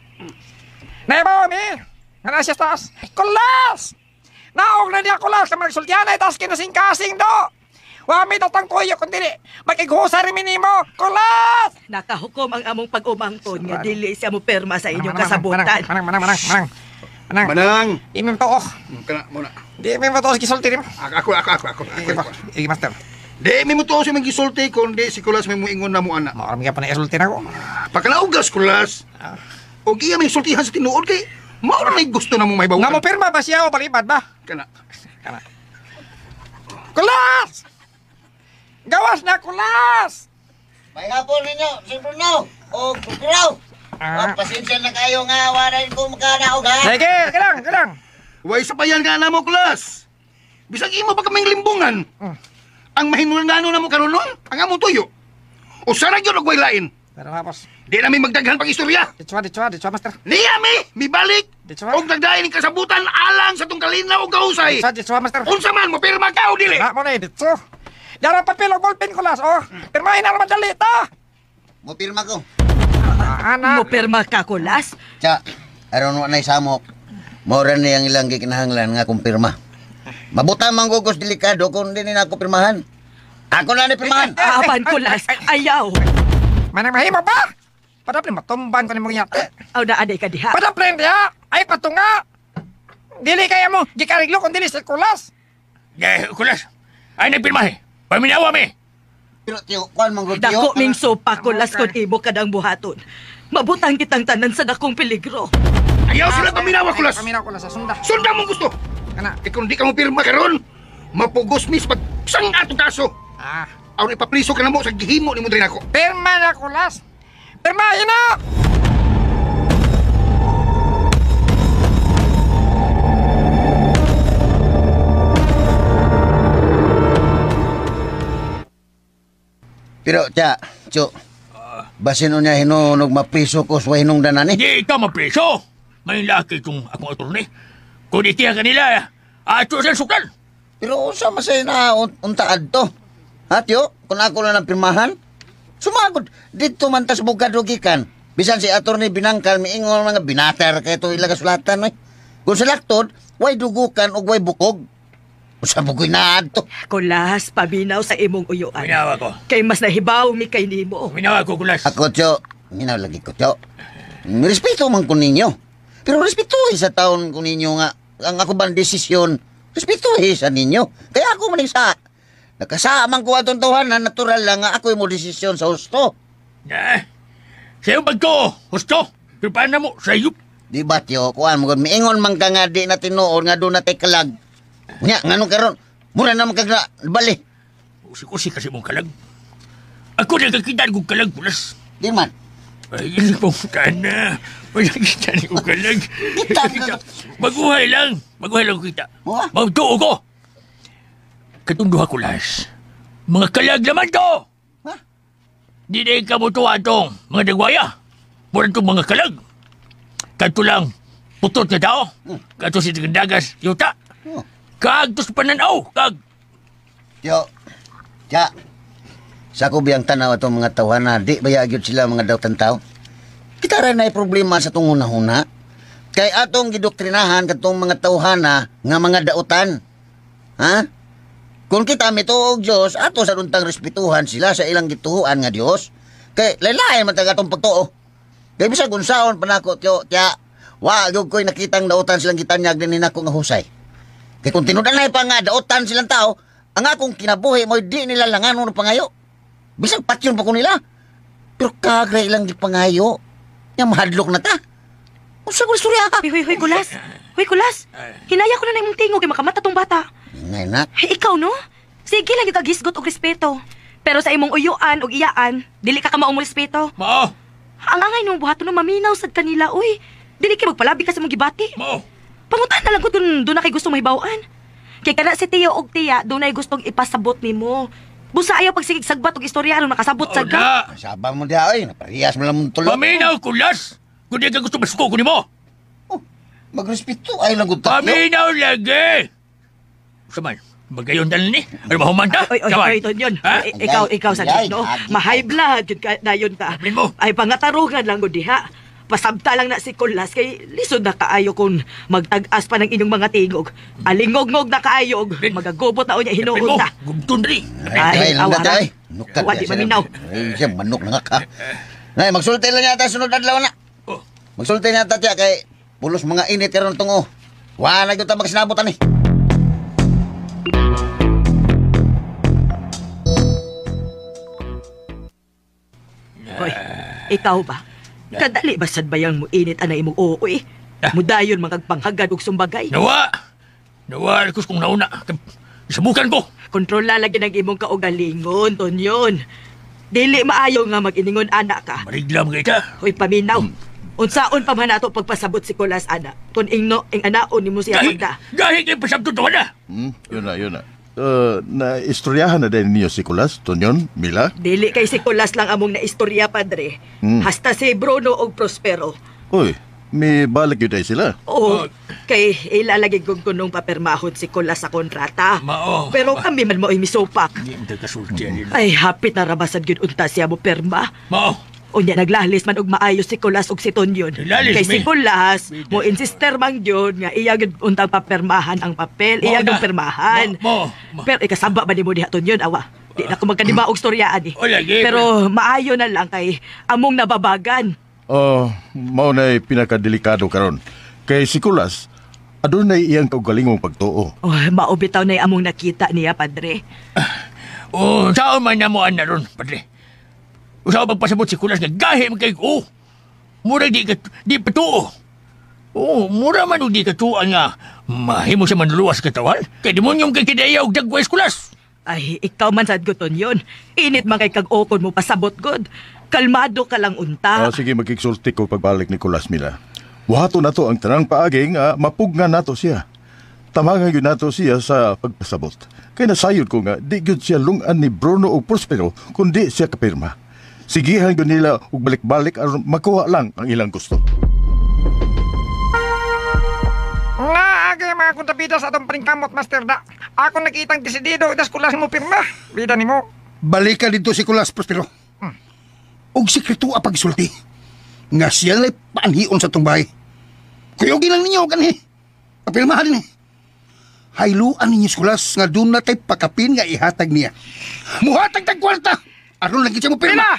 Naibawa mi. Nga na siya sa taas. Kulas! Naog na niya kulas ka magsultihanay taas kinasing-kasing do. Wa mi datang tuyo kundi di. Makighusa rin mi nimo. Kulas! Nakahukom ang among pag-umangkon nga dili siya mo perma sa inyong kasabutan. Manang, manang, manang, manang. Manang. Manang. Di mi matuo. Kana mo na. Di mi matuo gisulti nimo. Ako, ako, ako, ako. Ako, Sige, master. Di mi mutuo si magisulti kundi si Kulas may muingon na mo ana. Mao ra pa na isulti nako. Pagkalaugas Kulas. Og iya may sultihan sa tinuod kay mao ra may gusto na mo may Nga mo pirma ba siya o palipad ba? Kana. Kana. Kulas! Gawas na kulas! May hapon ninyo, si Bruno o Kukraw. Ah. Pasensya na kayo nga, wala ko makanaog ha. Sige, kalang, kalang. Way sa payan ka na mo, Kulas. Bisag imo pa kaming limbungan. Ang mahinulnano na mo karon nun, ang among tuyo. Usara gyud og way lain. Pero hapos. Di na mi magdaghan pag istorya. Ditswa, ditswa, ditswa, master. Niya mi, mibalik. Ditswa. Og nagdayon ning kasabutan alang sa tong kalinaw og kahusay. Ditswa, ditswa, master. Unsa man mo pirma ka o dili? Na mo na, ditswa. Dara papel og ballpen kulas, oh. Pirmahin na madali ta. Mo pirma ko. Ana. Mo perma ka kulas. Tsa, Aron wa nay samok. Mao ra ni ang ilang gikinahanglan nga kumpirma. Mabuta man gugos delikado kung di ni nako pirmahan. Ako na ni pirmahan. Apan Kulas, ayaw. Manang mahimo ba? Padaplin matumban ko nimong yate. Aw na aday ka diha. Padaplin diha. Ay patunga. Dili kaya mo gikariglo kun dili si Kulas. Eh, Kulas. Ay nagpirmahe. Paminawa mi. Pero tiyo, kuan man gud tiyo. Dako ming sopa Kulas kun imo kadang buhaton. Mabutang kitang tanan sa dakong peligro. Ayaw sila paminawa, Kulas. Paminawa Kulas, sunda. Sunda mong gusto. Kana. Eh, kung di ka mo pirma karon, mapugos mis pag sang atong kaso. Ah. Aron ipapriso ka na mo sa gihimo nimo diri nako. Pirma na Kulas. Pirma na. Pero tiya, tiyo. Basin unya hinunog mapriso ko sa hinungdanan ni. Di ka mapriso. May laki itong akong attorney. Kung itiya kanila, ato sa sukal. Pero unsa masay na untaad to? Ha, tiyo? Kung ako lang ang pirmahan? Sumagod, dito man tas bugad gikan. Bisan si attorney Binangkal, miingon mga binater kay ito ilaga sulatan. Eh. Kung sa laktod, way dugukan o way bukog. Usa bugoy na adto. Kulas, paminaw sa imong uyuan. Minawa ko. Kay mas nahibaw mi kay nimo. Minawa ko, Kulas. Ako, tiyo. Minaw lagi ko, tiyo. Respeto man ko ninyo. Pero respetuhin sa taon ko ninyo nga. Ang ako bang desisyon, respetuhin sa ninyo. Kaya ako maning sa... Nakasaamang ko atong tawahan na natural lang nga ako yung mo desisyon sa husto. Eh, sa'yo pagko, husto. Pero paano mo, sa'yo? Di ba, tiyo? Kuan mo, miingon man ka nga di na tinuod nga doon na kalag. Nya, nganong karon? Mura na magkagra, bali. Usik-usik kasi mong kalag. Ako nagkakita kong kalag, Kulas. Di man. Ay, hindi po ka na. Wala kita ni kong kalag. Kita. Maguhay lang. Maguhay lang kita. Magtuo ko. Katunduha, Kulas. Mga kalag naman to. Ha? Di na ikamutuwa itong mga dagwaya. Mura itong mga kalag. Kanto lang, putot na tao. Kanto si Tigandagas, yuta. Kag, tos pananaw, kag. Tiyo, tiya. Sa ko biyang tanaw itong mga tawhana, di ba yagyod sila mga dautan tao? Kita rin ay problema sa itong hunahuna. Kay atong gidoktrinahan katong mga tawhana nga mga dautan. Ha? Kung kita mituog Diyos, ato sa runtang respetuhan sila sa ilang gituhuan nga Diyos. Kay lain man taga atong pagtuo. Kay bisag unsaon panako tiyo, tiya, wa gyud ko'y nakitang dautan silang gitanyag din nako nga husay. Kay kung tinudanay pa nga daotan silang tao, ang akong kinabuhi mo'y di nila langanon ng pangayo. Bisag patyon pa ko nila. Pero kagray lang di pangayo. Yang mahadlok na ta. Unsa ko istorya ha? Huy, huy, huy, Kulas. Huy, Kulas. Hinaya ko na na imong tingog kay makamata tong bata. Ngay na. Hey, ikaw no? Sige lang yung kagisgot og respeto. Pero sa imong uyuan og iyaan, dili ka kamaong mo respeto. Mao. Ang angay nung buhaton no maminaw sad kanila, uy. Dili kay magpalabi ka sa imong gibati. Mao. Pangutan na lang ko dun na kay gusto mahibaw-an. Kay kana si Tiyo og Tiya, doon ay gustong ipasabot nimo. Busa ayaw pagsigig sagbat og istorya aron makasabot sad ka. Saba mo diha oy, naparehas mo lang mong tulog. Paminaw, Kulas. Kung di ka gusto masuko ko nimo. Oh, magrespeto ay lang gud ta. Paminaw lagi. Saman, magayon dal ni. Ano ba humanta? Oy, oy, oy, Tonyon. Ikaw sa no. Ma-high blood jud ka dayon ka. Ay pangatarungan lang gud diha. Pasabta lang na si Kulas kay lisod na kaayo kung magtag-as pa ng inyong mga tingog. Alingog-ngog na kaayog. Magagubot na unya hinuon ta. Gumtun ri. Ay, awara. ay. Nukat. Wa di maminaw. Ay, siya manok na nga ka. Nay, magsulti lang yata sunod adlaw na. Magsulti na yata tiya kay pulos mga init karon tungo. Wa na gyud ta magsinabot ani. Hoy, ikaw ba? Kadali ba sad bayang mo init anay imong ooy? Mudayon magagpanghagad og sumbagay. Nawa. Nawa kus kung nauna. Sabukan ko. Kontrola lagi ng imong kaugalingon, Tonyon. Dili maayo nga mag-iningon anak ka. Mariglam kita. Hoy, paminaw. Unsaon pa man nato pagpasabot si Kulas ana? Kun ingno ing anaon nimo siya pagda. Gahi kay pasabtot wala. Yun na, yun na. Na istoryahan na din niyo si Kulas, Tonyon, Mila? Dili kay si Kulas lang among naistorya, padre. Hasta si Bruno og Prospero. Uy, may balik yun ay sila. Oo, kay ilalagay kong kunong papirmahon si Kulas sa kontrata. Mao. Pero kami man mo ay misupak. Di mo kasulti. Ay, hapit na rabasad yun unta siya mo perma. Mao. Unya naglahlis man og maayo si Kulas og si Tonyon. Naglalis, Kay si mi. Kulas, mo insister man gyud nga iya gyud untang papirmahan ang papel, iya gyud pirmahan. Mo, Pero ikasaba ba nimo diha Tonyon awa? Di na ko magkadiba og storya ani. O, lagi. Pero maayo na lang kay among nababagan. Oh, mao na'y pinakadelikado karon. Kay si Kulas, adunay iyang kaugalingong pagtuo. Oh, mao bitaw na among nakita niya, padre. Oh, saan man na mo na ron, padre? Usaw pagpasabot si Kulas nga gahi man kay ko. Mura di ka di patuo. Oh, mura man og di ka tuan nga mahimo siya manluluwas katawan. Kay demonyong kay kidaya og dagway Kulas. Ay, ikaw man sad ko Tonyon. Init man kay kag-okon mo pasabot god. Kalmado ka lang unta. Ah, sige, magkiksulti ko pagbalik ni Kulas Mila. Buhato nato ang tanang paagi nga mapugnan nato siya. Tamangan gyud nato siya sa pagpasabot. Kay nasayod ko nga di gyud siya lungan ni Bruno o Prospero kundi siya kapirma. Sigihan gyud nila og balik-balik aron makuha lang ang ilang gusto. Nga, agay mga kontrabida sa atong paningkamot, Master Da. Ako nakitang desidido, das Kulas mo pirma. Bida nimo. Balikan dito si Kulas, Prospero. Og sikreto a pagsulti. Nga siya na'y paanhion sa tong bahay. Kuyogin lang ninyo, kanhi. Kapirmahan din eh. Hayluan ninyo si Kulas nga doon na tay pakapin nga ihatag niya. Muhatag tag kwarta! Aron lagi siya mo pirma. Pila!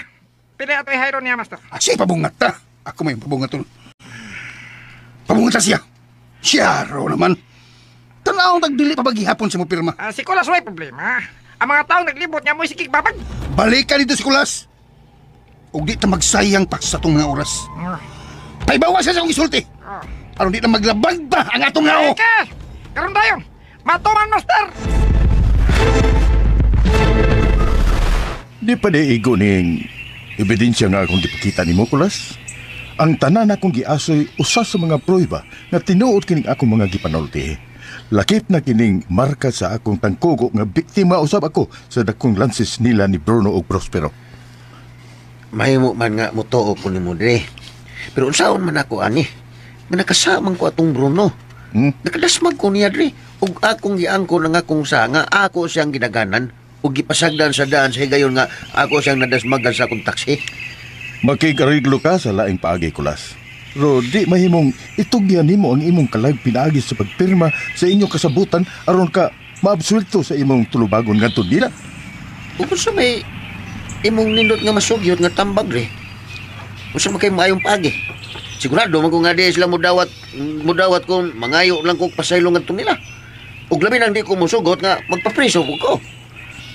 Pila ato'y hayro niya, Master. Ah, siya pabungat ta. Ako may pabungat tol. Pabungat ta siya. Siya ro naman. Tanawang tagdili pa paghihapon siya mo pirma. Ah, si Kulas way problema. Ang mga taong naglibot niya mo'y sikig babag. Balikan dito si Kulas. Ug di ta magsayang pa sa atong mga oras. Paibawa siya sa akong isulti. Aron di na maglabag ba ang atong ngao. Okay! Karon dayon! Matuman, Master! Di pa di igo ning ebidensya nga akong gipakita nimo, Kulas. Ang tanan akong giasoy usa sa mga prueba nga tinuod kining akong mga gipanulti. Lakip na kining marka sa akong tangkugo nga biktima usab ako sa dakong lansis nila ni Bruno ug Prospero. Mahimo man nga mutuo ko nimo dire. Pero unsaon man ako ani? Nga nakasamang ko atong Bruno. Nakadasmag ko niya dire. Ug akong giangko na nga kung sa nga ako siyang ginaganan ug gipasagdan sa daan sa higayon nga ako siyang nadasmagan sa akong taksi. Makikariglo ka sa laing paagi, Kulas. Pero di mahimong itugyan nimo ang imong kalag pinaagi sa pagpirma sa inyong kasabutan aron ka maabsuelto sa imong tulubagon ngadto nila. Ug unsa may imong nindot nga masugyot nga tambag re? Unsa man kay maayong paagi? Sigurado man ko nga di sila mudawat kung mangayo lang kog pasaylo ngadto nila. Ug labi nang di ko mosugot nga magpapriso ko ko.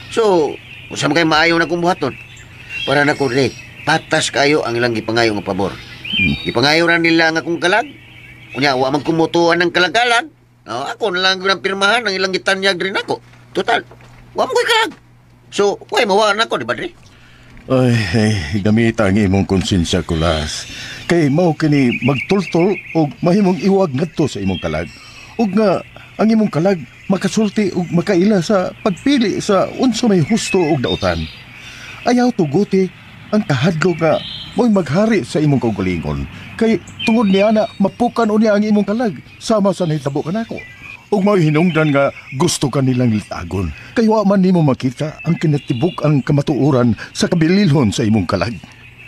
So, unsa man kay maayo na kong buhaton? Para nako re, patas kayo ang ilang gipangayo nga pabor. Gipangayo ra nila ang akong kalag. Unya wa man kumutuan ng kalagalag. Oh, ako na lang gyud ang pirmahan ang ilang gitanyag rin ako. Total, wa man ko'y kalag. So, way mawa na ako, di ba dre? Ay, ay, gamita ang imong konsensya, Kulas. Kay mao kini magtultol og mahimong iwag ngadto sa imong kalag. Ug nga ang imong kalag makasulti og makaila sa pagpili sa unsa may husto og dautan. Ayaw tuguti ang kahadlok nga mo'y maghari sa imong kaugalingon. Kay tungod niya na mapukan unya ang imong kalag sama sa nahitabo kanako. Ug mao'y hinungdan nga gusto ka nilang litagon. Kay wa man nimo makita ang kinatibuk ang kamatuoran sa kabililhon sa imong kalag.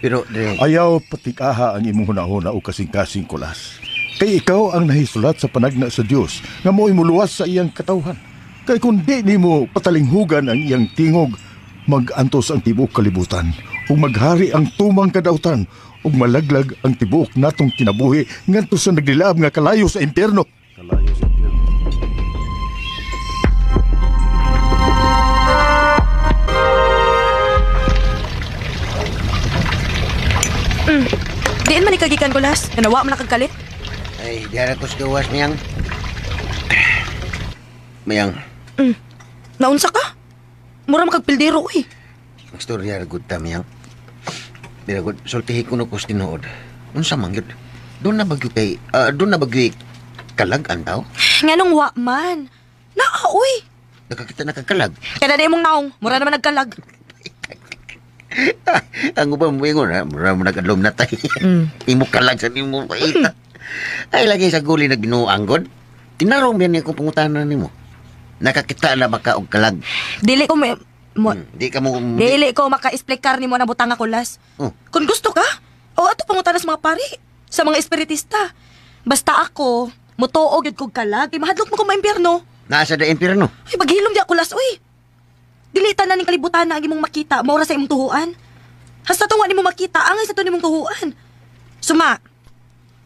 Pero dre, ayaw patikaha ang imong hunahuna o kasing-kasing, Kulas. Kay ikaw ang nahisulat sa panagna sa Dios nga mo'y muluwas sa iyang katawhan. Kay kung di nimo patalinghugan ang iyang tingog, magantos ang tibuok kalibutan ug maghari ang tumang kadautan ug malaglag ang tibuok natong kinabuhi ngadto sa nagdilaab nga kalayo sa impyerno. Kalayo sa impyerno. Diin man ikagikan, Kulas. Kanawa man nakagkalit. Ay, diara ko sa gawas, Mayang. Mayang, Naunsa ka? Mura makagpildero, uy. magstorya ra gud ta, Mayang. Dira gud, sultihi ko no ko sa tinuod. Unsa man gyud? Doon na bagyo kay, doon na bagyo kalag ang tao? Nganong wa man? Naa, uy. Nakakita na kakalag. Kada na imong naong, mura naman nagkalag. Ang uban mo ingon, ha? Mura mo nag-adlom na tay. Imo kalag sa nimo paita. Ay, lagi sa guli nagbinuang god. Tinarong biyan niya kung pangutanan nimo. Nakakita na ba ka og kalag? Dili ko may... Mo, Di ka mo... Dili ko maka-explicar nimo na butanga Kulas. Oh. Kung gusto ka, o ato pangutana sa mga pari, sa mga espiritista. Basta ako, mutuo gyud kog kalag, kay mahadlok mo kong maimpyerno. Nasa da impyerno. Ay, maghilom di ako Kulas, uy. Dili tanan ning kalibutan na ang imong makita, maura sa imong tuhuan. Hasta tong wa nimo makita, angay sa to nimong tuhuan. Suma,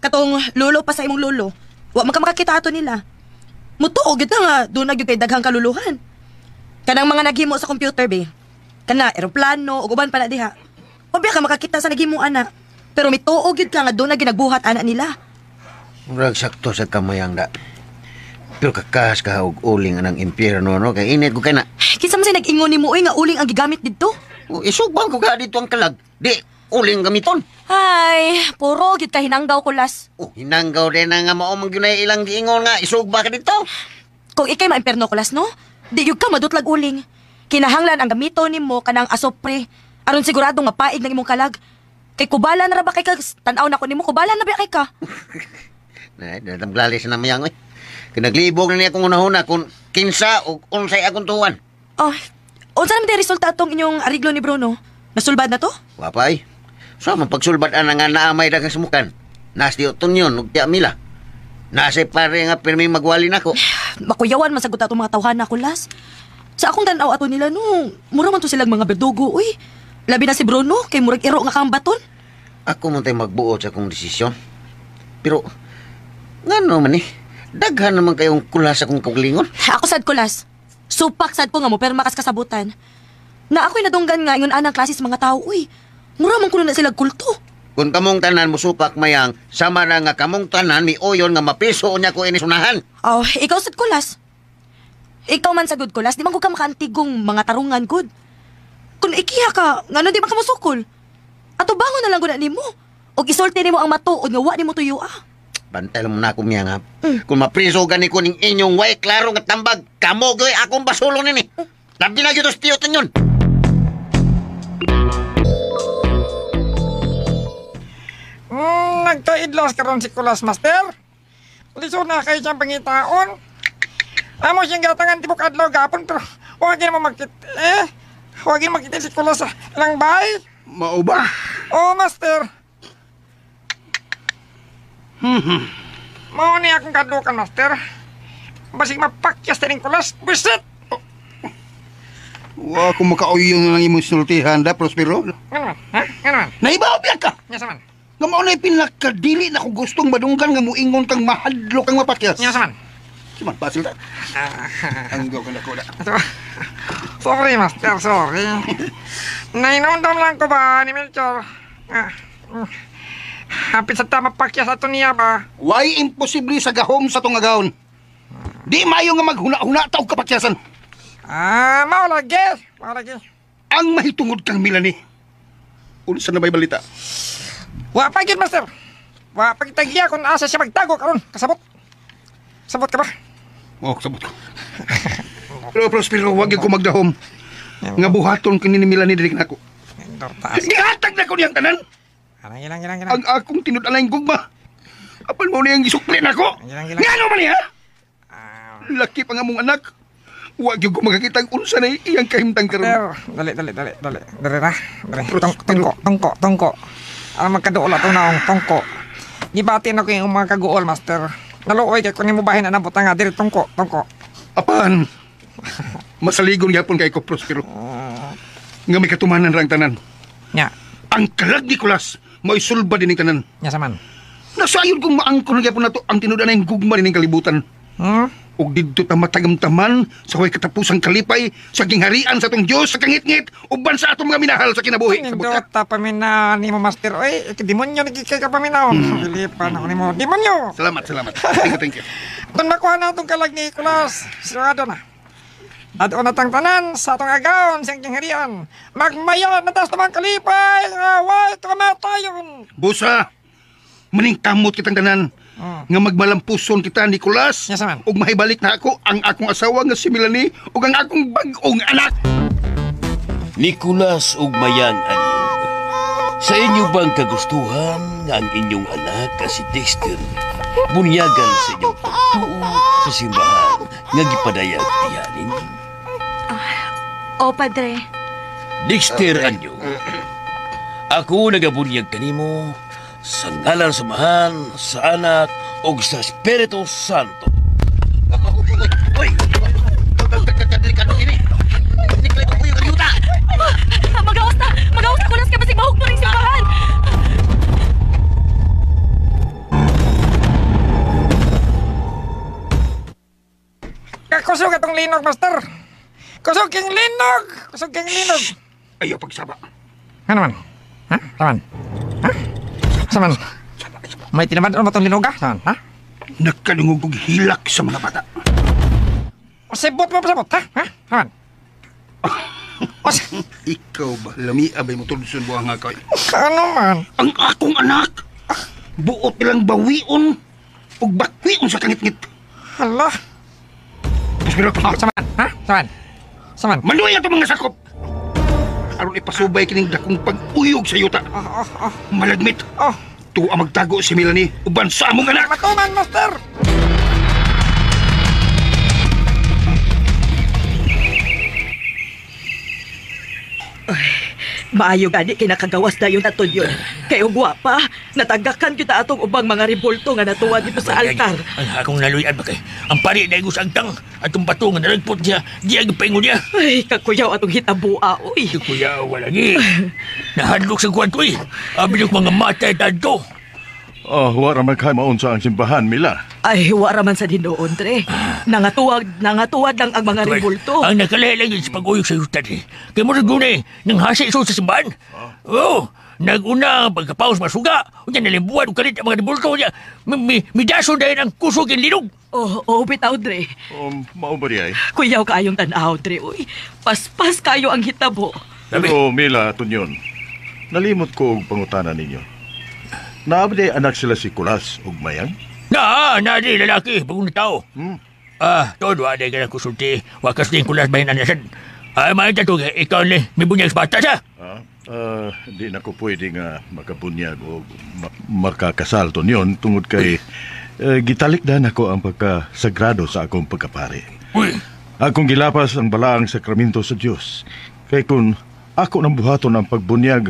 katong lolo pa sa imong lolo, wa man ka makakita ato nila. Mutuo gyud na nga, doon na gyud kay daghang kaluluhan. Kanang mga naghimo sa computer, be. Kana, eroplano, ug uban pa na diha. Obya ka makakita sa naghimo, ana. Pero mituo gyud ka nga doon na ginagbuhat ana nila. Murag sakto sa kamayang da. Pero kakas ka og uling anang impyerno no kay init ko kay na. Kinsa man say nag-ingon nimo oy nga uling ang gigamit didto? Oh, isugban ko ka dito ang kalag. Di uling gamiton. Ay, puro gyud ka hinanggaw Kulas. Oh, hinanggaw din na nga mao man gyud ilang giingon nga isugba ka dito. Kung ikay maimperno Kulas, no? Di gyud ka madutlag uling. Kinahanglan ang gamiton nimo kanang asopre aron sigurado nga paig ng imong kalag. Kay kubala na ra ba kay ka tan-aw na ko nimo kubala na ba kay ka? Na, nadamglali sa namayang oy. Kinaglibog na niya akong unahuna kung kinsa o unsay akong tuwan. Oh, unsa naman di resulta atong inyong ariglo ni Bruno? Nasulbad na to? Wapay. So, man pagsulbad ana nga naamay daghang sumukan. Nas di oton yun, ug tiya mila. Nasa pare nga pirmi magwali nako. Makuyawan man sagot atong mga tawhana Kulas. Sa akong tan-aw ato nila no, mura man to silang mga berdugo uy. Labi na si Bruno kay murag iro nga kambaton. Ako man tay magbuot sa akong desisyon. Pero ngano man eh, daghan naman kayong kulas akong kaugalingon. Ako sad Kulas. Supak sad ko nga mo pero makas kasabutan. Na ako'y nadunggan nga ingon anang klase sa mga tao uy. Mura man kuno na sila kulto. Kung kamong tanan musupak mayang, sama na nga kamong tanan miuyon nga mapiso niya ko inisunahan. Oh, ikaw sad Kulas. Ikaw man sagud Kulas, di man ko ka makaantigong mga tarungan gud. Kung ikiha ka, ngano di man ka mosukol? Ato bangon na lang gud na nimo. Og isulti nimo ang matuod nga wa nimo tuyo ah. Bantay lang mo na ako miya nga. Kung mapriso gani ko ning inyong way klaro nga tambag, kamo goy akong basulo nini. Labi na gyud tiyo tanyon. Nagtaidlos karon si Kulas, Master. Lisod na kayo siyang pangitaon. Amo siyang gatangan tibok adlaw gapon pero huwag mo magkit eh. Huwag makita si Kulas sa ilang bay. Mao ba? Oh, Master. Mao ni akong kadlukan, Master. Basig mapakyas ta ning Kulas. Buset! Wa ko makauyon na lang imong sultihan da, Prospero. Ngano man? Ha? Ngano man? Naibaw biya ka. Nya sa man? Nga mao na'y pinakadili na ko gustong madunggan nga muingon kang mahadlok kang mapakyas. Nya sa man? Siman, basil ta. Anggaw ka na ko na. Sorry, Master. Sorry. Nainundom lang ko ba ni Melchor? Hapit sa tama pakyas ato niya ba? Why imposible sa gahom sa tong agawon? Di mayo nga maghuna-huna ta og kapakyasan. Ah, mao lagi. Mao lagi. Ang mahitungod kang Melanie. Unsa na may balita? Wa pa gyud, Master. Wa pa gyud tagiya kung asa siya magtago karon. Kasabot. Sabot ka ba? Oh, kasabot ko. Pero Prospero, wag gyud ko magdahom. Nga buhaton kini ni Melanie diri nako. Gihatag na ko niyang tanan. Ilang. Ang akong tinud-anay gugma. Apan mo niyang gisukli nako. Ilang. Ngano man niya? Laki pa nga mong anak. Wa gyud ko makakita ang unsa na iyang kahimtang karon. Pero dali. Dali ra. Dali. Tungko. Alam magkaduol atong naong tungko. Gibati na ko yung mga kaguol, Master. Naluoy kay kun nimo bahin na butang nga diri tungko. Apan masaligon gyapon kay ko Prospero. Nga may katumanan ra ang tanan. Nya. Ang kalag ni Kulas mo'y sulba din tanan. Nya sa man. Nasayon kong maangkon na gyapon nato ang tinud-anay gugma dining kalibutan. Ug didto ta matagamtaman sa way katapusang kalipay sa gingharian sa atong Dios sa kangitngit uban sa atong mga minahal sa kinabuhi. Sabot ka? Nindot ta paminaw nimo, Master. Oy, demonyo ni kay ka paminaw. Dilipan ako nimo. Demonyo. Salamat. Thank you. Kung makuha na atong kalag ni Kulas, sigurado na. At na tang tanan sa atong agawon siyang gingharian. Magmaya na tas tamang kalipay, away kamatayon. Busa, maningkamot kitang tanan. Nga magmalampuson kita, Nicolas. Yes, man. Ug mahibalik na ako ang akong asawa nga si Melanie ug ang akong bag-ong anak. Nicolas ug Mayang Anyog, sa inyo bang kagustuhan nga ang inyong anak nga si Dexter bunyagan sa inyong pagtuo sa simbahan nga gipadayag diha ninyo? O, padre. Dexter Anyo, ako nagabunyag kanimo sa ngalan sa Amahan, sa Anak, ug sa Espiritu Santo. Uy! Magawas na! Magawas na kulas ka basig mahug mo ring simbahan! Kusog atong linog, Master! Kusog king linog! Kusog king linog! Ayaw pagsaba. Ano man? Ha? Saman? Ha? Saman? May tinamad ba itong linog, ha? Saman? Ha? Nagkalungog og hilak sa mga bata. O sibot mo pasabot, ha? Ha? Saman? Ikaw ba? Lami abay mo tulson buha nga kay. Ano man? Ang akong anak! Buot nilang bawion ug bakwion sa kangitngit. Hala! Prospero, Oh, saman? Ha? Saman? Saman? Maluy atong mga sakop! Aron ipasubay kining dakong pag-uyog sa yuta. Malagmit. Oh. Tuwa magtago si Melanie uban sa among anak. Matuman, Master! Maayo gani kinakagawas dayon aton yun. Kay ugwa pa, natagakan kita atong ubang mga rebolto nga natuwa dito sa altar. Ang akong naluyan ba kay? Ang pari na sa agtang atong bato nga nalagpot niya, di ang paingon niya. Ay, kakuyaw atong hitabua, uy. Kakuyaw, wala ni. Nahadlok sa kwarto, eh. Abi mga mata tadto. Oh, wala man kay maunsa ang simbahan, Mila. Ay, wala man sa dinoon, tre. Nangatuwad lang ang mga rebolto. Ang nakalahi sa pag-uyog sa yuta, eh. Kaya mo rin gunay, nang hasi iso sa simbahan. Oo, naguna ang pagkapaus masuga. Unya, nalimbuan o kalit ang mga rebolto niya. Midaso dahil ang kusog ang linog. Oo, bitaw, dre. Mao ba di ay? Kuyaw kaayong tanaw, dre, uy. Paspas kayo ang hitabo. Pero, Mila, Tunyon, nalimot ko og pangutana ninyo. Naabdi anak sila si Kulas ug Mayang? Na, di lalaki, bagong tao. Todo, aday ka na kusulti. Wakas din Kulas bahin anasan. Ay, may tatog, ikaw ni, may bunyag sa bata siya. Di na ko pwede nga makabunyag o makakasal to niyon tungod kay gitalikdan ako ang pagkasagrado sa akong pagkapare. Uy. Akong gilapas ang balaang sakramento sa Dios. Kay kung ako nang buhaton ang pagbunyag,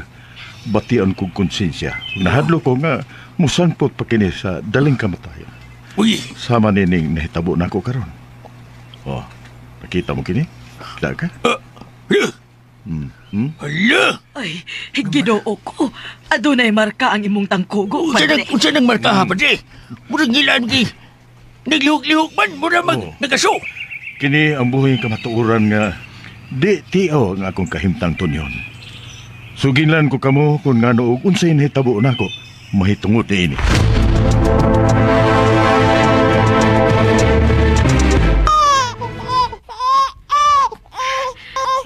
bation kong konsensya. Nahadlo ko nga musanpot pa kini sa daling kamatayon. Uy! Sama nining nahitabo na ako karon. Oh, nakita mo kini? Kita ka? Hala! Ay, Ginoo ko. Adunay marka ang imong tangkugo, padre. Unsa nang marka ha, padre? Murag ngilan kay naglihok-lihok man, mura mag nagaso. Kini ang buhing kamatuoran nga di tiaw ang akong kahimtang tunyon. Suginlan ko kamo kung ngano og unsay nahitabo nako mahitungod niini.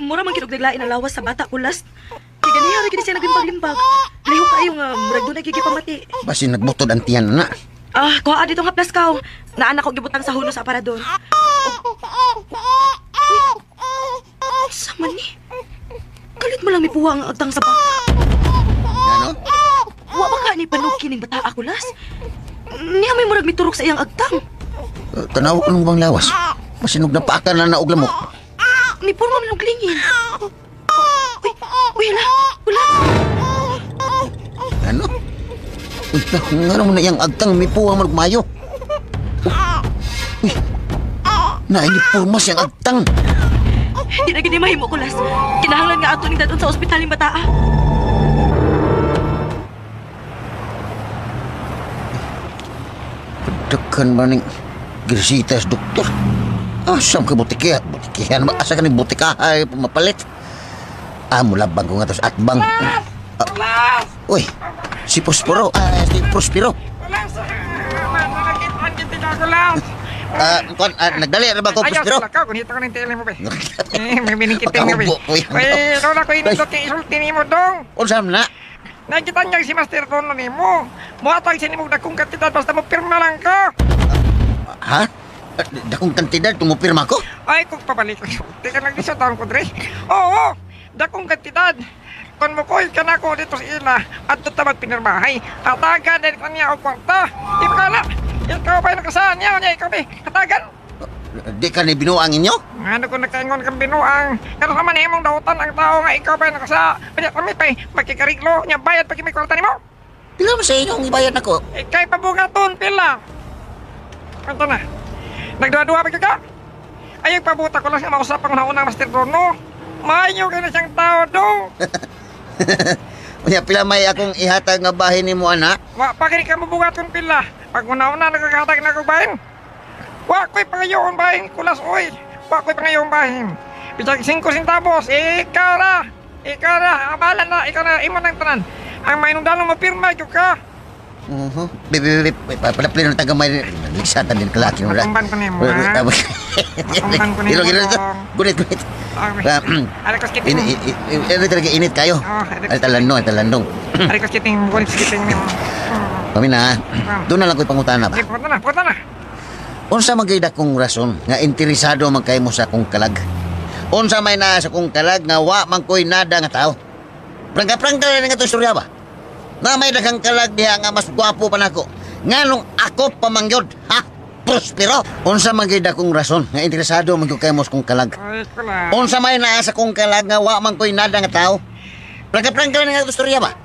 Mura man kinog naglain ang lawas sa bata kulas. Kay ganiha ra gid siya naglimbag-limbag. Lihok kayo nga murag dunay gigipamati. Basin nagbutod ang tiyan na. Ah, kuha dito nga plaskaw. Naanak ko gibutang sa hunos sa aparador. Uy, sama ni. Kalit mo lang may puwa ang agtang sa bata. Ano? Wa ba ka ni panuki ning bata ako, las? Niya may murag miturok sa iyang agtang. Tanaw ko nung bang lawas. Masinog na paaka na naog lamok. May purma man og lingin. Uy, uy, hala, wala. Ano? Uy, ngano mo na iyang agtang may puwa man og mayo. Uy, naini purma siyang agtang. Hindi na gini mahimo ko, las. Kinahanglan nga ato ning dadon sa ospital ning bataa. Daghan ba ning girsitas, doktor? Asam ka butikihan? Butikihan ba? Asa ka ning butikahay mapalit? Ah, mula bang ko nga tos atbang. Uy, si Prospero. Si Prospero. Nagdali na ba ko, Prospero? Ayaw, sila ka. Kunita ko ng tele mo, be. May biningkiting na, be. Uy, lola ko inindot yung isulti ni mo, dong. Unsam na? Nakita niya si Master Tono ni mo. Muhatag siya ni mo dakong kantidad basta mo pirma lang ka. Ha? Dakong kantidad? Tumupirma ko? Ay, kung pabalik. Teka lang isa taon ko, Dre. Oo, dakong kantidad. Kung mukoy ka na ko dito sa ila at doon ta magpinirmahay. Hatagan din kanya o kwarta. Di ba kala? Ikaw ba'y nakasaan niya? Ikaw ba'y hatagan? Di ka ni binuang inyo? Ano ko nakaingon kang binuang? Pero naman himong dautan ang tao nga ikaw pa nakasa. Kanya kami pa magkikariglo, nya bayad pa kimi kwarta nimo. Pila man sa inyong ibayad nako? Ikay pabungaton pila. Kanto na. Nagduha-duha pa ka? Ay, pabuta ko lang siya mausap ang una-unang Master Bruno. Maayo ka na siyang tao do. Unya pila may akong ihatag nga bahin nimo ana? Wa pa kini ka mabungaton pila. Pag una-una nagkakatag na ko bahin. Wa ko'y pangayoon bahin, Kulas oy. Wa ko'y pangayoon bahin. Bisag 5 centavos, ikaw ra. Ikaw ra, abala na, ikaw na, imo nang tanan. Ang mainundalong mapirma gyud ka. Bibi, palaplino ng tagamay. Liksatan din kalaki mo. Matumban ko nimo, ha? Matumban ko nimo. Gunit, gunit. Alikos kiting. Ini talaga init kayo. Ay, talandong, talandong. Alikos kiting, gunit kiting nimo. Pamina, doon na lang ko'y pangutana ba? Punta na, punta na. Unsa magayda kong rason nga interesado man kay mo sa akong kalag? Unsa may naa sa akong kalag nga wa man ko'y nada nga tao? Prangka-prangka na nga ito istorya ba? Na may daghang kalag diha nga mas gwapo pa nako. Nganong ako pamangyod, ha? Prospero. Unsa man gyud akong rason nga interesado man gyud kay mo sa akong kalag? Unsa may naa sa akong kalag nga wa man ko'y nada nga tao? Prangka-prangka na nga ito istorya ba?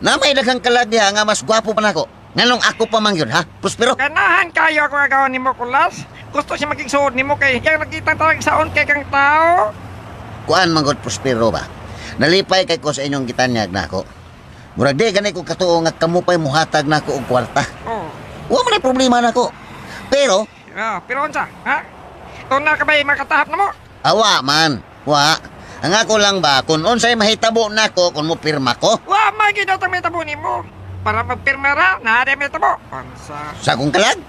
Na may daghang kalag diha nga mas gwapo pa nako. Nganong ako pamangyod, ha? Prospero. Ganahan kayo ako agawan nimo, Kulas. Gusto siya maging suod nimo kay yang nakita talag saon kay kang tao. Kuan man gud Prospero ba? Nalipay kay ko sa inyong gitanyag nako. Murag di gani ko katuo nga kamo pa'y muhatag nako og kwarta. Oh. Wa man ay problema nako. Pero pero unsa, ha? Tuna ka ba'y makatahap na mo? Awa man, wa. Ang ako lang ba kung unsay mahitabo nako kung mo pirma ko? Wa man gyud ang mahitabo nimo. Para magpirma ra, naa di mahitabo. Unsa? Sa akong kalag?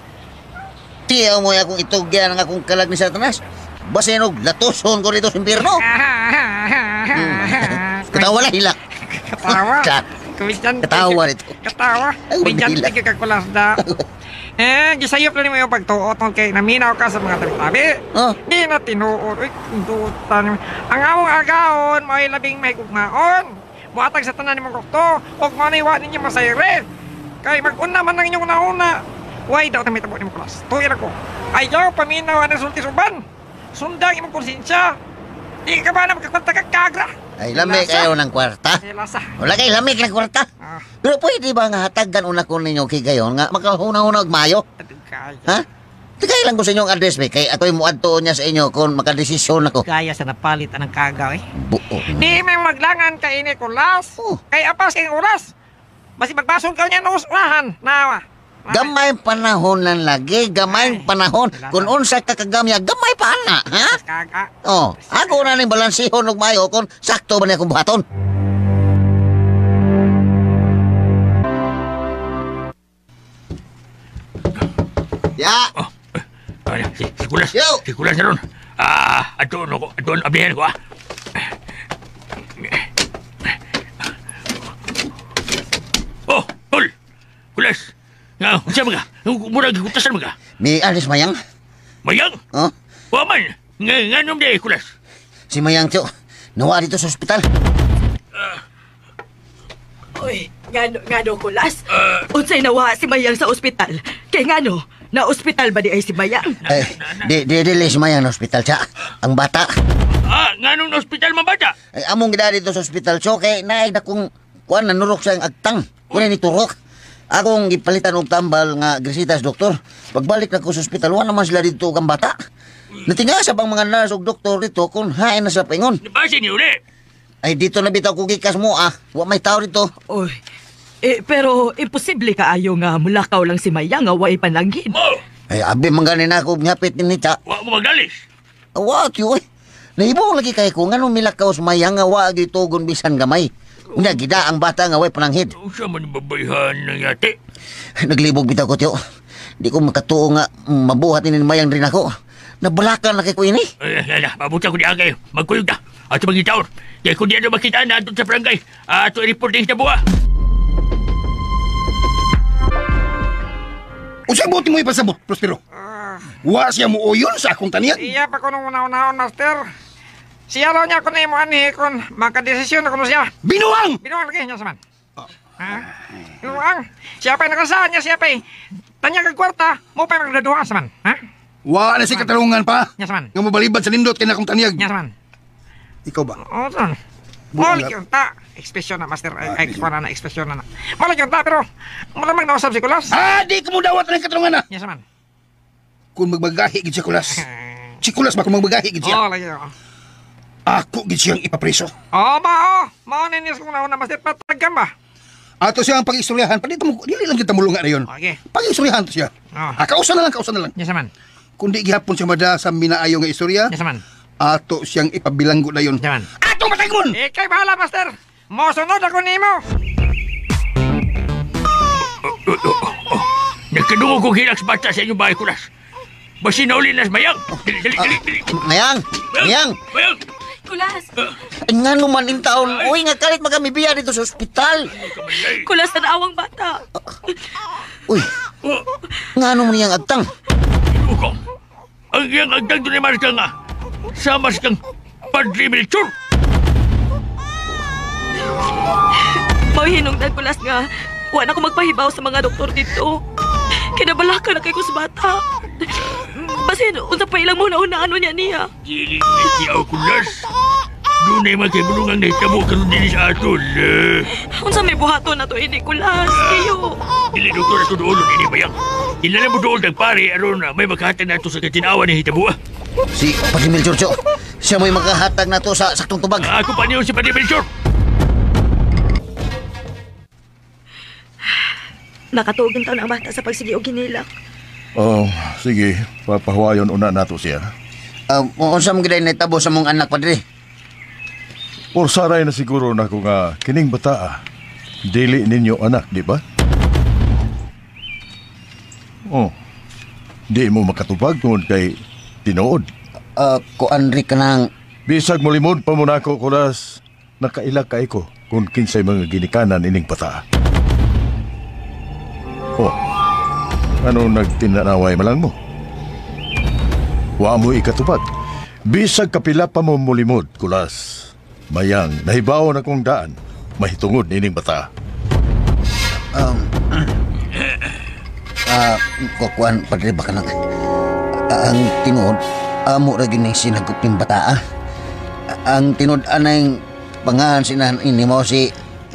Tiyaw mo akong itugyan ang akong kalag ni Satanas. Basin og latuson ko dito sa impierno. Katawa lang hilak. Katawa. Katawa nito. Katawa. Bigyan tigil ka Kulas da. Gisayop na nimo yung pagtuot kay naminaw ka sa mga tabi-tabi. Oh. Di na tinuod. Uy, dutan. Ang among agaon, mao'y labing may gugmaon. Muatag sa tanan nimong gukto. Og maniwa ninyo masayre. Kay mag-una man ang inyong una-una. Way daw na may tabo nimo Kulas. Tuwi lang ko. Ayaw, paminaw ang sulti suban. Sundang imong konsensya. Di ka ba na magkakwanta ka kagra? Ay, lamig ayaw ng kwarta. Wala kay lamig ng kwarta. Pero pwede ba nga hatagan una ko ninyo kay gayon nga makahuna-huna og mayo? Ha? Tigay lang ko sa inyong address, be. Kay ako'y muadto niya sa inyo kung makadesisyon ako. Gaya sa napalit anang kagaw, eh. Buo. Di may maglangan kay ini Kulas. Oh. Kay apas kay oras. Basi magbasol ka niya nos unahan. Nawa. Gamay panahon lang lagi, gamay panahon. Kung unsa ka kagamya, gamay pa na, ha? Oh, ako na ning balansihon og maayo kung sakto ba niya akong buhaton. Ya. Oh, si Kulas. Si Kulas na ron. Ato no ko, ato ablihan ko ah. Oh, tol. Kulas. Nga, unsa man ka? Murag gikutasan man ka? Mi alis Mayang. Mayang? Oh? Wa man. Nganom di Kulas. Si Mayang tiyo, nawa dito sa ospital. Uy, ngano Kulas? Unsay nawa si Mayang sa ospital? Kay ngano, na ospital ba di ay si Mayang? Eh, di dili si Mayang na ospital siya. Ang bata. Ngano na ospital man bata? Ay, among gida dito sa ospital siya kay naay na kung kuan nanurok sa agtang. Kuan ni turok. Akong gipalitan og tambal nga grisitas doktor. Pagbalik na ko sa ospital, wala naman sila dito og ang bata. Natinga sa bang mga nurse og doktor dito kung hain na sila paingon. Nabasa ni uli. Ay dito na bitaw ko gikas mo ah. Wa may tao dito. Oy. Eh, pero imposible kaayo nga mulakaw lang si Maya nga way pananghin. Oh. Ay abi man gani na ako ngapit ni ta. Wa mo magdalis. Wa tiyo oy. Nahibong lagi kay ko nganong milakaw sa Maya nga wa gitugon bisan gamay. Unya gida ang bata nga way pananghid. Unsa man babayhan ng yate? Naglibog bitaw ko tiyo. Di ko makatuo nga mabuhat ni Mayang rin ako. Nabalakan na kay ko ini. Ay, ay, mabuta ko di agay. Magkuyog ta. Ato magitaon. Kaya kung di ano makita na ato sa barangay, ato i-report din sa buwa. Unsay buti mo ipasabot, Prospero? Wa siya muuyon sa akong taniyag. Iya pa ko nung una-unahon, Master. Siya raw niya ako na imo anhi kung makadesisyon na kuno siya. Binuang! Binuang lagi niya sa man. Ha? Binuang! Siya pa'y nakasaan niya, siya pa'y tanyag ang kwarta, mo pa'y magdaduha sa man. Ha? Wa na si katarungan pa. Yes man. Nga mobalibad sa nindot kay na akong tanyag. Yes man. Ikaw ba? Oh, son. Buang Malik yung ta. Ekspresyon na, master. Ay, kuha na, ekspresyon na. Malik yung ta, pero malamang nausap si Kulas. Ah, di ko mo dawat ng katarungan na. Yes man. Kung magbagahi gid si Kulas. Si Kulas ba kung magbagahi gid siya? Oh, lagi. Oh. Ako gid siyang ipapreso. Oh, ba, oh. Mao ni kung nauna, master. Patagam ba? Ato siya ang pag-istoryahan. Dito mo, dili lang kita mulunga na yun. Okay. Pag-istoryahan to siya. Oh. Ah, kausa na lang, kausa na lang. Yes man. Kundi gihapon siya mada sa minaayo nga istorya. Yes man. Ato siyang ipabilanggo na yun. Yes man. Atong matagmon! Ikay bahala, master. Mosunod ako nimo. Nagkadungog ko hilak sa bata sa inyong bahay, Kulas. Basi nauli na sa mayang. Dili, dili, dili, dili. Mayang! Mayang! Mayang! Kulas! Nga naman in taon. Uy, nga kalit magamibiya dito sa ospital. Kulas, tanawang bata. Uy, nga naman niyang agtang. Uko, ang iyang agtang doon ay marka nga. Sama sa kang Padre Melchor. Mahinungdan, Kulas nga. Wa na ko magpahibaw sa mga doktor dito. Kinabalaka na kay ko sa bata. Basin, unsa pa ilang muna una ano niya niya. Dili na Kulas. Doon ay magkibulungang nahitabo karon din sa atol. Unsa may buhaton na to ini, Kulas. Iyo. Dili doktor ato doon ini bayang. Kinala mo doon tagpare aron may makahatag na ito sa katinawa ni hitabo. Si Padre Melchor, Cho. Siya mo'y makahatag na to sa saktong tubag. Ako pa niyo si Padre Melchor. Nakatuog taon ang bata sa pagsigi og ginilak. Oh, sige, papahuwayon una nato siya. Unsa mo giday nahitabo sa mong anak, Padre? Porsaray na siguro na ko nga kining bataa. Dili ninyo anak, di ba? Oh. Di mo makatubag tungod kay tinuod. Kuan ri ka nang bisag molimod pa mo nako, Kulas. Nakaila kay ko kung kinsay mga ginikanan ining bataa. Oh. Ano nagtinanaway malang mo? Wa mo ikatubag. Bisag kapila pa mo molimod, Kulas. Mayang nahibaw na kong daan, mahitungod nining bata. Kuan, Padre, baka nang ang tinuod, amo ra gyud ning sinagop ning bata. Ang tinuod anay pangalan sina ini mo si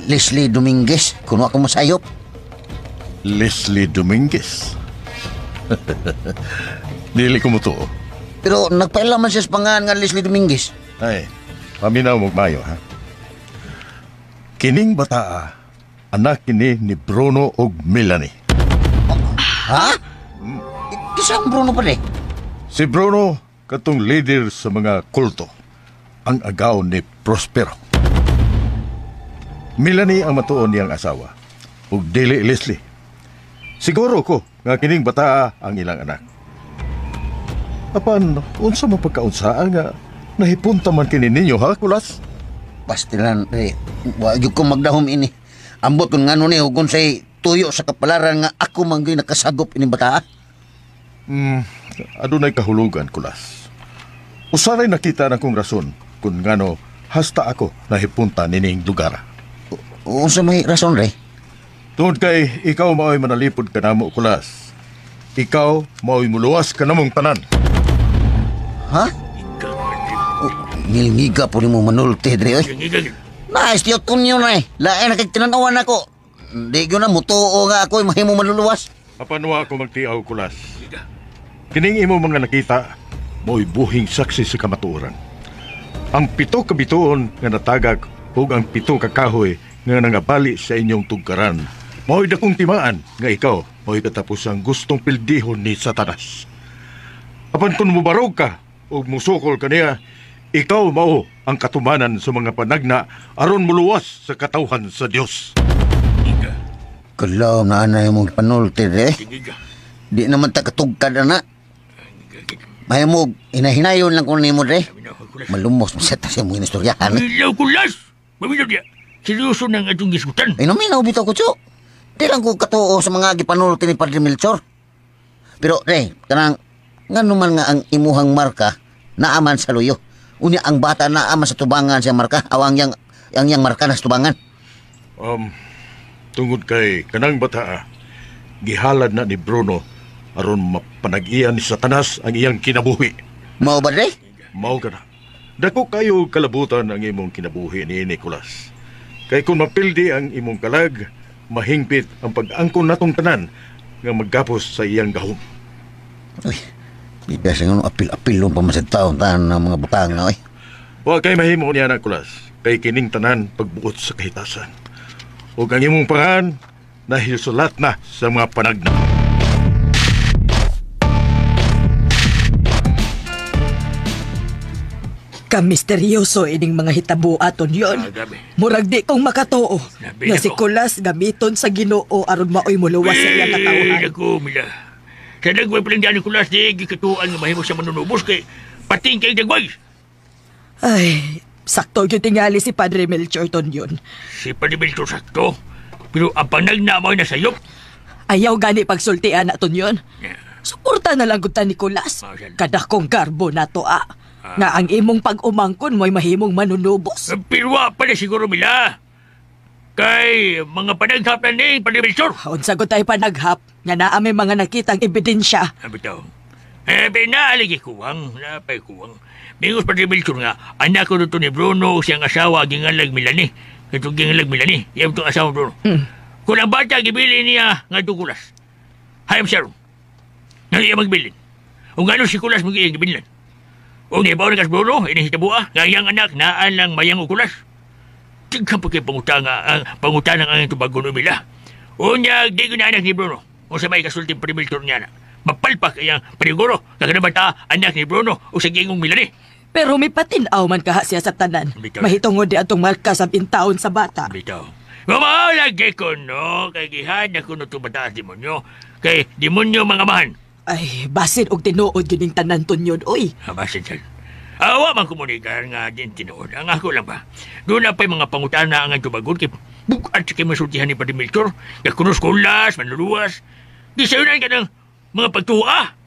Leslie Dominguez, kuno ako masayop. Leslie Dominguez. Dili ko mo tuo. Pero nagpaila man siya sa pangalan nga Leslie Dominguez. Ay, paminaw mo mayo ha. Kining bataa, anak kini ni Bruno og Melanie. Ha? Kisang Bruno pa eh? Si Bruno, katong leader sa mga kulto, ang agaw ni Prospero. Melanie ang matuon niyang asawa, ug dili Leslie. Siguro ko nga kining bataa ang ilang anak. Apan, unsa man pagkaunsaan nga nahipunta man kini ninyo ha, Kulas? Pastilan, eh, wa gyud ko magdahom ini. Ambot kung ngano ni hugon say tuyo sa kapalaran nga ako man gyud nakasagop ining bataa. Adunay kahulugan, Kulas. Usaray nakita na kong rason kung ngano hasta ako nahipunta nining lugar. Unsa may rason, re? Tungod kay ikaw mao'y manalipod kanamo, Kulas. Ikaw mao'y muluwas kanamong tanan. Ha? Ngilngiga po ni mo manulti, dre, oy. Nice, tiyot ko niyo na eh. Lain na kay tinanawan ako. Hindi ko na, mutuo nga ako, mahimo maluluwas. Apanwa ako magtiaw, Kulas. Kining imo mga nakita, mo'y buhing saksi sa kamatuoran. Ang 7 ka bituon nga natagak ug ang 7 ka kahoy nga nangabali sa inyong tugkaran, mo'y dakong timaan nga ikaw mo'y katapusang gustong pildihon ni Satanas. Apan kung mubarog ka ug musukol kaniya, ikaw mao ang katumanan sa mga panagna aron muluwas sa katawhan sa Dios. Kalaw na anay mong panulti, eh. Di naman ta katugkad, ana. Mahimog, hinahinayon lang ko nimo, re. Malumos, maseta siya mong inistoryahan. Ilaw, Kulas! Maminaw diya. Seryoso nang atong gisgutan. Ay, naminaw bitaw ko, Tso. Di lang ko katuo sa mga gipanulti ni Padre Melchor. Pero, re, kanang, nga naman nga ang imuhang marka, naaman sa luyo. Unya ang bata naaman sa tubangan siya marka, awang yang, ang yang marka na sa tubangan. Tungod kay kanang bata, gihalad na ni Bruno Aron mapanag-iyan ni Satanas ang iyang kinabuhi. Mao ba day? Mao ka na. Dako kayo kalabutan ang imong kinabuhi ni Nicolas. Kay kung mapildi ang imong kalag, mahingpit ang pag-angkon natong tanan nga maggapos sa iyang gahom. Uy, bigas nga apil-apil pa man sa taon tanan ng mga butang na, oy. Wa kay mahimo niya, Nicolas, kay kining tanan pagbuot sa kahitasan. Ug ang imong pangan nahisulat na sa mga panagna. Kamisteryoso ining mga hitabo aton yon. Murag di kong makatoo nga si Kulas gamiton sa Ginoo aron maoy moluwas sa iyang katawhan. Naku, Mila. Sa dagway pa lang dyan ni Kulas, di gikatuan nga mahimo siya manunubos kay pating kay dagway. Ay, sakto yung tingali si Padre Melchor ton yun. Si Padre Melchor sakto, pero ang panagna mo ay nasayop. Ayaw gani pagsultian na ton yun. Suporta na lang gud ta ni Kulas. Kadakong garbo na to ah. Nga ang imong pag-umangkon mo'y mahimong manunubos. Pero wa pa na siguro, Mila. Kay mga panaghap na ni Padre Melchor. Unsa gud tayo panaghap nga naa may mga nakitang ebidensya. Bitaw. Pinaaligi kuwang, napay kuwang. Mingos Padre Melchor nga, anak ko dito ni Bruno, siyang asawa, gingalag Milani. Itong gingalag Milani, iyang itong asawa Bruno. Kung ang bata, gibili niya nga itong Kulas. Hayam siya ron. Nga iya magbilin. Kung gano'n si Kulas mag-iyang gibilan. O nibaw na kas Bruno, inihitabuha, nga iyang anak, naan lang mayang ukulas. Tigkan pa kayo pangutan ang angin tubagon umila. Unya, di ko na anak ni Bruno. O sa may kasulting Padre Melchor niya na. Mapalpak iyang paniguro, kaganabata anak ni Bruno o sa gingong Milani. Pero may patinaw man kaha siya sa tanan. Mahitungod di atong marka sa intaon sa bata. Bitaw. Mamalagi ko no, kay gihan ako no tumataas demonyo. Kay demonyo mga amahan. Ay, basin og tinuod gining tanan tunyon, oy. Basin siya. Awa man komunikar nga din tinuod. Ang ako lang ba? Doon na pa'y mga pangutana ang tubagon kay bukat sa kay masultihan ni Padre Melchor. Kakunos kulas, manluluwas. Di sayo na ka ng mga pagtuwa.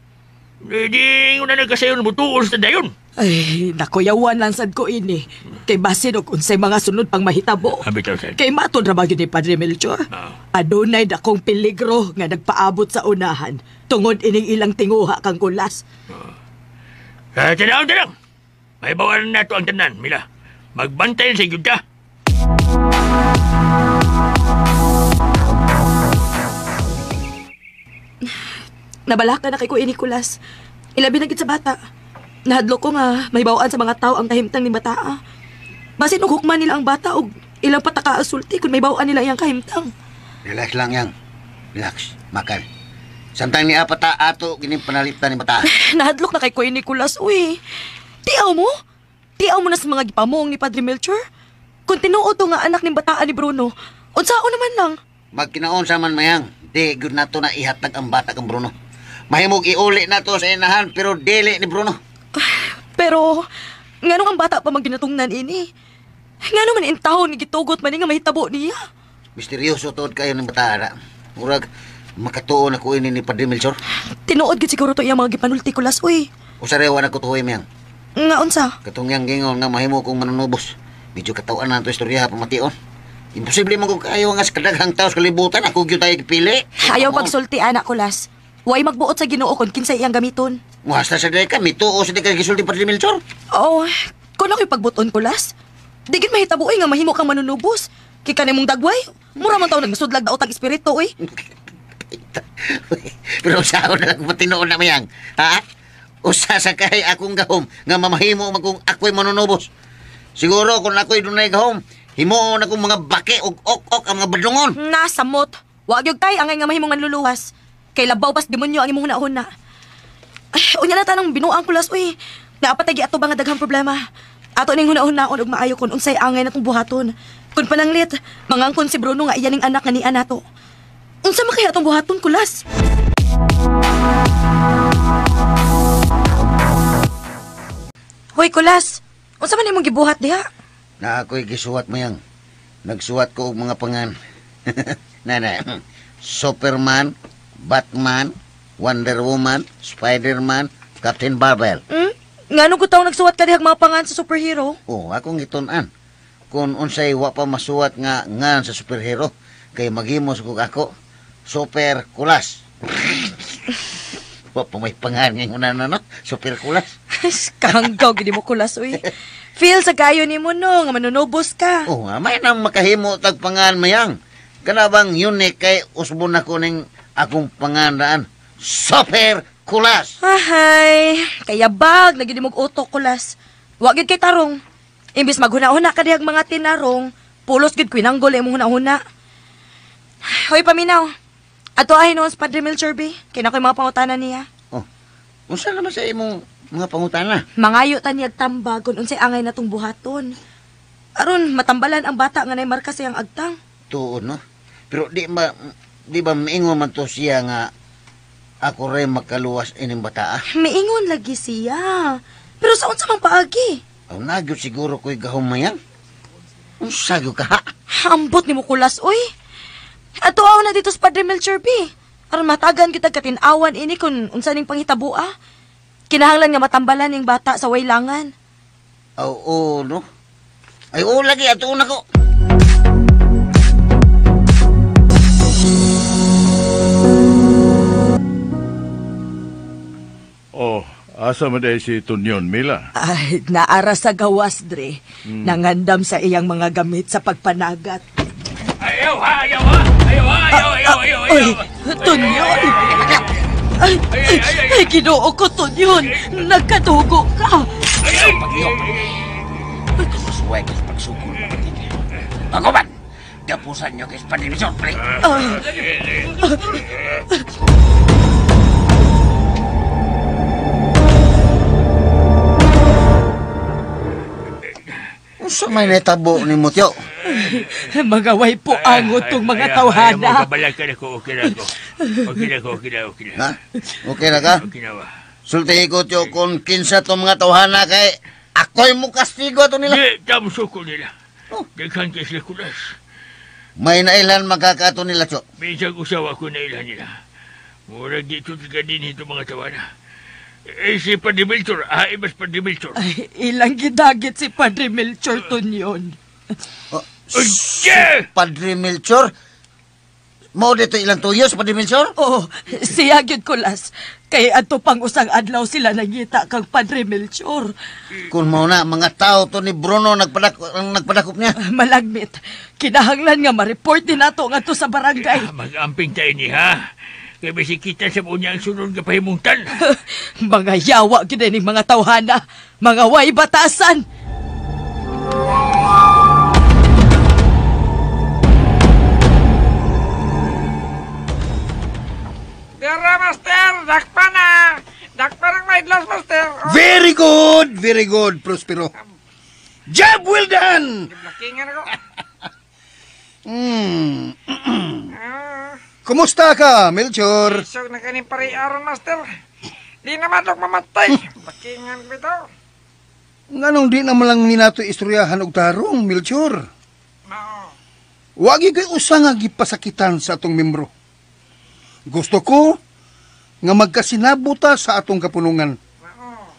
Di una nagkasayo ng butuon sa dayon. Ay, nakuyawan lang sad ko ini. Kay basin og unsay mga sunod pang mahitabo. Kay matod ra ba gyud ni Padre Melchor? Adunay dakong peligro nga nagpaabot sa unahan tungod ining ilang tinguha kang Kulas. Tanaw, tanaw. May bawaran na to ang tanan, Mila. Magbantay sa gyud ta. Nabalaka na kay ko ini Kulas. Ilabi na gid sa bata. Nahadlok ko nga may bawaan sa mga tao ang kahimtang ni bataa. Basin og hukman nila ang bata og ilang pataka-asulti kung may bawaan nila iyang kahimtang. Relax lang yang. Relax, makal. Samtang ni apata ato gining panaliptan ni bata. Nahadlok na kay ko ini Kulas, uy. Tiaw mo? Tiaw mo na sa mga gipamong ni Padre Melchor? Kung tinuod to nga anak ni bataa ni Bruno, unsao naman lang? Magkinaon sa man mayang, di gud nato na ihatag ang bata kang Bruno. Mahimog iuli na to sa inahan pero dili ni Bruno. Pero nganong ang bata pa man ginatungnan ini? Ngano man intawon nga gitugot man nga mahitabo niya? Misteryoso tuod kayo ng bata ra. Murag makatuon ako ini ni Padre Melchor. Tinuod gid siguro to iyang mga gipanulti Kulas, uy. Usa rewa na ko tuhoy mayang. Nga unsa? Katong yang gingon nga mahimo kong manunubos. Medyo katawan na to istorya pamation. Imposible man ko kayo nga sa kadaghang tao sa kalibutan ako gyud tayo gipili. Ayaw pagsulti anak Kulas. Way magbuot sa Ginoo kon kinsay iyang gamiton. Muhasta sa day ka, mituo sa day ka gisulti Padre Melchor. Oo, kun ako'y pagbuton Kulas. Di gid mahitabo nga mahimo kang manunubos. Kay kanimong dagway, mura man taw nagmasudlag daot ang espiritu oy. Pero usaon na lang patinuon na mayang. Ha? Usa sa kay akong gahom nga mamahimo man kung ako'y manunubos. Siguro kung ako'y dunay gahom, himuon akong mga baki og ok-ok ang mga badlungon. Nasamot. Wa gyud kay angay nga mahimong manluluwas. Kay labaw pas demonyo ang imong hunahuna. Ay, unya na tanang binuang Kulas, uy. Naapatagi ato ba nga daghang problema? Ato ning hunahunahon og maayo kon unsay angay natong buhaton. Kun pananglit, mangangkon si Bruno nga iya ning anak nga niya nato. Unsa man kaya atong buhaton, Kulas? Hoy, Kulas. Unsa man imong gibuhat diha? Na ako'y gisuwat mo yang. Nagsuwat ko og mga pangan. Nana, Superman, Batman, Wonder Woman, Spider-Man, Captain Marvel. Hmm? Ngano ko taong nagsuwat ka dihag mga pangan sa superhero? Oh, akong gitun-an. Kung unsay wa pa masuwat nga ngan sa superhero, kay maghimos kog ako, Super Kulas. Wa pa may pangan ngayon na no? Super Kulas. Kahanggaw gid mo Kulas uy. Feel sa kayo nimo no nga manunubos ka. Oh, may nang makahimo tag pangan mayang. Kana bang unique kay usbon nako ning akong panganaan. Super Kulas. Ahay, kaya bag na gid mo utok Kulas. Wa gid kay tarong. Imbis maghuna-huna ka dihag mga tinarong, pulos gid kwinanggol imong huna-huna. Hoy paminaw. Ato ay noon sa Padre Melchor B. Kay na ko'y mga pangutana niya. Oh, unsa naman sa imong mga pangutana? Mangayo ta niyag tambag kung unsay angay natong buhaton. Aron matambalan ang bata nga nay marka sa iyang agtang. Tuod no. Pero di ba miingon man to siya nga ako rin makaluwas ining bata? Miingon lagi siya. Pero sa unsa mang paagi? Aw nagyod siguro ko'y gahom mayang. Unsa gyud ka ha? Ambot nimo Kulas oy. Ato aw na dito sa Padre Melchor B. Aron matagan kita katin-awan ini kung unsa ning panghitaboa. Kinahanglan nga matambalan ning bata sa waylangan. Aw, oo, no? Ay, oo lagi, ato na ko. Oh, asa man dahil si Tunyon, Mila? Ay, naara sa gawas, Dre. Nangandam sa iyang mga gamit sa pagpanagat. Ayaw ha! Ayaw ha! Ayaw ha! Ayaw! Ayaw! Ayaw! Ay, Tunyon! Ay, ay, Ginoo ko, Tunyon! Nagkadugo ka! Ayaw! Pag-iyaw! Suway ka sa pagsukol, kapatid. Bagoban! Gapusan niyo kay Padre Melchor, pre! Unsa may natabo ni mo, Tiyo? Mga way po angot tong mga tawhana. Ay, kabalakan ako, okay na ako. Okay na ako, okay na, okay na. Ha? Okay na ka? Okay na ba? Sultihi ko, Tiyo, kung kinsa tong mga tawhana kay ako'y mo kastigo ato nila. Di, tamso ko nila. Daghan kay sila Kulas. May nailan magkakaato nila, Tiyo? Minsan usawa ko nailan nila. Murag dito ka din ito mga tawhana. Eh, si Padre Melchor, ibas Padre Melchor. Ay, ilang gidagit si Padre Melchor, Tunyon. Oh, si Padre Melchor? Mao dito ilang tuyos, Padre Melchor? Oo, oh, siya gyud Kulas. Kay adto pang usang adlaw sila nangita kang Padre Melchor. Kung mao na, mga tao to ni Bruno nagpadakop niya. Malagmit, kinahanglan nga ma-report din nato ngadto sa barangay. Mag-amping tayo ni, ha? Kaya kita sa bunya ang sunod nga pahimungtan. Mga yawa gyud ning mga tawhana, mga way batasan. Dara, Master! Dakpa na! Dakpa ng maidlas, Master! Oh. Very good, Prospero. Job well done! Blakingan ako. Kumusta ka, Melchor? Isog na kaning pare-aron, Master. Di naman ako mamatay. Bakingan ko ito. Nganong di naman lang ni nato istoryahan og tarong, Melchor? Mao. Wagi kay usa nga gipasakitan sa atong membro. Gusto ko nga magkasinabot ta sa atong kapunungan. Mao.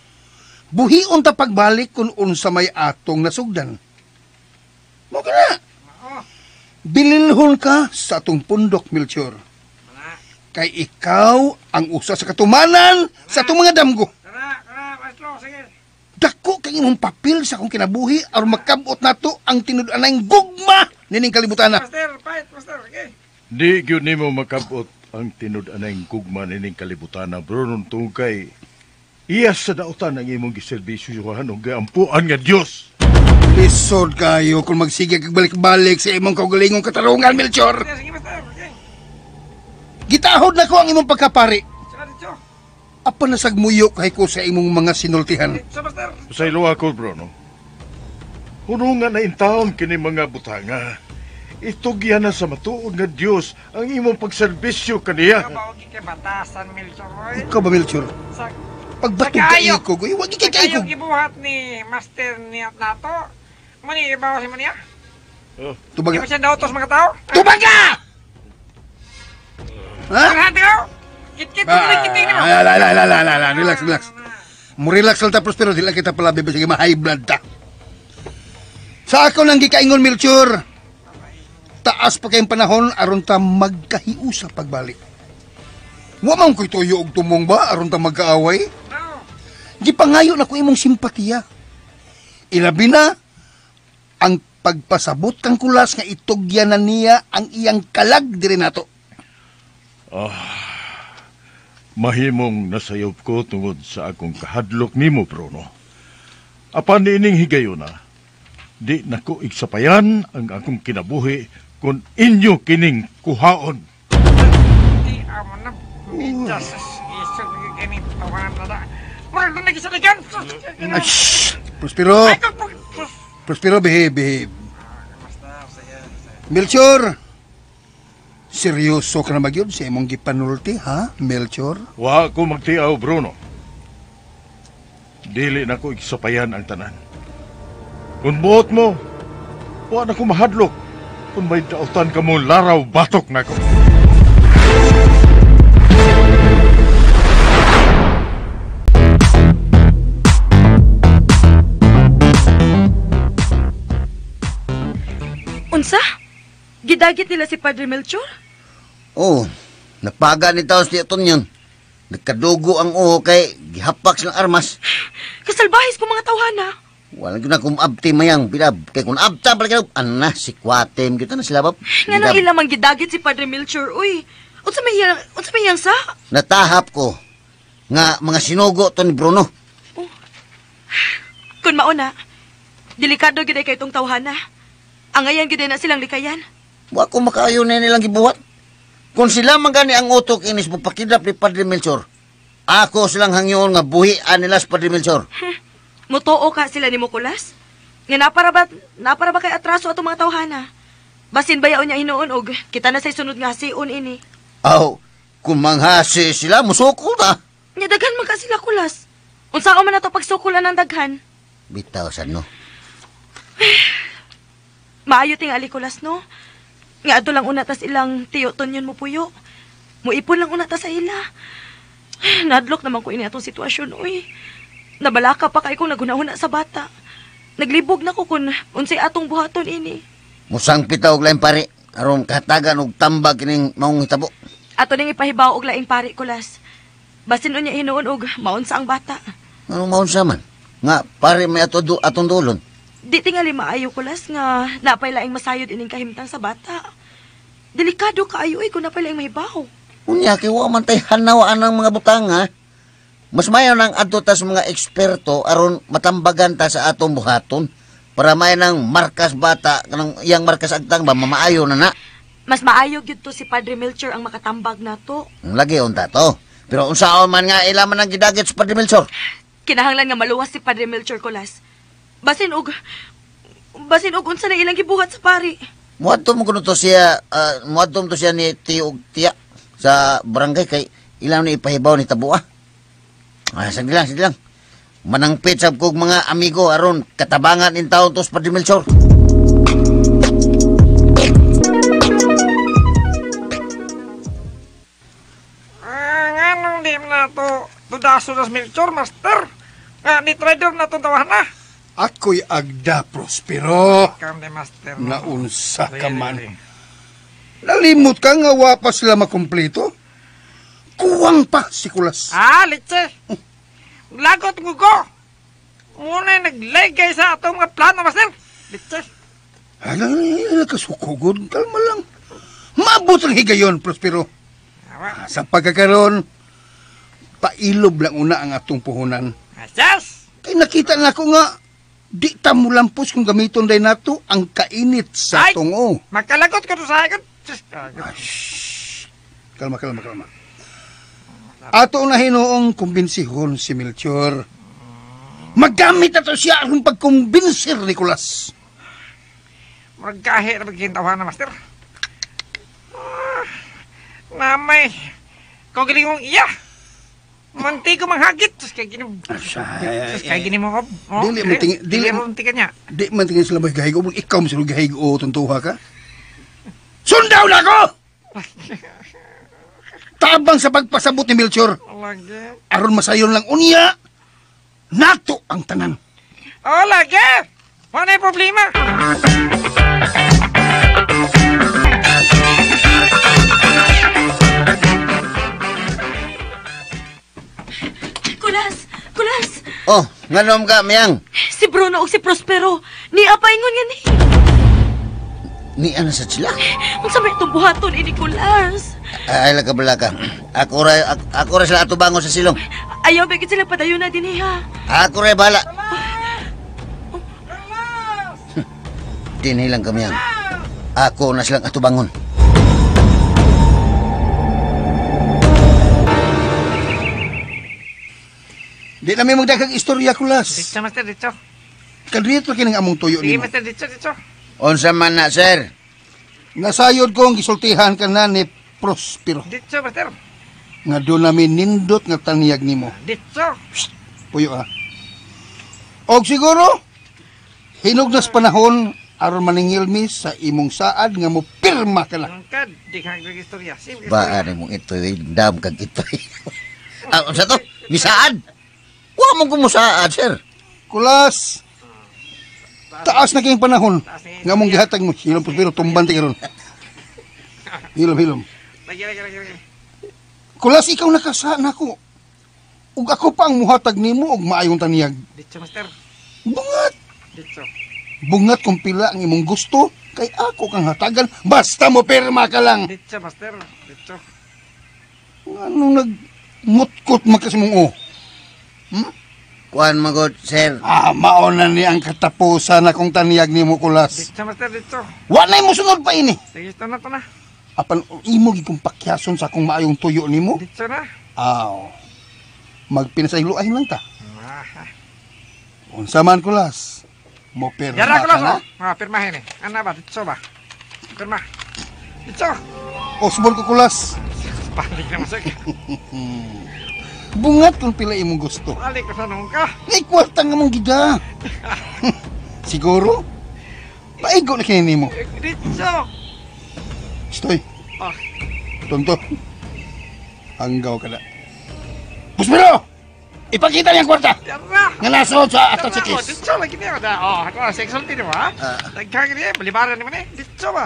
Buhion ta pagbalik kung unsa may atong nasugdan. Mo kana. Bililhon ka sa atong pundok, Melchor. Kay ikaw ang usa sa katumanan sa atong mga damgo. Dako kay imong papel sa akong kinabuhi aron makabot nato ang tinud-anay gugma nining kalibutan. Master, fight, Master. Okay. Di gyud nimo makabot ang tinud-anay gugma nining kalibutan, Bruno, tungkay iya sa dautan ang imong giserbisyohan ug giampuan nga Dios. Lisod kayo kung magsige kag balik-balik sa imong kaugalingong katarungan, Melchor. Gitahod na ko ang imong pagkapari. Apan nasagmuyo kay ko sa imong mga sinultihan. Sa ilo ako, Bruno. Hunungan na intawon kini mga butanga. Itugyan na sa matuod nga Dios ang imong pagserbisyo kaniya. Ikaw ba, Melchor? Pagbatog ka ikog, wag ikay kayo. Gibuhat ni Master niya nato. Mani ibaw si maniya. Tubaga. Di ba siya dautos mga tao? Tubaga! Ha? Kit-kit kit nimo. La la la la la, relax, relax. Mo relax lang ta, Prospero, dili kita palabi sige ma-high blood ta. Sa ako nang gikaingon, Melchor. Taas pa kayong panahon aron ta magkahiusa pagbalik. Wa man ko'y tuyo og tumong ba aron ta magkaaway? Gipangayo na ko imong simpatiya. Ilabi na ang pagpasabot kang Kulas nga itugyan na niya ang iyang kalag diri nato. Ah, mahimong nasayop ko tungod sa akong kahadlok nimo, Bruno. Apan niining higayuna, di nako igsapayan ang akong kinabuhi kung inyo kining kuhaon. Di amo na mitas isog kini tawanan na. Murag na nagisaligan. Ay, shh! Prospero! Prospero, behave, behave. Melchor! Seryoso ka na magyod sa imong gipanulti, ha, Melchor? Wa ko magtiaw, Bruno. Dili na ko igsapayan ang tanan. Kung buot mo, wa na ko mahadlok. Kung may dautan ka mo, laraw batok na ko. Unsa? Gidagit nila si Padre Melchor? Oo, napaga ni taos di aton yun. Nagkadugo ang uho kay gihapak silang armas. Kasalbahis ko mga tawhana. Wala gyud na kumabti mayang bilab. Kay kung abta pala kayo, ana si Kwatem kita na sila bab. Nga nang ilang mang gidagit si Padre Melchor, uy. Unsa may iyang sa? Natahap ko nga mga sinugo to ni Bruno. Oh. Kun mauna, delikado gyud kay itong tawhana. Angayan gyud na silang likayan. Wa ko makaayo na nilang gibuhat. Kung sila man gani ang utok inis pagpakidlap ni Padre Melchor, ako silang hangyon nga buhian nila sa Padre Melchor. Mutuo ka sila ni Mukulas? Nga napara ba kay atraso atong mga tawhana? Basin bayaon niya hinuon og kita na say sunod nga sion ini. Aw, kung manghasi sila musukol ta. Nya daghan man ka sila Kulas. Unsaon man nato pagsukulan ang daghan? Bitaw sad no. Maayo tingali Kulas no. Nga adto lang una tas ilang tiyo tonyon mo puyo. Muipon lang una ta sa ila. Nadlok naman ko ini atong sitwasyon uy. Nabalaka pa kay kong nagunahuna sa bata. Naglibog na ko kun unsay atong buhaton ini. Musangpit og laing pari aron kahatagan og tambag kining maong hitabo. Ato ning ipahibaw og laing pari Kulas. Basin unya hinuon og maunsa ang bata. Anong maunsa man? Nga pari may ato atong dulon. Di tingali maayo Kulas nga napay laing masayod ining kahimtang sa bata. Delikado kaayo ay kung napay laing mahibaw. Unya kay wa man tay hanawaan ang mga butang ha. Mas mayo nang adto ta sa mga eksperto aron matambagan ta sa atong buhaton para may nang markas bata kanang iyang markas agtang ba mamaayo na na. Mas maayo gyud to si Padre Melchor ang makatambag nato. Lagi unta to. Pero unsaon man nga ila man ang gidagit sa Padre Melchor? Kinahanglan nga maluwas si Padre Melchor Kulas. Basin og unsa na ilang gibuhat sa pari. Muadto mo kuno to siya, muadto to siya ni tiyo og tiya sa barangay kay ilang ni ipahibaw ni Tabua. Ah, sige lang. Manangpit sab kog mga amigo aron katabangan in taon to sa Padre Melchor. Ah, nganong di na to tudaso sa Melchor, master? Nga ni trader na to tawahan na. Ako'y agda, Prospero. Ikaw ni master. Naunsa ka man. Nalimot ka nga wa pa sila makumpleto. Kuwang pa si Kulas. Ah, litse. Lagot mo ko. Muna naglegay sa atong mga plano, master. Litse. Ay, kasukugod. Kalma lang. Maabot ang higayon, Prospero. Sa pagkakaroon, pailob lang una ang atong puhunan. Asas! Kay nakita na ako nga, di ta mulampos kung gamiton day nato ang kainit sa tungo. Makalagot ka to sa akin. Kalma, kalma, kalma. Ato na hinuong kumbinsihon si Melchor. Magamit ato siya aron pagkumbinser, Nicolas. Magkahi na magkintawa na, master. Namay, kung gilingong iya. Munti ko manghagit. Kaya gini mo ko. Dili man tingin. Dili man tingin niya. Di man tingin sila maghahigo. Ikaw mo sila maghahigo. Tuntuha ka. Sundaw na ako! Tabang sa pagpasabot ni Melchor. Aron masayon lang unya, nato ang tanan. Oh, lagi! Wala yung problema. Kulas! Kulas! Oh, nganom ka, Mayang? Si Bruno og si Prospero. Ni apaingon nga ni. Ni ana sa sila? Unsa may itong buhaton ni Nicolas? Ay, laka balaka. Ako ra sila atubangon sa silong. Ayaw, bakit sila padayon na din ha? Ako ra bala. Dinhi lang kami ang. Ako na silang atubangon. Di na may magdaghang istorya, Kulas. Ditso, master, ditso. Kadrito kining among tuyo Sige, nimo. master, ditso, ditso. Unsa man na, sir? Nasayod ko ang gisultihan ka na ni Prospero. Ditso, master. Nga doon namin nindot nga taniyag nimo. Ditso. Puyo ah. Og siguro, hinog nas panahon aron maningil mi sa imong saad nga mo pirma ka na. Angkad, di ka nag-istorya. Sige, Baan mong ito'y dam kag ito'y. Ah, unsa to? Misaad? Wa mo kumusaad, sir. Kulas, taas na kayong panahon nga mong gihatag mo. Hilom Prospero, tumban ti karon. Hilom, hilom. Lagi, lagi, lagi, lagi. Kulas, ikaw nakasaan ako. Ug ako pa ang muhatag nimo og maayong taniyag. Ditso, master. Bungat! Ditso. Bungat kung pila ang imong gusto, kay ako kang hatagan, basta mo pirma ka lang. Ditso, master. Ditso. Anong nagmutkot man kasi mong o? Kuan magod, sir. Ah, mauna ni ang katapusan akong taniyag nimo, Kulas. Ditso, master, ditso. Wa na'y mosunod pa ini. Sige, ito na, ito na. Apan imo gid kong pakyason sa akong maayong tuyo nimo. Ditso na. Aw. Magpinasayloay lang ta. Ah. Unsa man, Kulas? Mo pirma Yara, ka kulas, na? oh. Ah, pirmahin eh. Ano ba? Ditso ba? Pirma. Ditso. Osbon ko, Kulas. Balik na masag. Bungat kung pila imong gusto. Balik ko sa nung ka. May kwarta nga mong gida. Siguro, paigo na kini nimo. Ditso. Stoy, Ah, tonto. Hanggaw ka na. Puspiro! Ipakita niya ang kwarta! Yara. Nga nasuod sa ato sa Oh, kiss. ditso lagi niya. Oh, ako na sexual din mo, ha? Nagkagin niya, balibaran mo ni. Ditso ba?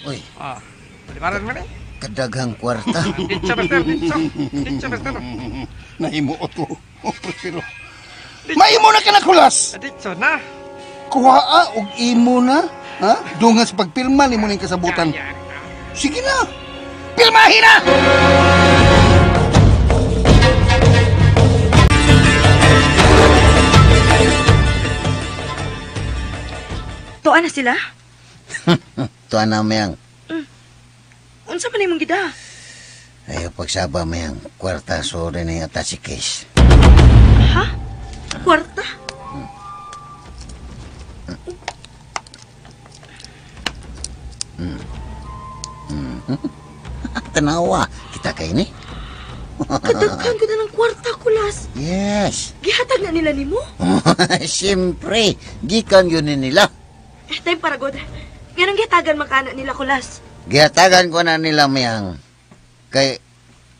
Uy, Ah, balibaran mo ni. kadaghang kwarta. Ditso, master, ditso. Ditso, master. Nahimuot ko. Oh, Prospero. Maimo na ka na, Kulas! Ditso na. Kuhaa og imo na. Ha? Dungan sa pagpirma nimo ning kasabutan. Sige na! Pirmahin na! Tuan na sila? Tuan na, Mayang. Unsa man imong gida? Ayaw pagsaba, Mayang. Kwarta so rin ang attache case. Ha? Kwarta? Tanawa, kita kay ni. Kadaghan ko na ng kwarta, Kulas. Yes. Gihatag na nila nimo? Siyempre, gikan yun ni nila. Eh, time para god. Nganong gihatagan man kana nila, Kulas? Gihatagan ko na nila, Mayang. Kay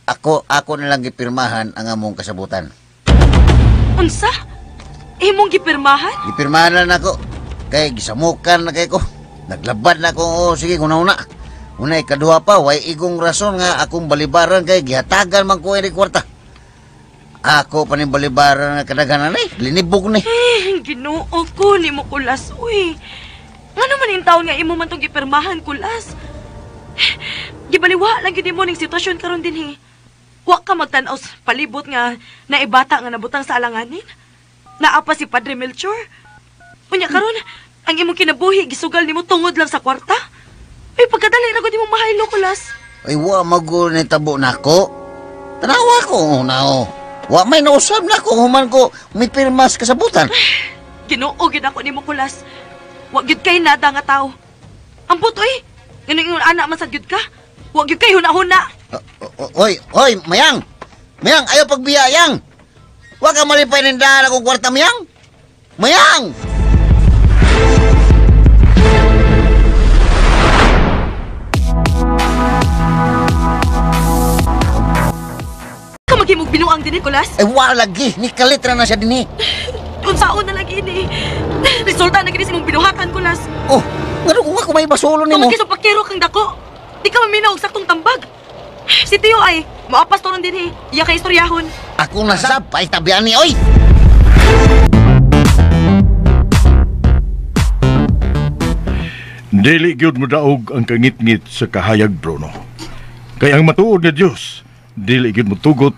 ako na lang gipirmahan ang among kasabutan. Unsa? Imong gipirmahan? Gipirmahan na nako. Kay gisamukan na kay ko. Naglabad na ko, oh, sige, una-una. Una, ikaduha pa, way igong rason nga akong balibaran kay gihatagan man ko ini kwarta. Ako pa ning balibaran nga kadaghanan eh, linibog ni. Eh, Ginoo ko nimo, Kulas. Uy. Ngano man in taon nga imo man tong gipirmahan, Kulas? Gibaliwa lang gyud nimo ning sitwasyon karon dinhi. Wa ka magtan-aw sa palibot nga naibata nga nabutang sa alanganin. Naa pa si Padre Melchor. Unya karon, ang imong kinabuhi gisugal nimo tungod lang sa kwarta. Ay, pagkadali ra gud imong mahaylo, Kulas. Ay, wa magul ni tabo nako. Tanawa ko, una oh. Wa may nausab na ko, human ko, may pirmas kasabutan. Ginoo gyud ako nimo, Kulas. Wa gyud kay nada nga tao. Ambot oy. Ngano ingon ana man sad gyud ka? Wa gyud kay huna-huna. Oy, oy, Mayang! Mayang, ayaw pagbiyayang! Wa ka malipay ng daan akong kwarta, Mayang! Mayang! Ka maghimog binuang din, Kulas. Ay, wa lagi. Nikalit ra na siya dinhi. Unsaon na lagi ini. Resulta na gini sa imong binuhatan, Kulas. Oh, ngano kung ako may basulo nimo? Tumagi sa pakero kang dako. Di ka maminaw og saktong tambag. Si Tio ay Moapas to ron dinhi. Iya kay istoryahon. Ako na sab paitabian ni oy. Dili gyud mo daog ang kangitngit sa kahayag, Bruno. Kay ang matuod nga Dios, dili gyud mo tugot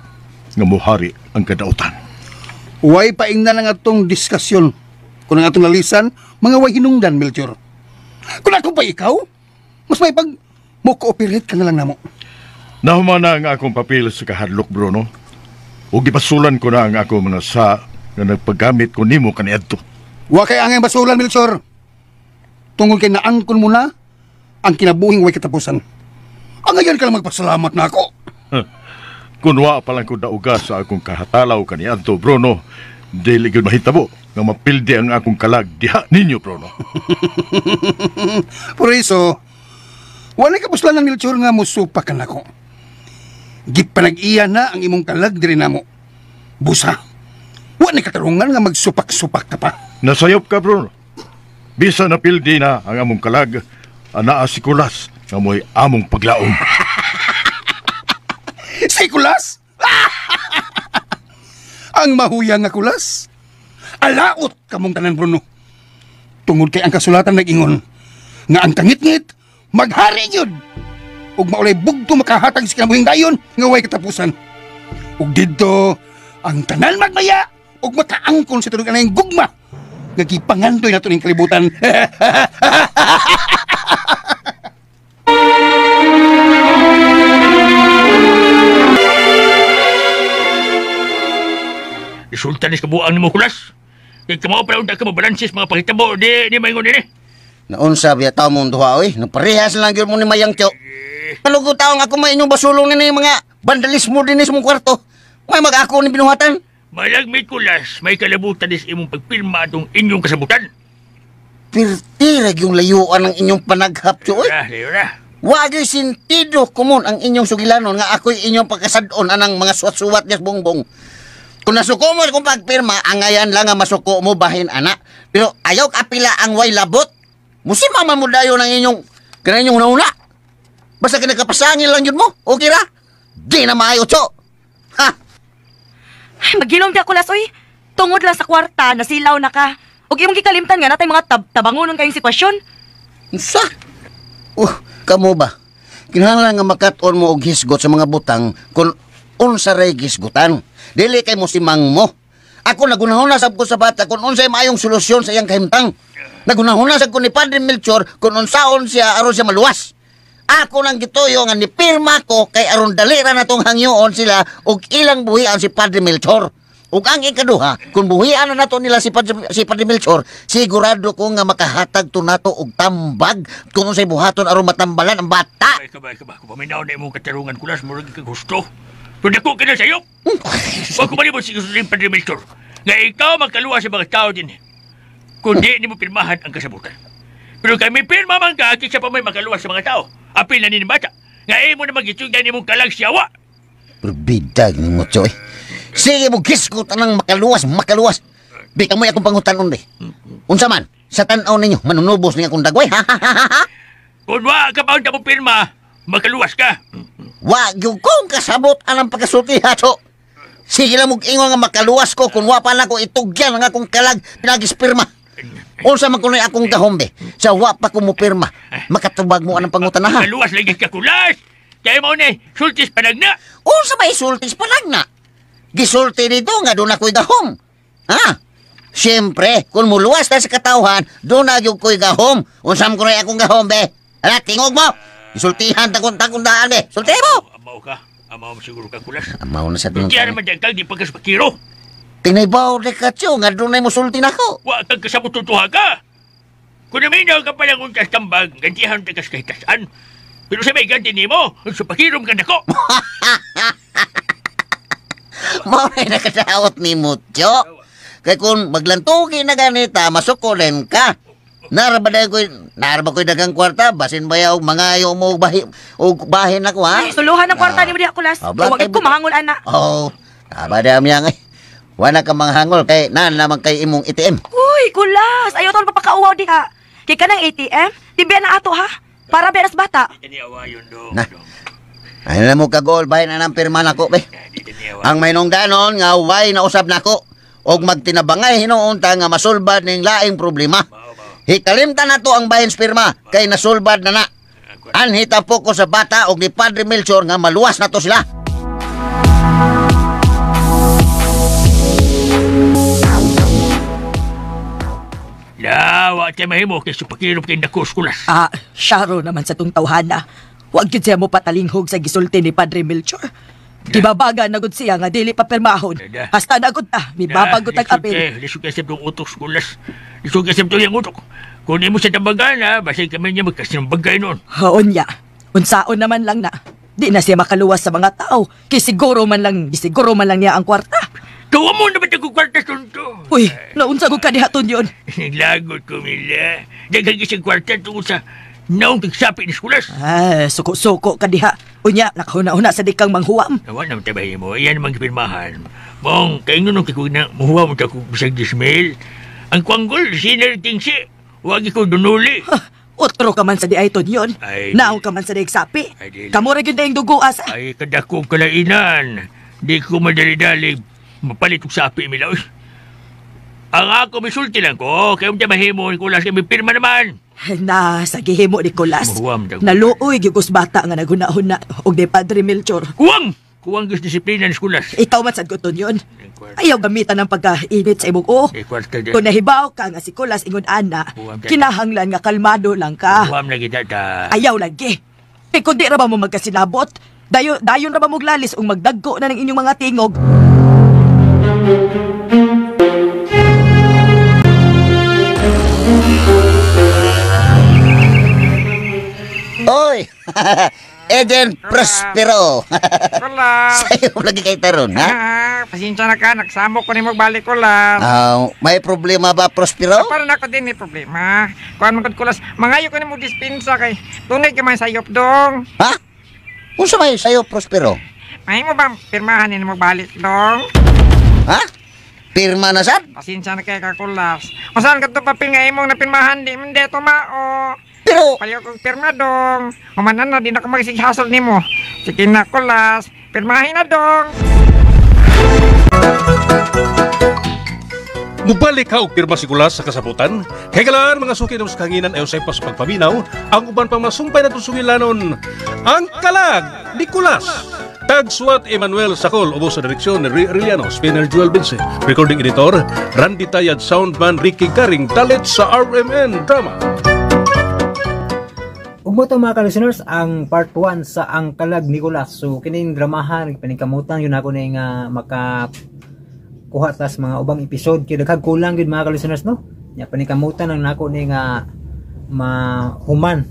nga muhari ang kadautan. Way paingnan ang atong diskusyon. Kung ang atong lalisan, mga way hinungdan, Melchor. Kung ako pa ikaw, mas may pag mo-cooperate ka na lang namo. Nahuma na ang akong papel sa kahadlok, Bruno. O gipasulan ko na ang akong mga sa nga nagpaggamit ko nimo kaniadto. Wa kay angay basulan, Melchor. Tungod kay naangkon mo na ang kinabuhing way katapusan. Ang ngayon ka lang magpasalamat na ako. Kung wa pa lang ko dauga sa akong kahatalaw kaniadto, Bruno, dili gyud mahitabo nga mapildi ang akong kalag diha ninyo, Bruno. Por eso, wala ka puslan ng Melchor nga musupa ka nako. Gipanag-iya na ang imong kalag diri namo. Busa, wala katarungan nga magsupak-supak ka pa. Nasayop ka, Bruno. Bisa napildi na ang among kalag, anaa si Kulas nga mo'y among paglaom. Si Kulas? Ang mahuyang nga Kulas? Alaot kamong tanan, Bruno. Tungod kay ang kasulatan nag-ingon nga ang kangitngit maghari yun. Ug maulay bugto makahatag sa kinabuhing dayon nga way katapusan. Ug didto ang tanan magmaya ug makaangkon sa tunog anayang gugma nga gipangandoy nato ning kalibutan. Resulta ni sa kabuang nimo, Kulas. Kay kamao pa unta ka mabalansis mga pahitabo di ni maingon dinhi. Naunsa biya tawo mong duha oy, nagparehas lang gyud mo ni Mayang Tiyo. Palugo taong ako may inyong basulong nini mga vandalismo dinhi sa mong kwarto. May mag-ako ni binuhatan. Malagmit, Kulas, may kalabutan is imong pagpirma atong inyong kasabutan. Pirti ra gyung layuan ang inyong panaghap, Tiyo oy. Layo ra. Wa gyud sentido kumon ang inyong sugilanon nga ako'y inyong pagkasad-on anang mga suwat-suwat niya sa bongbong. Kung nasuko mo kung pagpirma, angayan lang nga masuko mo bahin ana. Pero ayaw kapila ang way labot. Musima man mo dayon ang inyong kanang inyong una-una. Basta kinakapasangil lang yun mo. Okay ra? Di na maayo, Tiyo. Ha? Ay, magilom di ako, Kulas, oy. Tungod lang sa kwarta, nasilaw na ka. Ug imong gikalimtan nga natay mga tabangonon kayong sitwasyon. Unsa? Kamo ba? Kinahanglan nga makat-on mo og hisgot sa mga butang kung unsa ray gisgutan. Dili kay mo simang mo. Ako nagunahuna sab ko sa bata kung unsay maayong solusyon sa iyang kahimtang. Nagunahuna sab ko ni Padre Melchor kung unsaon siya aron siya maluwas. Ako nang gituyo nga nipirma ko kay aron dali ra natong hangyoon sila og ilang buhian si Padre Melchor. Ug ang ikaduha, kung buhian na nato nila si Padre Melchor, sigurado ko nga makahatag to nato og tambag kung unsay buhaton aron matambalan ang bata. Bay ka ba, kung paminaw na imong katarungan, Kulas, murag kag gusto. Pero dako ka na sa'yo. Huwag ko malibot si Gusto Padre Melchor nga ikaw magkaluwa sa mga tao din. Kundi ni mo pirmahan ang kasabutan. Pero kami pirma man ka, kaysa pa may makaluwa sa mga tao. Apil na ni bata. Nga imo na magitsugan ni mong kalag siyawa. Pero bidag ni mo, Choy. Sige mo, gisgot anang makaluwas. Di ka mo'y akong pangutanon, di. Unsa man, sa tanaw ninyo, manunubos ni akong dagway. Ha, ha, ha, ha. Kung wa ka pa mo pirma, makaluwas ka. Wa gyud kong kasabot anang pagkasulti, ha, Cho. Sige lang mong ingon nga makaluwas ko kung wa pa na ko itugyan ang akong kalag pinagispirma. Unsa man kunoy akong gahom, be. Sa wa pa ko mopirma, makatubag mo anang pangutana, ha. Makaluwas lagi ka, Kulas. Kaya mo ni sultis panagna. Unsa may sultis panagna? Gisulti nito nga doon ako'y gahom. Ha? Siyempre, kung muluwas ta sa katawhan, doon na gyud ko'y gahom. Unsa man kunoy akong gahom, be? Ala, tingog mo. Gisultihan takon-takon daan, be. Sulti mo. Amaw ka. Amaw mo siguro ka, Kulas. Amaw na sa tinong. Kaya naman dyan kang di pagkaspakiro. Tinaybaw na ka, Tiyo, nga doon na musulti na ako. Wa kang kasabot tutuha ka. Kung naminaw ka palang untas tambag, gantihan tagas kahitasan. Pero sa may ganti ni mo, supakirom ka nako. Mao na nakadaot ni mo, Tiyo. Kaya kung maglantugi na ganita, masukulen ka. Naraba ko'y dagang kwarta, basin ba yaw, mga ayaw mo og bahin ako, ha? Ay, suluhan ang kwarta ni mo diha, Kulas. Huwag ko mahangol, ana. Oo, tama dam yang eh. Wala ka manghangol kay naan lamang kay imong ATM. Uy, Kulas, ayaw tol papakauwaw diha. Kay kanang ATM, tibian na ato, ha? Para beras bata. Na. Ay na mo kagol bahin na ng pirma nako be. Ang may nungdanon nga way na usab nako og magtinabangay hinuon ta nga masulbad ning laing problema. Hikalimtan na to ang bahin sa pirma kay nasulbad na na. Anhita po ko sa bata og ni Padre Melchor nga maluwas na to sila. Lawa tayo mahimo kay supakirop kay dako skulas. Ah, syaro naman sa tong tawhana. Huwag yun siya mo patalinghog sa gisulti ni Padre Melchor. Gibabaga na gud siya nga dili pa pirmahon. Hasta na gud ta, mibabagot ang apil. Lisod kasi itong utok skulas. Lisod kasi itong iyang utok. Kung di mo sa tambagan, ha, basig kami niya magkasinambagay noon. Haon niya. Unsaon naman lang na. Di na siya makaluwas sa mga tao. Kay siguro man lang, niya ang kwarta. Tuwa mo na ba't ako kwarta, Tonto? Uy, naunsa ko kanihaton yun. Naglagot ko, Mila. Daghang isang kwarta tungkol sa naong tigsapi ni Skulas. Ah, suko-suko ka diha. Unya, nakahuna-huna sa di kang manghuwam. Nawa naman tabahin mo. Iyan namang gipirmahan. Mong, kayo nung kikog na muhuwam mo ako bisag dismail. Ang kwanggol, sinarting si. Huwag ikaw dunuli. Otro ka man sa di ay ton yun. Ay, naong ka man sa di sapi. Ay, kamura yun dayong dugo asa. Ay, kadakong kalainan. Di ko madali-dali mapalit og sapi, Mila. Uy. Ang ako, misulti lang ko. Kaya mo mahimo, Nicolas, kaya may pirma naman. Na, sa gihimo, Nicolas. Muhuam, daw. Naluoy, gyud bata nga naghuna-huna og ni Padre Melchor. Kuwang! Kuwang gyud disiplina ni Nicolas. Ikaw man sad ko yun. Ayaw gamitan ng pagkainit sa imong oo. Kung nahibaw ka nga si Kulas ingon ana, kinahanglan nga kalmado lang ka. Huwam na kita ta. Ayaw lagi. Eh kung di ra ba mo magkasinabot, dayon ra ba mo glalis ug magdagko na ng inyong mga tingog. Oy! Eden Prospero. Kulas. Sa'yo lagi kay taron, ha? Ah, pasensya na ka, nagsamo ko ni magbalik, Kulas. May problema ba, Prospero? Para na ako din may problema. Kuan man gud, Kulas, mangayo ko ni mo dispensa kay tunay ka man sayop dong. Ha? Unsa may sayop, Prospero? May mo bang pirmahan ni magbalik dong? Ha? Pirma na sad? Pasensya na kay ka, Kulas. Masan ka to papel nga imong napirmahan di man de tumao. Pero paliw kong pirma dong. Humanan na, di na ko magsighasol nimo. Sige na, Kulas. Pirmahin na dong. Mubalik ka og pirma si Kulas sa kasabutan. Kay galaan mga suki ng kanginan ay usay pa sa pagpaminaw, ang uban pang masumpay na sugilanon. Ang Kalag ni Kulas. Tagsuat Emmanuel Sakol, ubos sa direksyon ni Riliano, Spinner Joel Vince, recording editor Randy Tayad, soundman Ricky Garing, talit sa RMN Drama. Ug mo to mga ka-listeners, ang part 1 sa Ang Kalag ni Kulas. So kining dramahan, paningkamutan yun ako na nga makakuha tas mga ubang episode kay daghang kulang gyud mga ka-listeners, no. Nya paningkamutan ang nako ni nga mahuman.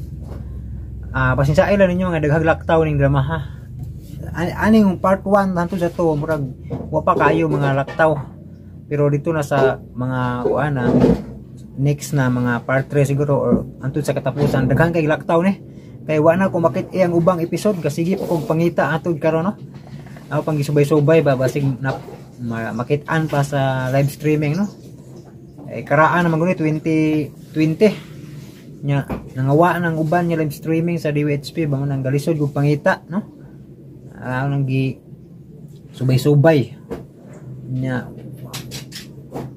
Pasensya lang ninyo nga daghang laktaw ning dramaha. Aning part 1 hantod sa to murag wa pa kayo mga laktaw. Pero dito na sa mga kuan na next na mga part 3 siguro or antud sa katapusan daghan kay laktaw ni kay wa na ko makit ang ubang episode kasi sige pa kog pangita atud karon, no. Ako pang gisubay-subay ba basig na makit-an pa sa live streaming, no. Eh karaan naman guni 2020 nya nangawa nang uban nya live streaming sa DWHP ba nang galisod kog pangita, no. Nang gi subay-subay nya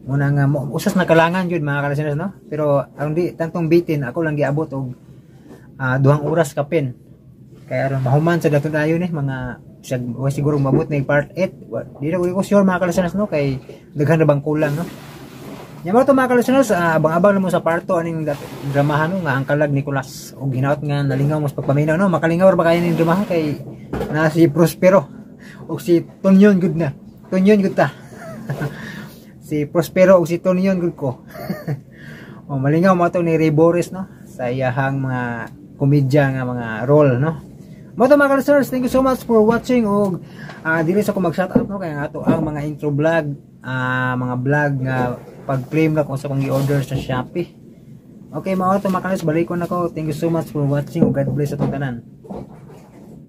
muna nga usas na kalangan jud mga ka-listeners, no. Pero aron di tantong bitin ako lang giabot og 2 oras kapin kay aron mahuman sa daton ayo ni mga siguro mabot na part 8. Di na ko sure mga ka-listeners, no, kay daghan na bang kulang, no. Nya mo to mga ka-listeners, abang-abang na mo sa part 2 aning dramahan, no, nga Ang Kalag ni Kulas. Og hinaot nga nalingaw mo sa pagpaminaw, no. Makalingaw ra ba kayo ning dramahan kay na si Prospero og si Tonyon gud na. Tonyon gud ta. Si Prospero o si Tonyon gud ko. O malingaw mo to ni Ray Boris, no, sa iyahang mga komedya nga mga role, no. Mo to mga listeners, thank you so much for watching og dili sa ko mag-shout out, no, kay nga ato ang mga intro vlog, mga vlog nga pag-claim na kung sa kong gi-order sa Shopee. Okay, mao to mga listeners, balikon ako. Thank you so much for watching ug God bless atong tanan.